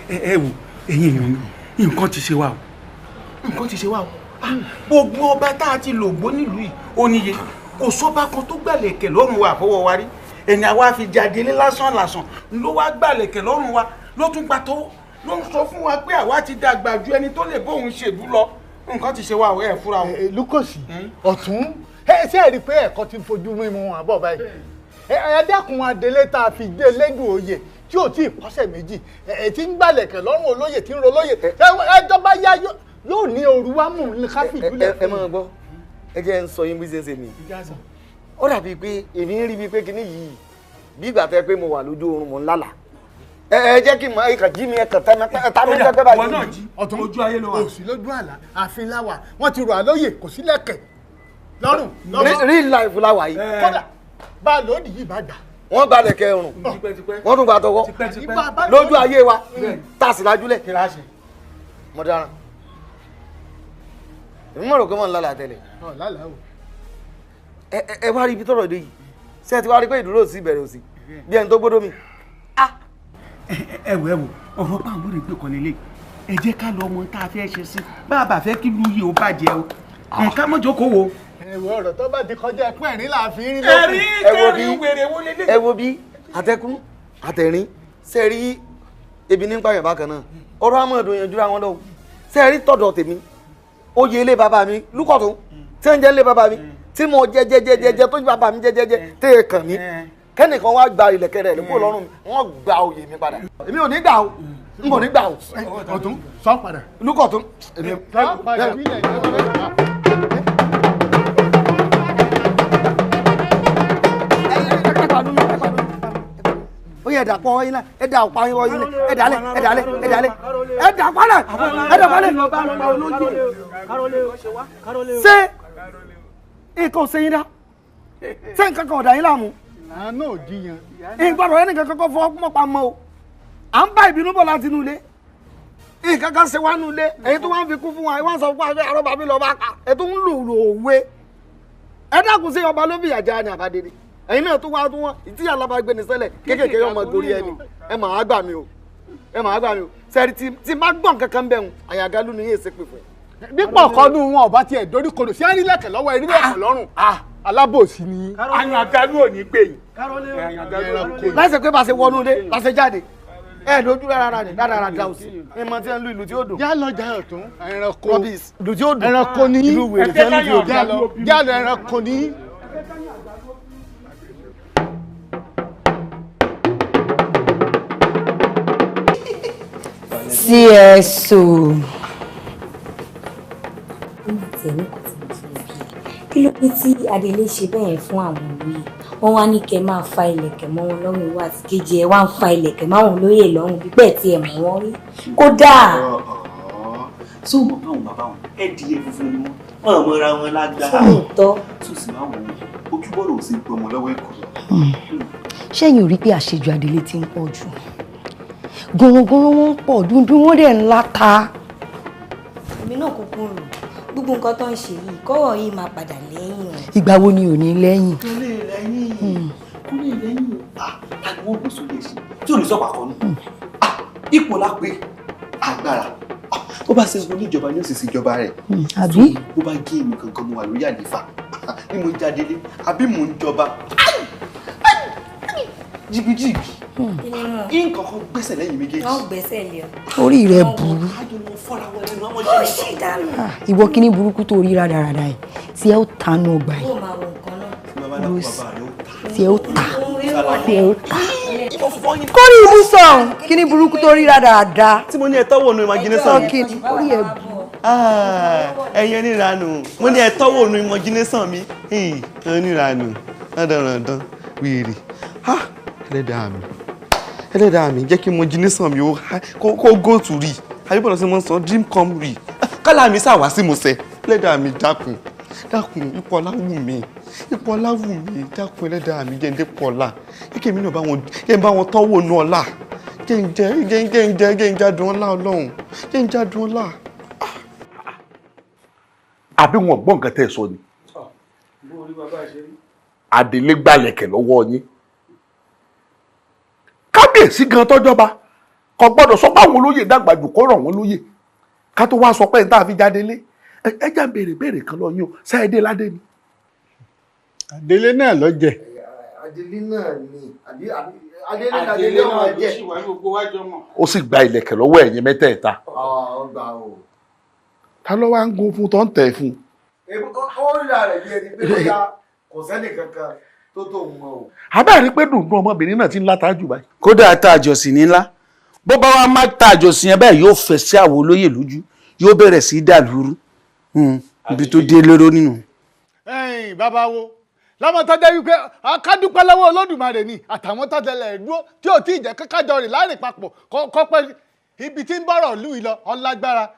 I: Ẹ wò, ẹ̀yin èèyàn mi, nǹkan ti ṣe wá o,
D: nǹkan ti ṣe wá o. Gbogbo ọba tá a ti lò gbó nílùú yìí ó níye, kò sọ́ba kan tó gbàlẹ̀kẹ̀ lọ́rùn wa àfọwọ́ wa rí. Ẹni àwa fi jáde lásán lásán ló wá gbàlẹ̀kẹ̀ lọ́rùn wa, ló tún gba tọwọ́, ló ń sọ fún wa pé àwa ti dàgbà ju ẹni tó lè bóun ṣèlú lọ. Nǹkan ti ṣe wá o, ẹ fúra o.
P: Lukosi ọ̀tún, ẹ ṣe é rí i pé ẹ̀kọ́ ti fojú mímu wọn bọ̀ báyìí. Ẹ dẹ́kun adelé tá a fi dé lẹ́dùn oyè tí ò tí ì pọ́sẹ̀ méjì, ẹ ti ń gbàlẹ̀kẹ̀ lọ́rùn olóyè tí ń ro lóyè. Ẹ tó bá yá yóò ní ooru wá mú un ká fìdúlẹ̀ fún.
O: Ẹ máa gbọ́, ẹ jẹ́ ń sọ yín bí ṣe ń ṣe mi. Ó dàbí pé èmi ń rí bíi pé kinní yìí bí ìgbà tẹ́ pé mo wà lójú oorun mò ń lálàá. Ẹ jẹ́ kí n mọ ẹ̀ka jí mi ẹ̀ka tá mi tẹ́pẹ́ báyìí.
D: Wọn náà jí
P: ọ̀tún
D: ojú ayé ló wà.
P: Kò sí lójú àlá, ààfin láwà, wọ́n ti rò àlóyè, kò sí lẹ̀kẹ̀ lọ́rùn.
O: Real life la wà yìí.
P: Kódà bá a lòdì yìí bá gbà.
O: Wọ́n gba lẹ̀kẹ̀ ọrùn, wọ́n tún gba tọwọ́ lójú ayé wa tá a sì lájúlẹ̀. Mo dáràn, èmi mọ̀ rò pé mò ń lálàá tẹ́lẹ̀. Ẹ wá rí ibi tọ́rọ̀ dé yìí, ṣé ẹ ti wá rí pé ìdúró òsì ìbẹ̀rẹ̀ òsì bí ẹni tó gbódó mi.
D: Ẹ wò, ẹ wò, ọ̀rọ̀ pàǹbó rẹ̀ gbé kan lélẹ̀. Ẹ jẹ́ ká lọ ọmọ tá a fẹ́ ṣe sí bá a bá fẹ́ kí lu yìí ó bàjẹ́ o, ẹ ká mọ̀ jókòó wo.
P: Ẹ wo ọ̀rọ̀ tó bá ti kọjá ẹkún ẹ̀rín là fi rí
D: lókun. Ẹ̀rín wèrè wo lélẹ̀.
O: Ẹ wo bí àtẹkùn àtẹ̀rín ṣe rí ebi ní pààyàn bákan náà, ọ̀rọ̀ àmọ́ yanjú ra wọn lọ́wọ́. Ṣe rí tọ̀dọ̀ tèmi, oyè ilé bàbá mi lúkọ̀tún tí ń jẹ́ ilé bàbá mi tí mo jẹ jẹ jẹ jẹ tó bàbá mi jẹ jẹ jẹ tẹ́ ẹ kàn mí kẹ́nìkan wá gba ìlẹ̀kẹ̀ rẹ̀ lóko lọ́rùn mi, wọ́n gba oyè mi padà. Èmi ò ní gbà o, n kò ní gbà o.
P: Ọ̀tún sọ padà.
O: Lúkọ̀tún èmi.
P: Sọ padà bí ilẹ̀ ìjọba.
O: Ó yẹ ẹ̀dà pọ̀ yín náà, ẹ̀dà ọ̀pá yín wọ́n yín náà, ẹ̀dà lẹ̀, ẹ̀dà lẹ̀, ẹ̀dà lẹ̀, ẹ̀dà palẹ̀, ẹ̀dà palẹ̀. Ṣé nǹkan ò ṣe yín dá? Ṣé nǹkan kan ò dà yín láàmú?
P: Àánú ò jiyàn.
O: Ìgbọ́dọ̀ ẹnì kankan kọ́ fọ́ mọ́pa mọ́ o. À ń bá ìbínú bọ̀ láti inú ilé. Nǹkan kan ṣe wá nú ilé. Èyí tó wá ń fi kú fún wa, ẹ wá ń sọ fún wa pé àrọ́bà mi lọ bá pa. Ẹ tó ń lù lù òwe. Ẹ dákun, sí ọba ló fìyà jẹ ni àbádé ni? Ẹ̀yin náà tó wá tó wọ́n ìtí alábàgbé ní sẹ́lẹ̀ kéékèèké ọmọ gorí ẹni. Ẹ máa gbà mí o, ẹ máa gbà mí o. Sẹ́ẹ̀rì tí má gbọ̀n kankan bẹ̀ ń àyàgálù ni yéé ṣe pè fún ẹ.
P: Dípò ọ̀kọ́nú wọn ọba tiẹ̀ dorí kodò sí àrílẹ̀kẹ̀ lọ́wọ́ ẹ̀rílẹ̀kẹ̀ lọ́rùn alábòsí ni.
D: Àyàgálù ò ní gbè yín.
O: Láìsẹ̀ pé bá ṣe wọnú ilé bá ṣe jáde ẹ lójú rárá rẹ rárá dá òsì ẹ mọ tí ẹ ń lu ìlú tí ó dùn.
P: Yá lọ jà ọ̀tún ẹranko
O: ìlú tí ó dùn
P: ẹranko ní
O: ìlú wèrè tí ẹ ń lu tí ó dùn.
P: Yá lọ ẹranko ní.
C: CSO.
N: Kí ló dé tí Adelé ṣe bẹ́ẹ̀ fún àwọn olóyè? Wọ́n wá ní kẹ́ máa fa ìlẹ̀kẹ̀ mọ́ wọn lọ́rùn, ìwà àti kejì ẹ̀ wá ń fa ìlẹ̀kẹ̀ máwọn olóyè lọ́rùn pípẹ́ tí ẹ̀ mọ̀ wọ́n rí. Kódà.
E: Sọ mọ báwọn bàbá wọn ẹdìyẹ funfun ni wọn wọn mọra wọn lágbára.
N: Sóòótọ́.
E: Tó sì máa wọ ojúbọ̀rọ̀ ò sí gbọmọ lọ́wọ́ ẹ̀kọ́.
S: Ṣẹ́yìn ò rí pé àṣejù Adelé ti ń pọ̀ jù? Gúnrúngúnrún wọn ń pọ̀, dúndún wọn dẹ̀ ń láta.
N: Èmi náà kúkú rò gbogbo nǹkan tó ń ṣe yìí kọ́rọ̀ yìí máa padà lẹ́yìn o.
S: Ìgbà wo ni ò ní lẹ́yìn?
E: Kúlẹ̀ lẹ́yìn, kúlẹ̀ lẹ́yìn, àwọn gbèsò lè ṣe tí ò ní sọ̀pà kan nù. Ipò lápè agbára bó bá ṣe sọ níjọba ní òsì síjọba rẹ̀.
S: Àbí?
E: Bó bá gé èmi gangan mo wà lórí àlefa bí mo ń jáde lé àbí mo ń jọba jìgìjìgì nǹkan kan gbẹ́sẹ̀ lẹ́yìn méjèèjì.
N: Wọ́n gbẹ́sẹ̀ lé ọ.
S: Orí rẹ burú.
N: Ó ṣì dànù.
S: Ìwọ kíní burúkú tó rí rádaràda yìí tí ẹ ó tanu ọgbà yìí.
N: Ó máa wo nǹkan náà.
E: Bàbá náà bàbá rẹ̀ ó ta.
S: Tí ẹ ó ta, tí ẹ ó ta. Kórì ibú sọ̀hún, kí ni burúkú tó rí rádaràda.
E: Tí mo ní ẹ tọ́wọ́ nu imagination mi.
S: Kí ni orí ẹ bù.
E: Ẹ̀yin oníranù, mo ní ẹ tọ́wọ́ nu imagination mi. Oníranù, rándanrandan, wèrè. Ẹlẹ́dàá mi, ẹlẹ́dàá mi, jẹ́ kí imagination mi kó go to rí. Àbíbọ̀dọ̀ sí mo sọ dream come real. Kálá mi sà wá sí mo sẹ. Ẹlẹ́dàá mi dákun, dákun, ipò ọlá wù mí, ipò ọlá wù mí, dákun ẹlẹ́dàá mi jẹ́ ń dépò ọlá. Kí èmi náà bá wọn tọ́wọ́ nu ọlá. Jẹ́ ń jẹ́ jẹ́ ń jẹ́ ń jẹ́ jẹ́ ń jádùn ọlá Ọlọ́run, jẹ́ ń jádùn ọlá.
T: Àbí wọn gbọ́ nǹkan tẹ́ ẹ sọ ni? Adelé gbalẹ̀kẹ̀ lọ́wọ́ yín. Kábíyèsí gan tọ́jọba kò gbọ́dọ̀ sọ pé àwọn olóyè dàgbà jù kó rọ̀ wọ́n lóyè. Ká tó wá sọ pé níta fi jáde lé. Ẹ já béèrè béèrè kan lọ yín o, sáyédé ládé ni.
P: Adelé náà ló jẹ.
O: Adelé náà ni àbí Adelé Adelé náà jẹ.
T: Ó sì gba ìlẹ̀kẹ̀ lọ́wọ́ ẹ̀yin mẹ́tẹ̀ẹ̀ta.
O: Ó gbà o.
T: Ta ló wá ń gun fún tó ń tẹ̀ fún?
O: Ó ríra rẹ̀ bí ẹni pé bóyá kò sẹ́nì kankan tó tó mọ o.
T: Àbẹ́rẹ́ pé dùndún ọmọbìnrin náà ti ń láta jù báyìí.
D: Kódà tá a jọ̀sìn ní ńlá, bó bá wá má tá a jọ̀sìn yẹn bẹ́ẹ̀ yóò fẹ̀ sí àwọn olóyè lójú, yóò bẹ̀rẹ̀ sí í dàlúrú ibi tó dé lóró nínú.
P: Ẹ̀yin bàbá wo láwọn tó jẹ́ wípé akádúpẹ́ lọ́wọ́ Olódùmarè ni àtàwọn tó tẹlẹ̀ dúró tí ò tí ì jẹ́ kájọ rìn láàrin papọ̀ kọ́pẹ́ ibi tí ń bọ̀rọ̀ lù yìí lọ ọlágbára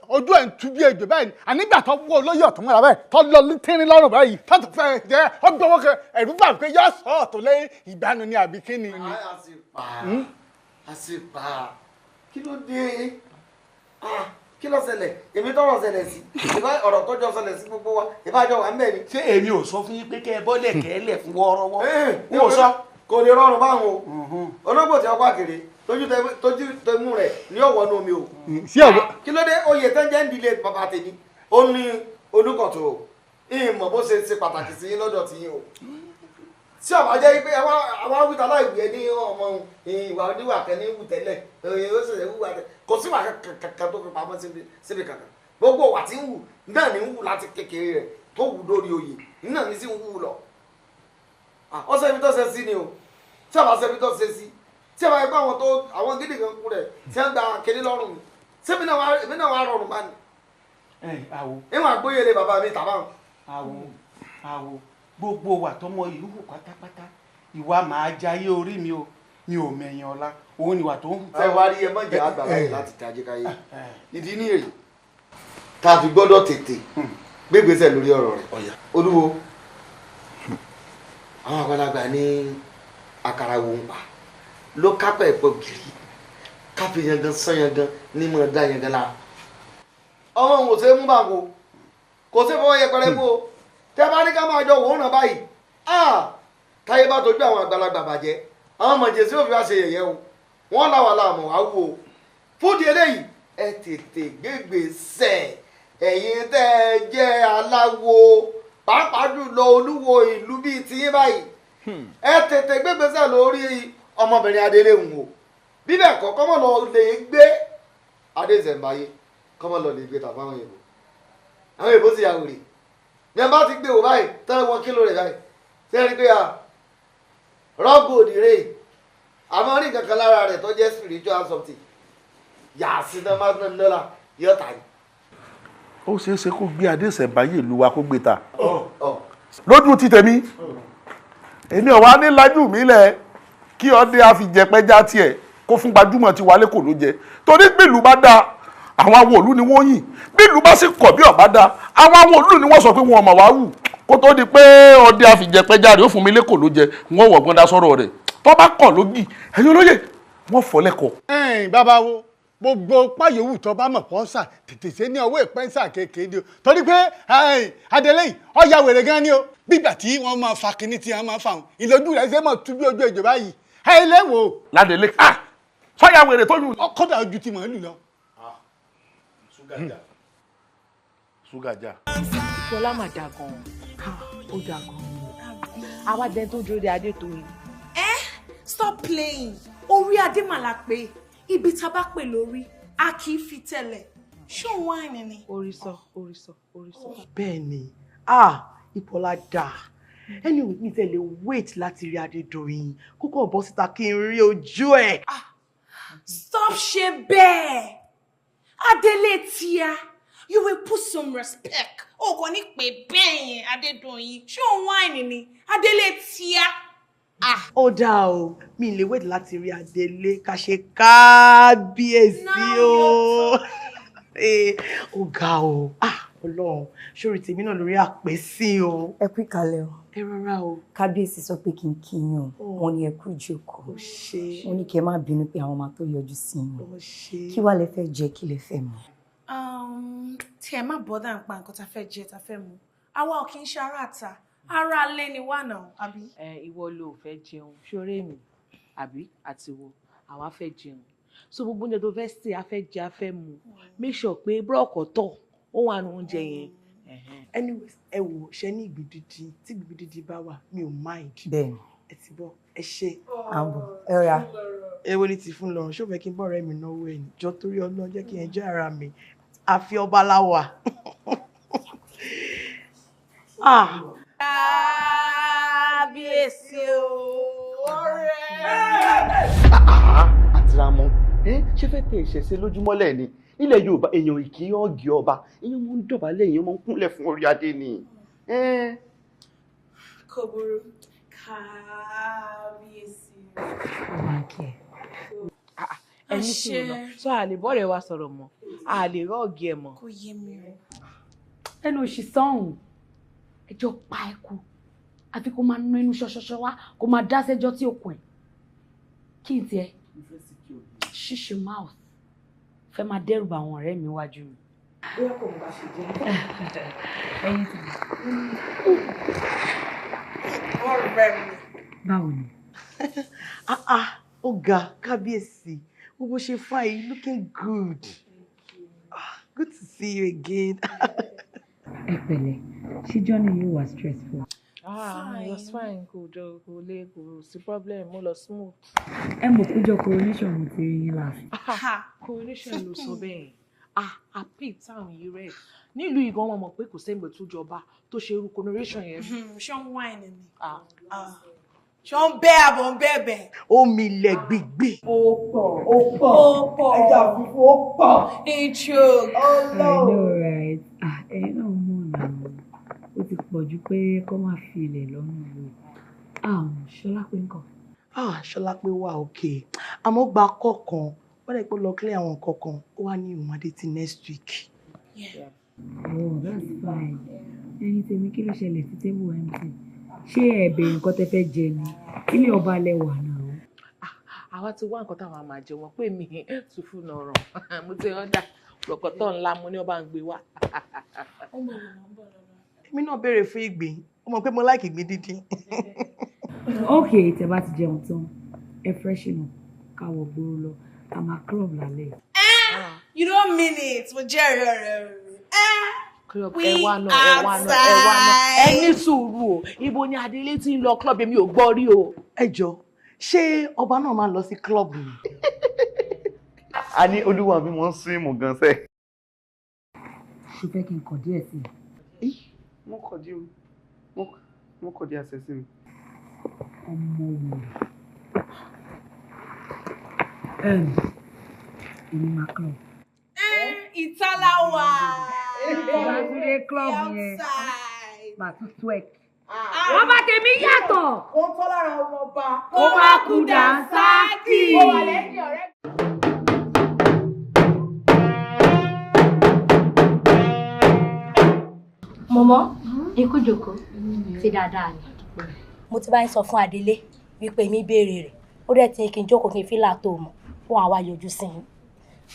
P: ojú ẹ̀ ń tu bí ejò báyìí ànígbà tó wọ olóyè ọ̀tún mọ́ra báyìí tó lọ tínrín lọ́rùn báyìí tó tó fẹ́ jẹ́ ọgbọ́n kẹ ẹ̀rú bà pé yọ sọ ọ̀tún lẹ́yìn ìgbanu ni àbí kí ni.
O: A sì pa kí ló dé, kí ló ṣẹlẹ̀? Èmi tọrọ ṣẹlẹ̀ sí ìbá ọ̀rọ̀ tọjọ ṣẹlẹ̀ sí gbogbo wa ìbájọ wà ń bẹ ni.
D: Ṣé èmi ò sọ fún yín pé kẹ́ ẹ bọ́lẹ̀ kẹ́lẹ̀ fún wọ́ọ́rọ́wọ́? N ò sọ.
O: Kò lè rọrùn báwọn o, ológbò tí ọkọ àkèrè tójú tẹmú rẹ ní ọwọ́ ní omi o. Kí ló dé? Oyè tó ń jẹ́ ń dilé bàbá tèmi ó ní olùkọ̀tò ìmọ̀ bó ṣe ṣe pàtàkì sí yín lọ́dọ̀ tí yín o. Tí ọba jẹ́ pé àwa wíta láìwí ẹ ní ọmọ ìwà oníwà kan ní wù tẹ́lẹ̀ ó sì ṣe wúwa tẹ́lẹ̀ kò sí ìwà kankan tó fi pamọ́ síbi kankan. Gbogbo wà tí ń wù náà ní ń wù láti kékeré rẹ̀ tó wù lórí oyè náà ní sí ń wù lọ. Ó ṣe ibi tó ṣe sí ni o, tí ọba ṣe ibi tó ṣe sí tí ọba yẹ pé àwọn tó àwọn gidi kan kú rẹ̀ tí wọ́n gba kéde lọ́rùn mi ṣé èmi náà wà rọrùn bá ní. Ìwọ̀n àgbóyè lè bàbá mi tàbá.
D: Àwo àwo gbogbo wa tọmọ ìlú hù pátápátá ìwà máa jayé orí mi o, mi ò mẹ̀yìn ọ̀la òun ìwà tó ń hù.
O: Ṣé wàá rí ẹ mọ̀jẹ̀ àgbà láyè láti tají káyé ìdí ní èrè tá a fi gbọ́dọ̀ tètè gbégbèsè lórí ọ̀rọ̀ rẹ̀. Olúwo, àwọn àgbàlagbà ní àkàrà wo ń pa ló kápẹ́ ẹ̀pọ̀ gírí káfí yangan sán yangan ní mọ̀ dá yangan lára. Ọmọ òun ò ṣe é mú báwo, kò ṣe fọwọ́ yẹpẹrẹ mú o. Tẹ bá ní ká máa jọ wòóràn báyìí, táyé bá tójú àwọn àgbàlagbà bàjẹ́, àwọn ọmọ jèsí òfin wá ṣe yẹ̀yẹ́ o, wọ́n làwà láàmú wá wò ó. Fúdi eléyìí ẹ tètè gbégbèsè ẹ̀yin tẹ́ ẹ jẹ́ aláwo pàápàá jùlọ olúwo ìlú bíi tiyín báyìí, ẹ tètè gbégbèsè lórí ọmọbìnrin Adelé ń wò. Bí bẹ́ẹ̀ kọ́ kọ́mọ lọ lè gbé Adéṣẹ̀mbáyé, kọ́mọ lọ lè gbé tàbí àwọn èèbò, àwọn èèbò sì yà wèrè. Ní ẹ bá ti gbé wò báyìí tán wọn kílò rẹ̀ báyìí ṣé ẹ rí pé rọ́gò òdìrè àmọ́ rí kankan lára rẹ̀ tó jẹ́ spiritual something yàásí náà má ná dọ́là yóò tà ní.
T: Ó ṣeé ṣe kó gbé Adéṣẹ̀mbáyé ìlú wa kó gbé ta lójú ti tèmi, èmi ò wá ní lajú mi lẹ̀ kí ọdẹ àfijẹpẹjá tiẹ̀ kó fún gbajúmọ̀ tí wálé kò ló jẹ, torí bílù bá dáa àwọn awo òlú ni wọ́n yìn, bílù bá sì kọ̀ bí ọ̀bá dáa àwọn awo òlú ni wọ́n sọ pé wọn ọmọ wa wù kó tó di pé ọdẹ àfijẹpẹjá rẹ̀ ó fún mi lẹ́kọ̀ọ́ ló jẹ, wọ́n wọ̀gbọ́n dá sọ́rọ̀ rẹ̀ tó bá kọ̀ lógì ẹ̀yin olóyè wọ́n fọ́ lẹ́kọ̀ọ́.
P: Ẹ̀yin bàbá wo gbogbo páyòwù tó bá mọ̀ pọ́nsà tètè ṣe ní ọwọ́ ìpẹ́nsà kékeré ni o, torí pé Adelé yìí ọ̀ya wèrè gan ni o, bígbà tí wọ́n máa fa kinní tí wọ́n máa fa wọn ìlójú rẹ̀ ṣe mọ̀ tú bí ojú ejò báyìí ẹ lé wò.
T: Ládélé sọ́yà wèrè tó yùn.
P: Ọkọ̀dà ojú ti màálù lọ.
T: Ṣúgàjà ṣúgàjà.
F: Ìfọlá mà dà gan-an, ó dà gan-an, àwa dẹni tó dúró de Adétoyìn.
R: Stop playing. Orí adé mà la pé ibi tá a bá pè lórí a kì í fi tẹ̀lẹ̀. Ṣé òun wáìnì ni?
F: Orí sọ, orí sọ, orí sọ.
V: Bẹ́ẹ̀ ni, Ìfọlá dà.
E: Anyway, mi tẹ̀lé wait láti rí Adédoyin kókó bọ́ síta kí n rí ojú ẹ̀.
R: Stop ṣe bẹ́ẹ̀. Adélé tíá, you will put some respect. O kò ní pè bẹ́ẹ̀ yẹn, Adédoyin. Ṣé òun wáìnì ni? Adélé tíá.
E: Ó dáa o, mi lè wait láti rí Adélé ká ṣe kábíyèsí o. Ó ga o, ah Ọlọ́run, ṣórí tèmi náà lórí àpèsí o.
S: Ẹ kú ìkàlẹ̀ o.
E: Ẹ rọra o.
S: Kábíyèsí sọ pé kí n kí yín o, wọ́n ní ẹ kú ìjókòó. Wọ́n ní kí ẹ má bínú pé àwọn máa tó yọjú sí yín. Kí wàá lẹ fẹ́ jẹ, kí lẹ fẹ́ mu?
R: Tí ẹ má bọ́dà ń pa nǹkan tá a fẹ́ jẹ, tá a fẹ́ mu. Àwa ò kí ń ṣe ará àta, ará alẹ́ ni wà náà, àbí?
F: Ẹ ìwọ ló fẹ́ jẹun, ṣoré mi, àbí àtiwọ, àwa fẹ́ jẹun. So gbogbo oúnjẹ tó fẹ́ sè, a fẹ́ jẹ, a fẹ́ mu. Make sure pé búrọ̀kọ̀tọ̀ ó wà ní oúnjẹ yẹn.
E: Anyways, ẹ wò ṣe ní ìgbín dídín, tí ìgbín dídín bá wà, mi ò mind.
S: Bẹ́ẹ̀ni.
E: Ẹ ti bọ́, ẹ ṣe.
S: Àbọ̀, ẹ ra.
E: Èwo ni ti fún lọ́rùn, ṣó fẹ́ kí n bọ́ ọ̀rẹ́ mi náwó ẹ̀ ní? Jọ torí Ọlọ́run jẹ́ kí n jẹ́ ara mi. Àfi ọba láwà.
R: Kábíyèsí o, ọ̀rẹ́.
E: Àtìrámọ́, ṣé fẹ́ tẹ ìṣẹ̀ṣe lójúmọ́lẹ̀ ni? Nílẹ̀ Yorùbá, èèyàn kì í ọ̀gì ọba, èèyàn máa ń dọ̀bálẹ̀, èèyàn máa ń kúnlẹ̀ fún orí adé ni.
R: Kò burú, kábíyèsí.
F: Ẹni tí ò lọ sọ àlè bọ́ọ̀rẹ̀ wa sọ̀rọ̀ mọ́, àlè rọ́ọ̀gì ẹ̀ mọ́.
R: Kò yé mi o.
B: Ẹnu òṣì sọ́hùn, ẹjọ́ pa ẹ kú, àfi kó máa ná inú ṣọṣọṣọ wá, kó máa dá sẹ́jọ́ tí ó kùn ẹ̀. Kí n tiẹ̀? Shush your mouth. Fẹ́ máa dẹ́rù bà àwọn ọ̀rẹ́ mi wájú mi.
F: Bóyá kò mọ̀ bá ṣe jẹ́.
B: Ẹyin tí.
R: Ọ̀rẹ́ mi.
B: Báwo ni?
E: Ó ga, kábíyèsí. Gbogbo ṣe fine, looking good. Good to see you again.
B: Ẹ pẹ̀lẹ́, ṣé journey yóò wá stressful?
F: Ah, it was fine. Kò jọ kò lè kò sí problem, mo lọ smooth.
B: Ẹ mọ̀ péjọ coronation mo ti rí yín last.
F: Coronation ló sọ bẹ́ẹ̀. Ah, àpè táwọn yìí rẹ̀. Nílùú ìgan wọn mọ̀ pé kò sẹ́ńgbẹ̀ tó jọba tó ṣe irú coronation yẹn.
R: Ṣé ń wáìnì ni? Ṣé ń bẹ́ àbọ̀ ń bẹ́ẹ̀ bẹ́ẹ̀?
E: Omi ilẹ̀ gbígbé.
G: Ó pọ̀, ó pọ̀,
R: ó pọ̀.
G: Ẹja fífún ó pọ̀.
R: Ìṣòro.
B: I know, right? Ah, ẹ̀yin náà mọ̀ náà. Ó ti pọ̀ ju pé kó máa fi ilẹ̀ lọ́rùn lò. Ṣọlápé ńkọ́?
E: Ṣọlápé wà òkè. Àmọ́ gba kọ̀ọ̀kan, wọ́n dẹ̀ pé lọ clear àwọn nǹkan kan, ó wá ní ìwọ̀n ti next week.
B: Yeah. Oh, that's fine. Ẹyin tèmi, kí ló ṣẹlẹ̀ sí table empty? Ṣé ẹ bèrè nǹkan tẹ́ fẹ́ jẹ ni? Ilé ọba lẹ wà náà.
F: Àwa ti wá nǹkan táwọn máa jẹ, wọ́n pè mí tùfú nọ̀rọ̀. Mo ti ọ̀dà rọ̀kọ̀tọ̀ ńlá mo ní ọba ń gbé wá.
E: Èmi náà béèrè fún ìgbín, ó mọ̀ pé mo like ìgbín díndín.
B: Ok, tẹ́ bá ti jẹun tán, ẹ freshen up, ká wọ gbòòrò lọ, a máa club lálẹ́.
R: You don't mean it, mo jẹ́rìí ọ̀rẹ́ mi.
F: Club,
R: We
F: ẹ wá náà, ẹ wá náà, ẹ wá náà. Ẹ ní sùúrù o, ibo ni Adélé ti ń lọ club, èmi ò gbọ́ rí o.
E: Ẹ jọ, ṣé ọba náà máa lọ sí club ni? A ní olúwa mi wọ́n ń swim gan sẹ́.
B: Ṣé fẹ́ kí n kọ̀ díẹ̀ sí i?
E: Mo kọ̀ dí o, mo kọ̀ dí àṣẹ sí mi.
B: Ọmọ wò. Èmi máa club.
R: Ìtàlá wà.
B: Màtúndé club yẹn. Màtún twerk. Wọ́n bá tèmi yàtọ̀.
G: Ó ń tọ́ lára ọmọ ọba.
B: Ó máa kú dànsákì.
G: Ó wà lẹ́yìn ọ̀rẹ́.
N: Mọ̀mọ́, ikú jòkó, ṣe dáadáa ni. Mo ti bá ń sọ fún Adélé wípé mi béèrè rẹ̀, ó dẹ̀ ti ní kí n jókòó kí n fílà tó mọ̀ fún àwa yọjú sí i.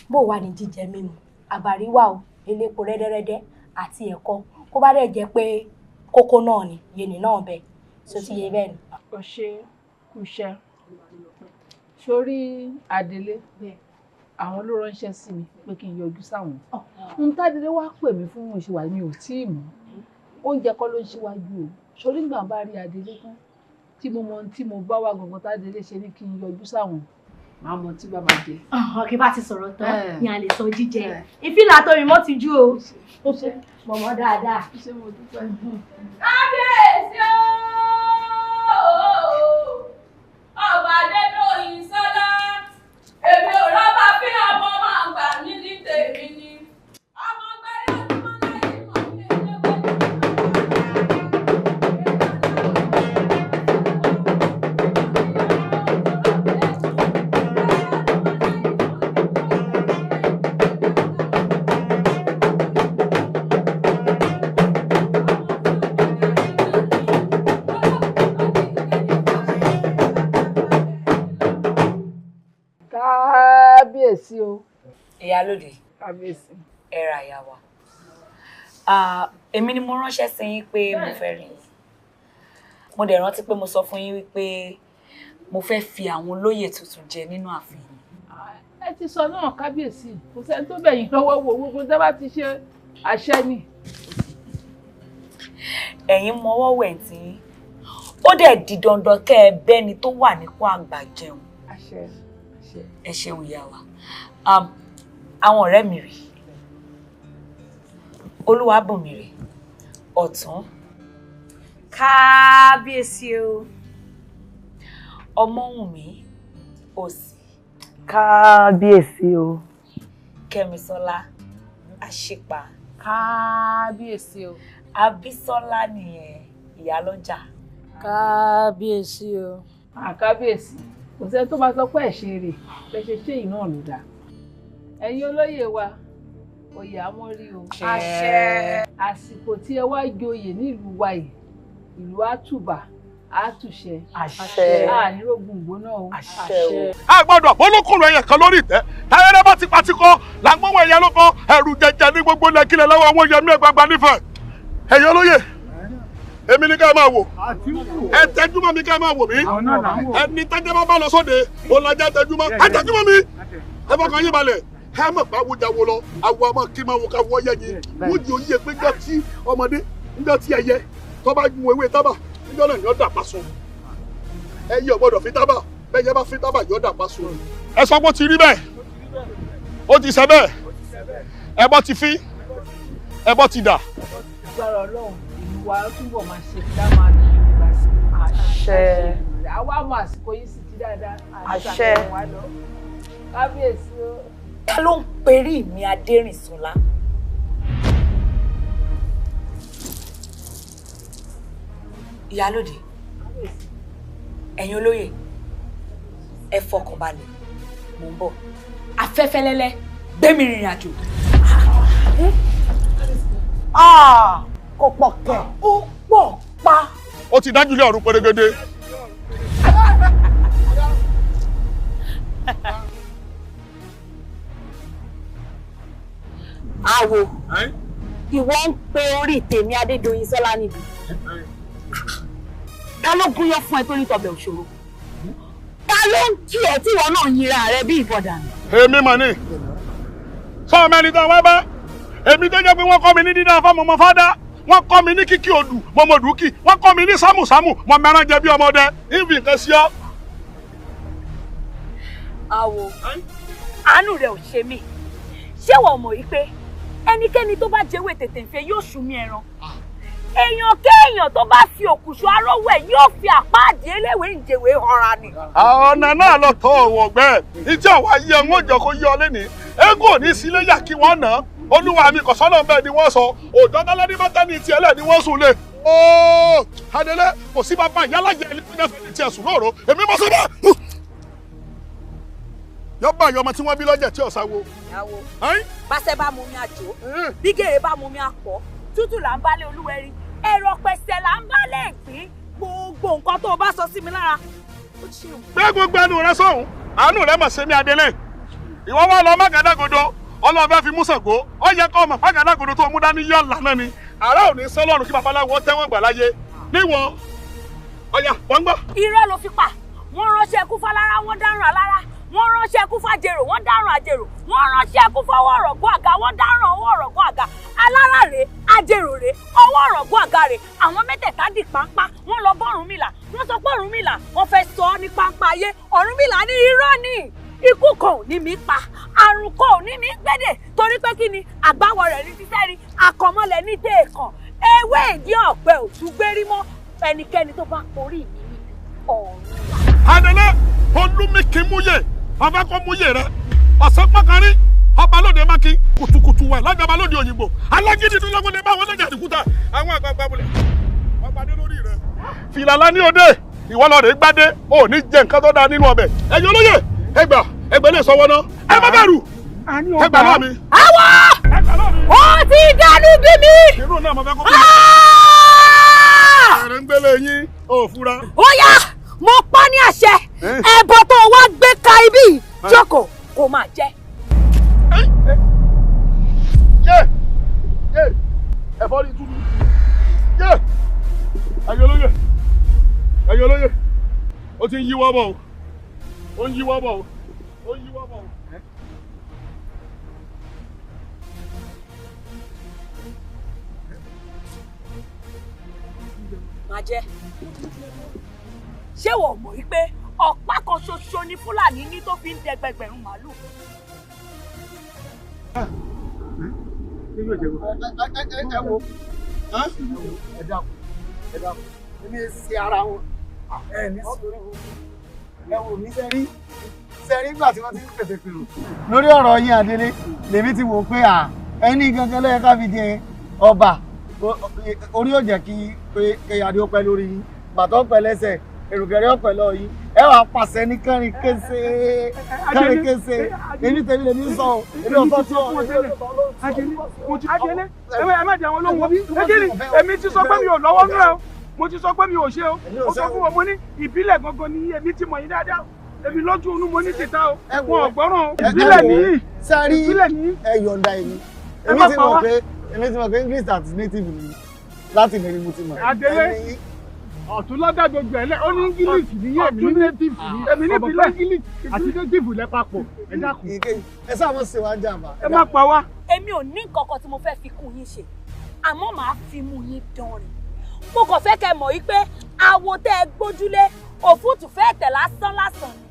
N: Bó wà ní jíjẹ mímu, àbàrí wà o, elépo rẹ́dẹ́rẹ́dẹ́ àti ẹ̀kọ. Kó bá dẹ̀ jẹ́ pé kókó náà ni, yéènì náà bẹ̀, ṣó ti yé bẹ́ẹ̀ ni.
K: Kò ṣe kúṣẹ́. Sórí Adélé, àwọn ló ránṣẹ́ sí mi pé kí n yọjú sáwọn. Ohun tádélé wá pè mí fún ìṣèwà mi ò tí ì mọ̀. Oúnjẹ kọ́ ló ń ṣíwájú o. Sórí ìgbà bá rí Adélé tán tí mo mọ ohun tí mo bá wá gangan tádélé ṣe ní kí n yọjú sáwọn, màá mọ tí bá máa jẹ.
N: Kí bá ti sọ̀rọ̀ tán ni a lè sọ jíjẹ. Ìfìlà torí mọ́ ti jú o. Mọ̀mọ́ dáadáa.
K: Ṣé mo dúpẹ́?
A: Kábíyèsí o! Ọmọ Adédọ̀yìn Sọ́lá. Èmi ò rọ́bà fí ọmọ máa gbà mí ní tèmi ni.
K: Kábíyèsí o.
B: Ìyálóde.
K: Kábíyèsí.
B: Ẹ ra ìyá wa. Èmi ni mo ránṣẹ́ sí yín pé mo fẹ́ rí yín. Mo dẹ̀ rántí pé mo sọ fún yín wípé mo fẹ́ fi àwọn olóyè tuntun jẹ nínú ààfin.
K: Ẹ ti sọ náà kábíyèsí, kò sẹ́ni tó bẹ̀yìn lọ́wọ́ wo gbogbo tẹ́ bá ti ṣe àṣẹ ni.
B: Ẹ̀yin mọwọ́ wẹ̀ tí yín. Ó dẹ̀ di dandan kẹ́ ẹ bẹ́ni tó wà nípò àgbà jẹun.
K: Àṣẹ.
B: Ẹ ṣeun ìyá wa. Àwọn ọ̀rẹ́ mi rèé. Olúwabùnmi rèé. Ọ̀tún.
J: Kábíyèsí o.
B: Ọmọ́wùnmí òsì.
R: Kábíyèsí o.
B: Kẹ́misọ́lá Àṣìpa.
K: Kábíyèsí o.
B: Abísọ́lá nìyẹn ìyálọ́jà.
R: Kábíyèsí o.
K: Kábíyèsí, kò sẹ́ni tó bá sọ pé ẹ̀ṣin rè bẹ́ẹ̀ ṣe ṣe yìí náà ló dáa. Ẹ̀yin olóyè wa, oyè àmọ́rí o.
J: Àṣẹ.
K: Àsìkò tí ẹ wá joyè nílùú wa yìí, ìlú àtùbà àtúnṣe.
R: Àṣẹ.
K: Ànírógun ìgbóná o.
R: Àṣẹ o.
T: A gbọ́dọ̀ bólókùnrin ẹyẹ kan lórí ìtẹ́ táyẹrẹ bá ti patí kọ làgbọ́wọ́ ẹyẹ ló kọ ẹrù jẹjẹ ní gbogbo lẹkílẹ lọ́wọ́ àwọn yẹmí ẹgbàgbà nífẹ̀ẹ́. Ẹ̀yin olóyè, èmi ní ká ẹ máa wò, ẹ tẹjúmọ́ mi ká ẹ máa wò mí. Ẹni tẹ́jẹ́ bá bá lọ sóde òlàjà tẹjúmọ́, ẹ tẹjúmọ́ mi, ẹ fọkàn yín balẹ̀. Ẹ mọ̀ pé awújáwo lọ, awo àmọ́ kí máa wo ká wọ́ yẹ́yìn. Wọ́n di oyè pé ńjọ́ tí ọmọdé, ńjọ́ tí ẹyẹ tó bá gun ewé tábà, ńjọ́ náà yọ dàpá sun. Ẹyẹ ò gbọ́dọ̀ fi tábà, bẹ́ẹ̀ yẹ bá fi tábà yọ dàpá sun. Ẹ sọ pé ó ti rí bẹ́ẹ̀, ó ti ṣe bẹ́ẹ̀, ẹbọ ti fín, ẹbọ ti dà.
K: Agbára Ọlọ́run, ìlú wa túbọ̀ máa ṣe kí á máa dùn nígbà sí.
R: Àṣẹ.
K: Àwa mọ àsìkò yìí sì ti dáadáa.
R: Àṣẹ.
K: Kábíyèsí o.
B: Ta ló ń perí mi Adérìnsọ́lá? Ìyálóde, ẹ̀yin olóyè, ẹ fọkàn balẹ̀, mò ń bọ̀. Afẹ́fẹ́ lẹ́lẹ́, gbé mi rìnrìn àjò.
G: Kò pọ̀ kẹ̀, ó pọ̀ pa.
T: Ó ti dájú lé ọ̀run pérégedé.
J: Àwò, ìwọ ń pe orí tèmi Adédoyin Sọ́lá níbi. Ta ló gúnyán fún ẹ tó ní tọbẹ̀ òṣòro? Ta ló ń kí ẹ tí ìwọ náà yinra rẹ bí ìbọn dànù?
T: Èmi mà ní. Sọ mẹ́ni tán wá bá. Èmi tó jẹ́ pé wọ́n kọ́ mi ní dídá fáwọn ọmọ fádá. Wọ́n kọ́ mi ní kíkí odù, mo mọ̀ dùkì. Wọ́n kọ́ mi ní sámùsámù, mo mẹ́rán jẹ bí ọmọdé. Ìfì nǹkan sí ọ.
B: Àwò, àánú rẹ ò ṣe mí. Ṣé wọ́n mọ̀ yìí pé ẹnikẹ́ni tó bá jẹ́wé tètè ń fẹ́ yóò ṣùmí ẹran? Èèyàn kéèyàn tó bá fi òkùṣù arówẹ̀ yóò fi àpáàdé eléwé ìjèwé ọ̀ra ni.
T: Ọ̀nà náà lọ tọ òun ọ̀gbẹ́. Ìjọ wa yí ẹ ń jọ kó yí ọ lẹ́nìí. Eégún ò ní sílé yà kí wọ́n nà án. Olúwa mi kò sọ́nà bẹ́ẹ̀ ni wọ́n sọ. Òjò tálẹ́dí bá tẹ́ ní tiẹ̀ lẹ̀ ni wọ́n sùn lé. Ooo Adélé kò sí bàbá ìyálàjẹ ẹni tó jẹ́ fẹ́ tiẹ̀ sùn lóòrò. Èmi mọ̀ síbẹ̀. Yọba àyọmọ tí wọ́n bí lọ́jẹ̀ tí ọ̀sá wo.
B: Ìyàwó, báṣẹ́ bá mú mi àjò, bí gèrè bá mú mi àpọ̀, tútù là ń bálé olúwẹ̀rí, ẹ̀rọ pẹ̀sẹ̀ là ń bálé ìgbín, gbogbo nǹkan tó o bá sọ sí mi lára.
T: Gbé gbogbo ẹnu rẹ sọ̀hún, àánú rẹ mọ̀ sí mi Adélé. Ìwọ wá lọ mágàdàgodo, ọlọ́ọ̀fẹ́ fi mú Ṣàngó, ó yẹ kó ọmọ mágàdàgodo tó mú dání yọ̀ lánàá ni. Àrà ò ní sọ́lọ́run kí babaláwo tẹ́wọ̀n gbà láyé. Níwọ̀n, ọ̀yà, wọ́n gbọ́.
B: Irọ́ ló fi pa, wọ́n ránṣẹ́ ikú fálára, wọ́n dáràn alára. Wọ́n ránṣẹ́ ikú fájèrò, wọ́n dáràn àjèrò. Wọ́n ránṣẹ́ ikú fọwọ́ ọ̀rọ̀gún àga, wọ́n dáràn ọwọ́ ọ̀rọ̀gún àga. Alára rèé, àjèrò rèé, ọwọ́ ọ̀rọ̀gún àga rèé. Àwọn mẹ́tẹ̀ẹ̀ta di pàńpá, wọ́n lọ bọ́ Ọ̀rúnmìlà. Wọ́n sọ pé Ọ̀rúnmìlà, wọ́n fẹ́ sọ ọ́ ní pàńpá ayé. Ọ̀rúnmìlà ní irọ́ ni. Ikú kan ò ní mi pa, àrùn kan ò ní mi gbẹ́dẹ̀. Torí pé kí ni àgbáwọ̀ rẹ̀ ní tíṣẹ́rí, àkànmọ́lẹ̀ ní déèkàn. Ewé ìdí ọ̀pẹ ò tún gbérí mọ́. Ẹnikẹ́ni tó bá porí mi níbi,
J: ọ̀run.
T: Adélé olúmikínmúyè ọba kò múyè rẹ ọ̀sán pọ́kànrí ọba lóde mákin kùtùkùtù wẹ̀ lọ́jọba lóde òyìnbó alágídí tó lọ́gbọ́n lè bá wọn lọ́jà àdìkúta àwọn àgbààgbà bulẹ̀ ọba dé lórí rẹ. Fìlàlà ní òde ìwọ lọ rè gbádé ò ní jẹ nǹkan tó dáa nínú ọbẹ̀ ẹ̀yin olóyè ẹgbà ẹgbẹ́ lè sọwọ́ náà ẹ má bẹ̀rù ẹgbà náà mi.
J: Àwa ó ti dánú bí mi.
T: Irú náà mo fẹ́ kó bí mi. Ẹ̀rẹ̀ ń gbélé yín ò fura.
J: Ó yá mo pa ní àṣẹ ẹbọ tó wá gbé ka ibi jókòó kó máa jẹ.
T: Yé yé ẹ̀fọ́ rí tútù yé ẹ̀yin olóyè ẹ̀yin olóyè ó ti ń yíwọ́ bọ̀ o ó ń yíwọ́ bọ̀ o ó ń yíwọ́ bọ̀ o.
J: Máa jẹ. Ṣé wọ́n mọ̀ wípé ọ̀pá kan ṣoṣo ni Fúlàní ní tó fi ń dẹgbẹgbẹ̀rún màálù?
P: Ẹ wo ẹ dákun ẹ dákun èmi ṣe ara wọn ẹ ní sùúrù ẹ wò mí sẹ́rí sẹ́rí nígbà tí wọ́n ti ń pètè pèrò lórí ọ̀rọ̀ yín Adélé lèmi ti wò pé à ẹni gangan ló yẹ ká fi jẹ ọba orí ò jẹ́ kí adé ó pẹ́ lórí yín bàtà ó pẹ́ lẹ́sẹ̀ èrògẹ̀rẹ̀ ọ̀pẹ̀ lọ yìí ẹ wàá pàṣẹ ní kẹrin kése kẹrin kése èmi tèmi lèmi sọ ọ èmi ò sọ tí ọ
I: Adélé ẹ má jẹ àwọn olóhùn omi ekele èmi ti sọ pé mi ò lọ́wọ́ nú ẹ o mo ti sọ pé mi ò ṣe o mo sọ fún wọn mo ní ìbílẹ̀ gangan ni èmi ti mọ̀ yín dáadáa èmi lójú inú mo ní tìta o wọn ò gbọ́ràn o ìbílẹ̀ nìyí ìbílẹ̀ nìyí.
P: Ẹ yọ̀ǹda èmi èmi ti mọ̀ pé èmi ti mọ̀ pé English àti native ni láti ní mo ti mọ̀.
I: Adélé ọ̀tún lọ́dà gbogbo ẹ̀ lẹ́ ó ní English ní èmi ní native ní èmi ní ìbílẹ̀ English àti native lẹ́ papọ̀ ẹ dákun.
P: Ẹ sáà mọ̀ sí wa ń jàmbá.
I: Ẹ má pa wá.
J: Èmi ò ní nǹkan kan tí mo fẹ́ fi kún yín ṣe àmọ́ màá fi mú yín dán rìn. Mo kàn fẹ́ kẹ́ mọ̀ wípé àwo tẹ́ ẹ gbójúlé òfútù fẹ́ tẹ̀ lásán lásán ni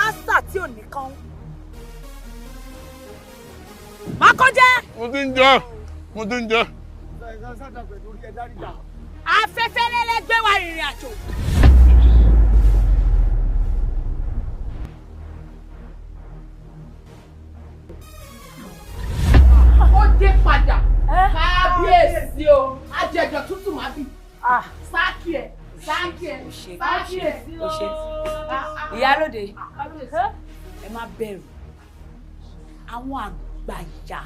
J: àṣà tí ò ní kán. Má kọjá.
T: Mo ti ń jẹ mo ti ń jẹ.
J: Afẹ́fẹ́ lẹ́lẹ́ gbé wa rìnrìn àjò.
F: Ó dé padà kábíyèsí o ajẹjọ tútù má bì sáàkì ẹ sáàkì ẹ sáàkì ẹ.
B: Ìyálóde ẹ má bẹ̀rù àwọn àgbàyà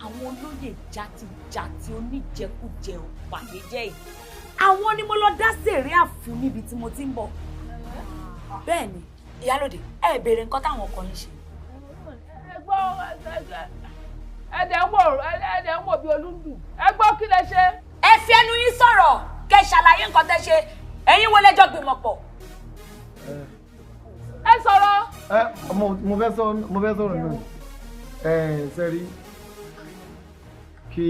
B: àwọn olóyè játijàti oníjẹkújẹ òpàyéjẹ yìí àwọn ni mo lọ dá sẹ̀ríà fún níbi tí mo ti ń bọ̀ bẹ́ẹ̀ ni Ìyálóde ẹ béèrè nǹkan táwọn ọkọ yín ṣe.
K: Ẹ gbọ́ ẹ̀dẹ̀ ń wò ẹ̀dẹ̀ ń wò bí olúndù ẹ gbọ́ kí lẹ ṣe.
B: Ẹ fi ẹnu yín sọ̀rọ̀ kẹ́ ṣàlàyé nǹkan tẹ́ ṣe ẹ̀yin wo lẹ́jọ́ gbìmọ̀ pọ̀.
K: Ẹ sọ̀rọ̀.
P: Ẹ mo fẹ́ sọ̀rọ̀ náà ẹ sẹ́rí kí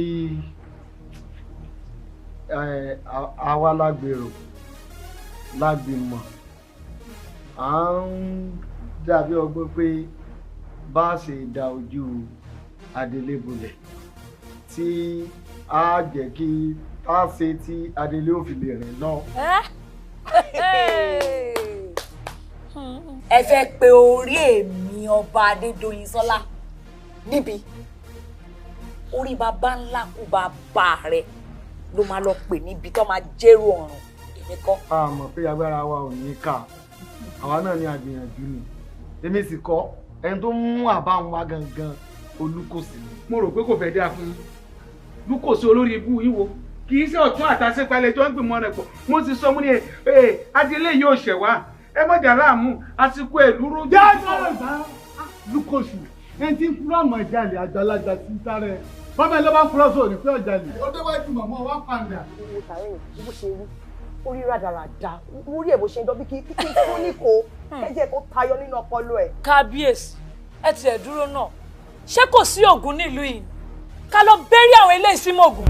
P: àwa lágbèrò lágbìmọ̀ à ń dàbí ọgbọ́n pé bá a ṣe da ojú Adélé bolẹ̀ tí a jẹ́ kí tá a ṣe tí Adélé ò fi lè rìn lọ.
B: Ẹ fẹ́ pe orí èmi ọba Adédoyin Sọlá níbi orí bàbá ńlá kú bàbá rẹ ló máa lọ pè níbi tó máa jẹ́rù ọ̀run èmi kọ́.
P: A mọ̀ pé agbára wa ò ní ká àwa náà ní àgbìyànjú ni èmi sì kọ́ ẹni tó mú àbá wa gangan Olúkòsì ni.
I: Mo rò pé kò fẹ́ dáa fún yín Lúkòsí olórí ibú yìí wo kì í ṣe ọ̀tún àtàṣepalẹ̀ tó ń gbìmọ̀ rẹ̀ pọ̀ mo sì sọ mo ní ẹ Adélé yóò ṣẹ̀ wá ẹ mọ̀jà láàmú àsìkò ẹ̀ lúrú.
P: Jáde Lúkòsì ẹni tí ń kúrò àmọ́ ìjàlè àgbàlagbà sí sáré bọ́mọ ẹ ló bá ń kúrò sóòrì pé ọ̀jàlè. Ó déwájú màmá wa pàǹdà.
R: Owó tààrẹ yẹn bó ṣe rí orí rádaràda orí ẹ̀ bó ṣe ń dán bí kí kí fún ní kó kẹ́jẹ́ kó tayọ nínú ọpọlọ ẹ̀.
B: Kábíyèsí ẹ tiẹ̀ dúró náà ṣé kò sí ògùn nílùú yìí ká lọ bẹ́rí àwọn eléyìí sí mọ̀gùn.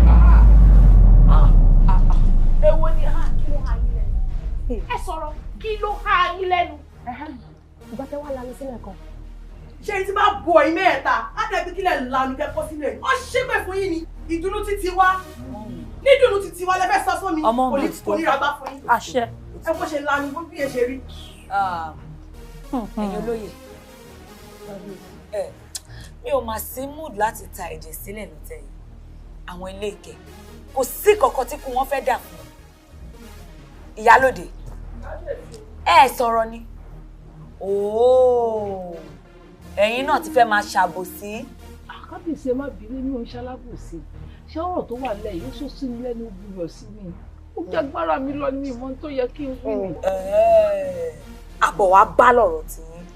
F: Èwo ni kí ló ha yín lẹ́nu? Ẹ sọ̀rọ̀ kí ló ha yín lẹ́nu?
R: Ìgbà tẹ́ wà lánàá sílẹ̀ kan. Ṣé tí bá bu ọ̀yìn mẹ́ẹ̀ta á dàbí kílẹ̀ lanu kẹ́kọ́ sílẹ̀ yìí. Ó ṣépè fún yín ni ìdùnnú títí wá nídùnnú títí wá lẹ́fẹ̀ẹ́ sọ fún mi kò ní ra gbá fún yín.
B: Àṣẹ.
R: Ẹ bó ṣe lanu bó bí ẹ ṣe rí.
B: Ẹ̀yin olóye, mi ò mà sí mood láti ta ẹ̀jẹ̀ sílẹ̀ lọ́tẹ̀ yìí. Àwọn ilé ìkẹ́ kò sí kankan tí kú wọn fẹ́ dà fún ìyálòde. Ẹ sọ̀rọ̀ ni. Ẹ̀yin náà ti fẹ́ máa ṣàbòsí.
K: Kábíyèsí, ẹ má bínú, mi ò ń ṣalábòsí. Ṣé ọ̀rọ̀ tó wà lẹ́yìn ó sọ sí mi lẹ́nu gbúyọ̀ sí mi? Ó jágbára mi lọ ní ìmọ̀ tó yẹ kí n wí ni.
B: Àbọ̀ wa bá lọ̀rọ̀ tí yín.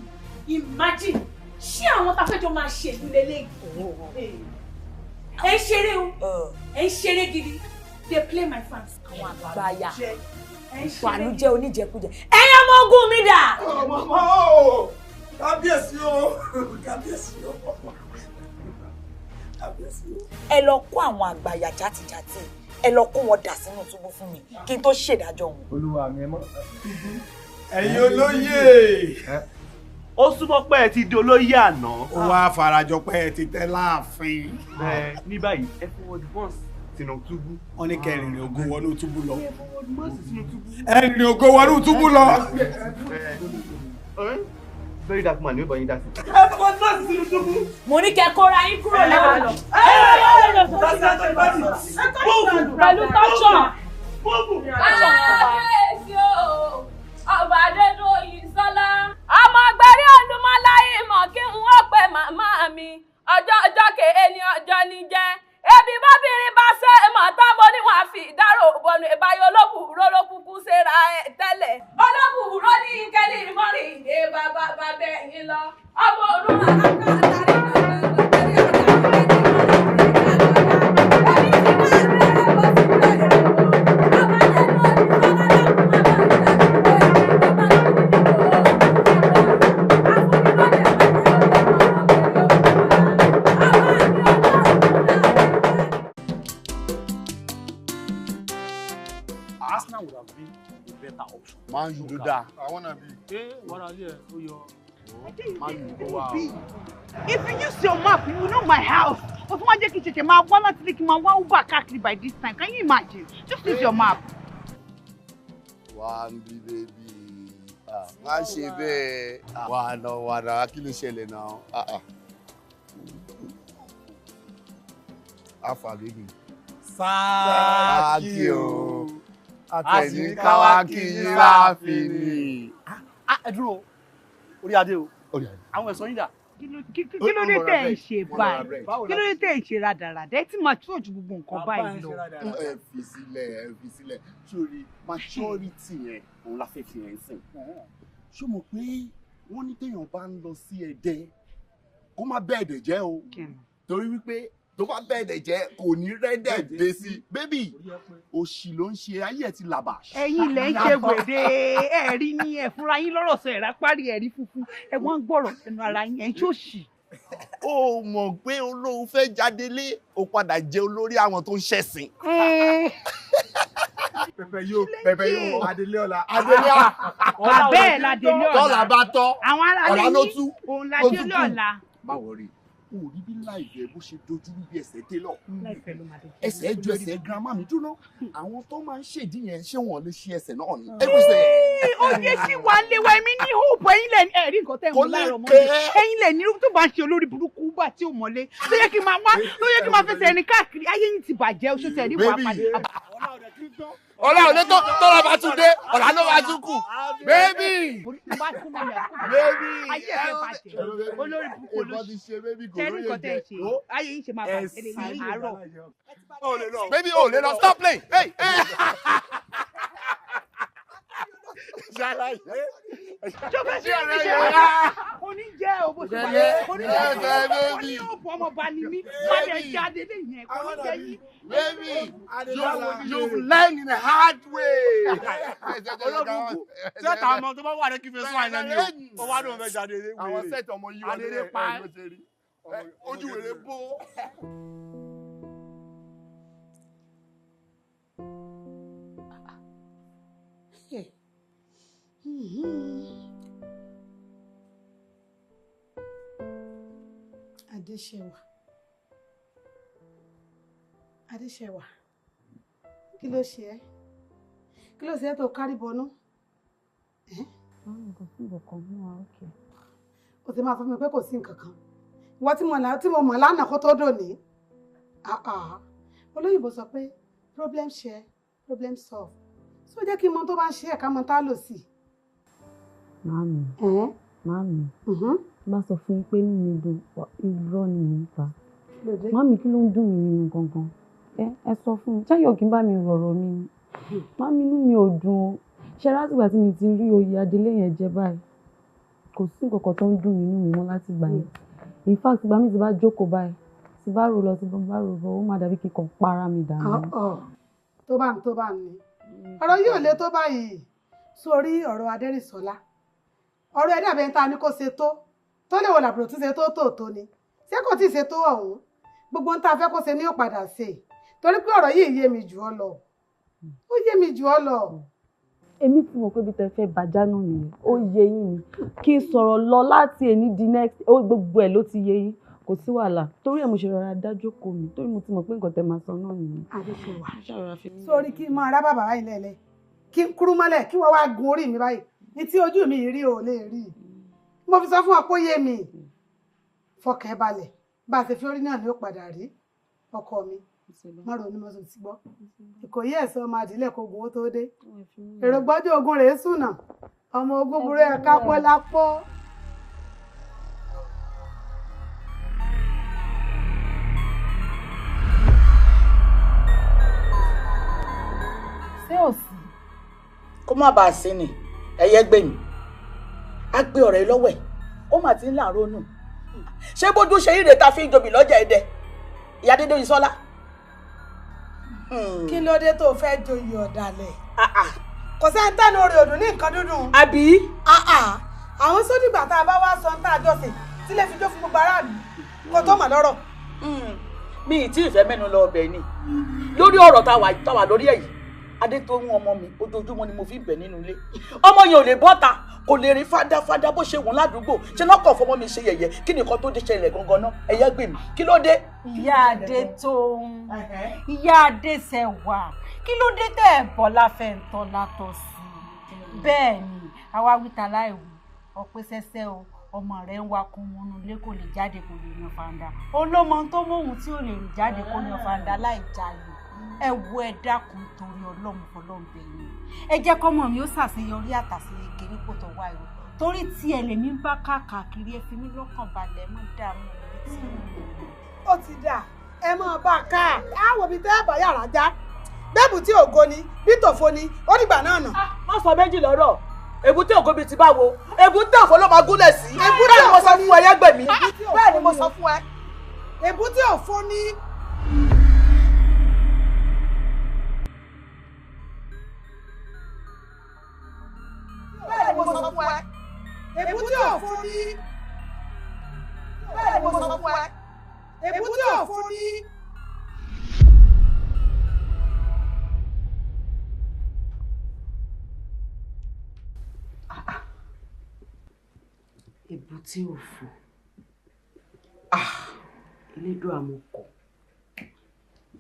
J: Imagine, ṣé àwọn tá a fẹ́ jọ máa ṣe ìlú lélẹ́yìí? Ẹ ń ṣeré o, ẹ ń ṣeré gidi. They play my fans.
B: Àwọn àgbáyà ìbànújẹ́ oníjẹkújẹ. Ẹ̀yin ọmọ ogun mi dà.
I: Ọmọ o, kábíyèsí o, kábíyèsí o, kábíyèsí o.
B: Ẹ lọ kó àwọn àgbàyà játijàti, ẹ lọ kó wọn dà sínú túbú fún mi kí n tó ṣèdájọ́ wọn.
I: Olúwa mi, ẹ mọ. Ẹ̀yin olóyè.
E: Ó súnmọ́ pé ẹ ti di olóyè àná.
I: Ó wá farajọ pé ẹ ti tẹ́ láàfin.
E: Ní báyìí, ẹ fọwọ́ advance sínú túbú.
I: Wọ́n ní kẹrìnrìn ògo wọnú túbú lọ. Ẹrìnrìn ògo wọnú túbú lọ.
E: Very dark man ni ó bọ̀ yín dá sí.
I: Ẹ fọwọ́ advance sínú túbú.
B: Mo ní kẹ́ kóra yín kúrò lọ́wọ́.
A: Pẹ̀lú tọ́ṣọ̀. Kábíyèsí o, ọba Adédoyin Sọlá. Ọmọ ọgbẹ́rí Olúmọláyé mọ̀ kí n ó pe màmá mi. Ọjọ́ ọjọ́ kèé ni ọjọ́ ní jẹ́. Ebi bóbìnrin bá ṣe mọ̀ tán mo ní wọn fi ìdárò bọ̀nù ìbáyọ̀ olóbùrò ló kúkú ṣera ẹ̀ tẹ́lẹ̀. Olóbùrò ní kẹ́lí mọ́rin ìdè bàbá bàbá ẹ̀yìn lọ. Ọmọ olúwa akáàtàrí
H: Arsenal would have been a better option.
T: Man U ló dáa.
P: Àwọn náà bí.
H: Ṣé wàrà ilé ẹ̀ ó yọ? Man U ló wà o.
M: If you use your map, you will know my house. O tún wá jẹ́ kí n ṣẹ̀ṣẹ̀ máa wá láti ilé kí n máa wá Uber káàkiri by this time. Can you imagine? Just use your map.
T: Wà á bí bébí. Má ṣe bẹ́ẹ̀. Wà á nà wà á kí ló ṣẹlẹ̀ náà? Afa bébí.
P: Sáàkì o.
T: Àtẹ̀ní káwá kí yín láàfin ni.
H: Ẹ dúró, orí adé o, àwọn ẹ̀sọ́ yín dà.
M: Kí ló dé tẹ̀ ń ṣe báyìí? Kí ló dé tẹ̀ ń ṣe rádaràdà? Ẹ ti máa tó ju gbogbo nǹkan báyìí lọ.
T: Ẹ fi sílẹ̀, ẹ fi sílẹ̀. Sórí maturity yẹn, òun la fẹ́ fi yẹn sìn. Ṣé o mọ̀ pé wọ́n ní téèyàn bá ń lọ sí Ẹdẹ, kó má bẹ́ẹ̀dẹ̀ jẹ́ o. Torí wípé tó bá bẹ́ẹ̀dẹ̀ jẹ́ kò ní rẹ́dẹ̀ dé sí. Bébì, òṣì ló ń ṣe, ayé ẹ̀ ti làbà.
M: Ẹ̀yin lẹ ń ṣe wèrè, ẹ rí ní ẹ fúnra yín lọ́rọ̀ sọ ẹ̀rá parí ẹ̀rí funfun, ẹ wọ́n ń gbọ́rọ̀ ẹnu ara yín, ẹ̀ ń ṣòṣì.
E: Ó mọ̀ pé olóhùn fẹ́ jáde lé, ó padà jẹ́ olórí àwọn tó ń ṣẹ̀sìn.
P: Pẹpẹ yóò, pẹpẹ yóò, Adelé ọ̀la.
T: Adelé ọ̀la.
M: Bàbá ẹ̀ l'Adelé ọ̀la.
T: Tọ́lá bá tọ́,
M: Àwọn ará
T: ọ̀la
M: ilé
T: ló
M: yín,
T: tú.
M: òun
T: ló
M: l'Adelé
T: tún kù.
M: ọ̀la.
T: Má wọrí, o rí bí láìpẹ́ bó ṣe dojú bí ẹsẹ̀ télọ̀.
M: Láìpẹ́ ló máa dojú.
T: Ẹsẹ̀ ju ẹsẹ̀ girama mi dúró. Àwọn tó máa ń ṣèdí yẹn ṣé wọ́n lè ṣe ẹsẹ̀ náà ni? Ẹgbẹ́sẹ̀.
M: Oyè sì wà léwa, èmi ní hope, ẹ̀yin lẹ̀ ẹ̀rí nǹkan tẹ̀ ń
T: Kò
M: mú
T: lè
M: láàárọ̀ mọ́
T: kẹ́.
M: ẹ̀yin lẹ̀ ní tó bá ń ṣe olórí burúkú bá tí ò mọ́lé ló yẹ kí n máa wá, ló yẹ kí n máa fẹsẹ̀ ẹni káàkiri, ayé yín ti bàjẹ́, oṣù tẹ̀ ní wàá
T: Baby.
M: padà.
T: Ọ̀la ò lè tó tọ́lá bá tún dé, ọ̀la ló máa tún kù. Bébì. Bébì.
M: Ayé ẹ̀ fẹ́ bàjẹ́, olórí burúkú
T: Ìbọn ti ṣe bébì kò
M: tẹ̀rí
T: lóye
M: nǹkan tẹ̀
T: jẹ.
M: ń ṣe, ayé yín ṣe máa bàjẹ́ lè ní àárọ̀.
T: Bébì ò lè lọ, stop playing. Hey, hey. Ṣàlàyé.
M: Tó fẹ́ ṣe
T: Ṣé
M: é ṣe oníjẹ́ o bó ṣe wà
T: Bẹ́ẹ̀
M: oníjẹ́
T: bẹ́ẹ̀
M: o
T: baby.
M: ní òpó ọmọọba ni mí, má lè jáde lè yẹn kò ní jẹ́ yín.
T: Baby, you've learned in a hard way.
E: Olóbùkún, sẹ́ẹ̀tì àwọn ọmọ tó bá wà ní kí fi sún àìlẹ́ ni o. Ó wá lóun fẹ́ jáde eré wèrè.
T: Àwọn sẹ́ẹ̀tì ọmọ yìí wọ́n
E: Adélé pa ẹ́.
T: Ojú wèrè bó.
R: Adéṣẹwà, Adéṣẹwà, kí ló ṣe ẹ́? Kí ló ṣe ẹ́ tó kárí bọnú?
L: Màámi, kò sí nǹkan kan, mo wà okay.
V: O ti máa sọ fún mi pé kò sí nǹkan kan. Ìwọ tí mo mọ̀ lánàá kó tó dòní. Olóyìnbó sọ pé problem share, problem solve. So jẹ́ kí n mọ tó bá ń ṣe ẹ̀ka mọ tá lò sí.
L: Màámi, màámi, bá sọ fún yín pé inú mi dùn, irọ́ ni mò ń pa. Màámi, kí ló ń dùn mí nínú gangan? Ẹ sọ fún mi, ṣáyọ̀ kí n bá mi rọ̀rọ̀ mi ni. Màámi, inú mi ò dùn o. Ṣé látìgbà tí mi ti rí oyè adelé yẹn jẹ báyìí, kò sí nǹkan kan tó ń dùn nínú mi mọ́ láti gbà yẹn. In fact, ìgbà mi ti bá jókòó báyìí, ti bá rò lọ, ti bá rò bọ̀, ó máa dàbí kíkan para mi dànù.
V: Tó bá ń tó bá ń ní. Ọ̀rọ̀ yìí ò le tó báyìí. Sórí ọ̀rọ̀ Adẹ́rìnsọ́lá. Ọ̀rọ̀ ẹ̀dá bẹ́ẹ̀ ta ni kò ṣe tó. Tó lè wò làbúrò tún ṣe tó tòótọ́ ni. Ṣé kò tíì ṣe tó ọ̀hún? Gbogbo ń ta fẹ́ kó ṣe ní ó padà ṣe. Torí pé ọ̀rọ̀ yìí yé mi jù ọ́ lọ. Ó yé mi jù ọ́ lọ.
L: Èmi ti mọ̀ pé bí tẹ fẹ́ bàjá náà nìyẹn. Ó yé yín ni. Kí n sọ̀rọ̀ lọ láti èní di next, ó gbogbo ẹ̀ ló ti yé yín. Kò sí wàhálà. Torí ẹ̀ mo ṣe rọra dájókòó mi. Torí mo ti mọ̀ pé nǹkan tẹ máa sọ náà nìyẹn.
V: Adéṣewà. Sórí kí n máa rá bàbá báyìí lẹ́lẹ̀. Kí n kúrú mọ́lẹ̀ kí wọ́n wá gun orí mi báyìí. Ní tí ojú mi rí ò lè rí. Mo fi sọ fún ọ pé ó yé mi. Fọkàn ẹ balẹ̀. Bá a ṣe fi orí náà ni ó padà rí. Ọkọ mi. Má ronú mọ́ ti gbọ́. Ìkòyí ẹ̀sọ́ ọmọ àdílẹ̀ kò gun ó tó dé. Èrò gbọ́dọ̀ ogun rèé sùnà. Ọmọ ogun burú ẹ̀ kápọ́ lápọ́.
J: Ṣé ò sí?
G: Kó má bàa sí ni, ẹyẹ gbé mi. Á gbé ọ̀rẹ́ lọ́wọ́ ẹ̀, ó mà ti ń láàárọ̀ nù. Ṣé bójú ṣe ire ta fi ń jobi lọ́jà Ẹdẹ? Ìyá Adédoyin Sọ́lá.
V: Kí ló dé tó fẹ́ joyè ọ̀dàlẹ̀? Kò sẹ́ni tẹ́nu orí òdùn ní nǹkan dúdùn.
G: Àbí?
V: Àwọn sódìgbà tá a bá wá sọ ń tá a jọ́sìn tí lè fi jó fún gbogbo aráàlú kó tó mà lọ́rọ̀.
G: Mi ì tí ì fẹ́ mẹ́nu lọ ọbẹ̀ ni. Lórí ọ̀rọ̀ tá a wà lórí ẹ̀ yìí, Adétóhùn ọmọ mi, ojoojúmọ́ ni mo fi bẹ̀ nínú ilé. Ọmọ yẹn ò lè bọ́ta, kò lè rìn fádáfádá bó ṣe wùn ládùúgbò. Ṣé lọ́kọ̀ fọmọ mi ṣe yẹ̀yẹ́? Kí nìkan tó dé ṣẹlẹ̀ gangan náà? Ẹ̀yẹ́ gbè mí. Kí ló dé?
J: Ìyá Adétóhùn, Ìyá Adéṣẹwà, kí ló dé tẹ́ ẹ̀ bọ́ láfẹ̀ǹtọ́ látọ̀ sí i? Bẹ́ẹ̀ ni, àwa wíta láìwí, ọ̀pẹ sẹ́sẹ́ o, ọmọ rẹ̀ ń wakùn mọ́nú ilé kò lè jáde kò lè yan fanda. Olómọ tó móhun tí ò lè rìn jáde kó yan fanda láì jalè. Ẹ wo, ẹ dákun torí Ọlọ́run fọlọ́run bẹ̀ yín. Ẹ jẹ́ kọ́mọ mi ó ṣàṣeyọrí àtàṣeyege nípò tó wà yìí. Torí tí ẹ lèmi ń bá káàkiri, ẹ fi mí lọ́kàn balẹ̀, mọ́ dààmú mi tí mo lò.
V: Ó ti dà, ẹ máa bá a ká. Àwọn òbí tẹ́ ẹ bá yàrá já. Bẹ́ẹ̀bù tí ògo ni, bí tòfo ni, ó dìgbà náà nà.
G: Má sọ méjì lọ́rọ̀. Èbúté ògo bíi ti báwo? Èbúté òfo ló máa gúnlẹ̀ sí. Bẹ́ẹ̀ ni mo sọ fún ẹ, yẹ́gbẹ̀mí. Bẹ́ẹ̀ ni mo sọ fún ẹ.
V: Èbúté òfo ni. Bẹ́ẹ̀ ni mo sọ fún ẹ. Èbúté òfo ni. Bẹ́ẹ̀ ni mo sọ fún ẹ. Èbúté òfo ni.
B: Èbúté òfo. Elédùà mo kọ̀.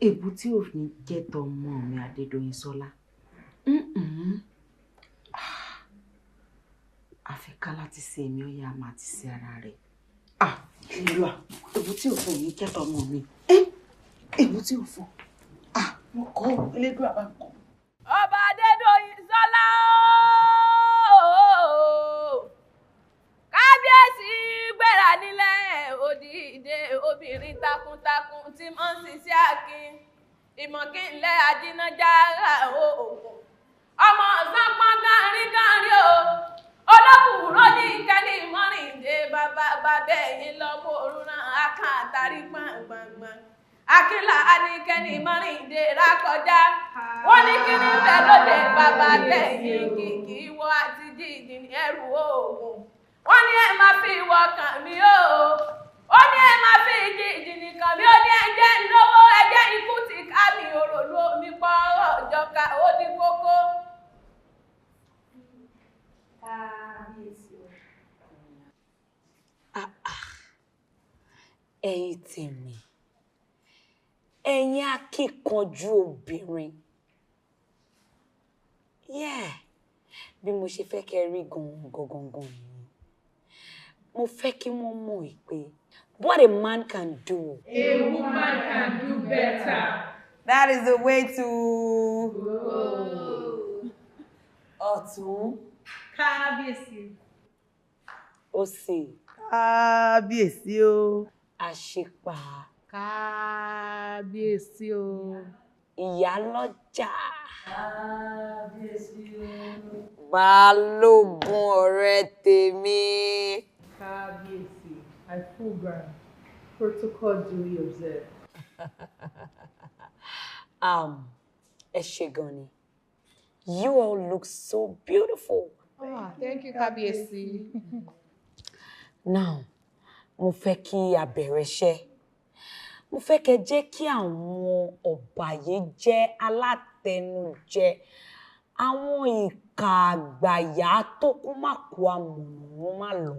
B: Èbúté òfo ní jẹ́ tọmọ mi Adédoyin Sọ́lá. Àfikà láti ṣe èmi ó yá máa ti ṣe ara rẹ̀. Elédùà, èbúté òfo ní jẹ́ tọmọ mi. Èbúté òfo. Mo kọ̀ ọ́, Elédùà bá ń kọ̀.
A: Ọba Adédoyin Sọ́lá ooo. Kábíyèsí gbéra nílẹ̀ òdìdé obìnrin takuntakun tí mọ́ ń ṣiṣẹ́ akin. Ìmọ̀kínlẹ̀ ajínájára oògùn. Ọmọ ọ̀sán pọ́n gánrí o. Olókùúrò ní kẹ́ni mọ́rìndé bàbá bàbá ẹ̀yìn lọ́mọ òrùn akàn àtàrí gbọ̀ngbọ̀ngbọ̀n. Akínlá Anikẹ́ni mọ́rìndé rákọjá. Wọ́n ní kí ní bẹ́ẹ̀ lóde bàbá tẹ̀yìn kìkì wọ àti jíjìn ní ẹrù oògùn. Wọ́n ní ẹ máa fi ìwọ kàn mí o. Ó ní ẹ máa fi jíjìn nìkan mi. Ó ní ẹjẹ́ lówó ẹjẹ́ ikú ti ká mi òròlú omi pọ̀ ọjọ́ ká ó di kókó.
B: Ẹ̀yin tèmi, ẹ̀yin akíkanjú obìnrin. Yeah. Bí mo ṣe fẹ́ kẹ́ rí gan-an gangan nìyẹn. Mo fẹ́ kí wọ́n mọ̀ pé what a man can do.
Q: A woman can do better.
B: That is the way to
Q: go.
B: Ọ̀tún.
Q: Kábíyèsí.
B: Òsì.
G: Kábíyèsí o.
B: Àṣìpà.
Q: Kábíyèsí o.
B: Ìyálọ́jà.
Q: Kábíyèsí o.
B: Balógun ọ̀rẹ́ tèmi.
Q: Kábíyèsí. I full ground. Protocol duly observed.
B: Ẹ ṣé gan ni. You all look so beautiful.
Q: Ah, thank you, Kábíyèsí.
B: Now, mo fẹ́ kí a bẹ̀rẹ̀ iṣẹ́. Mo fẹ́ kẹ́ jẹ́ kí àwọn ọ̀bàyéjẹ́ alátẹnujẹ, àwọn ìkà àgbàyà tó kú má kó amọ̀nà wọn má lọ.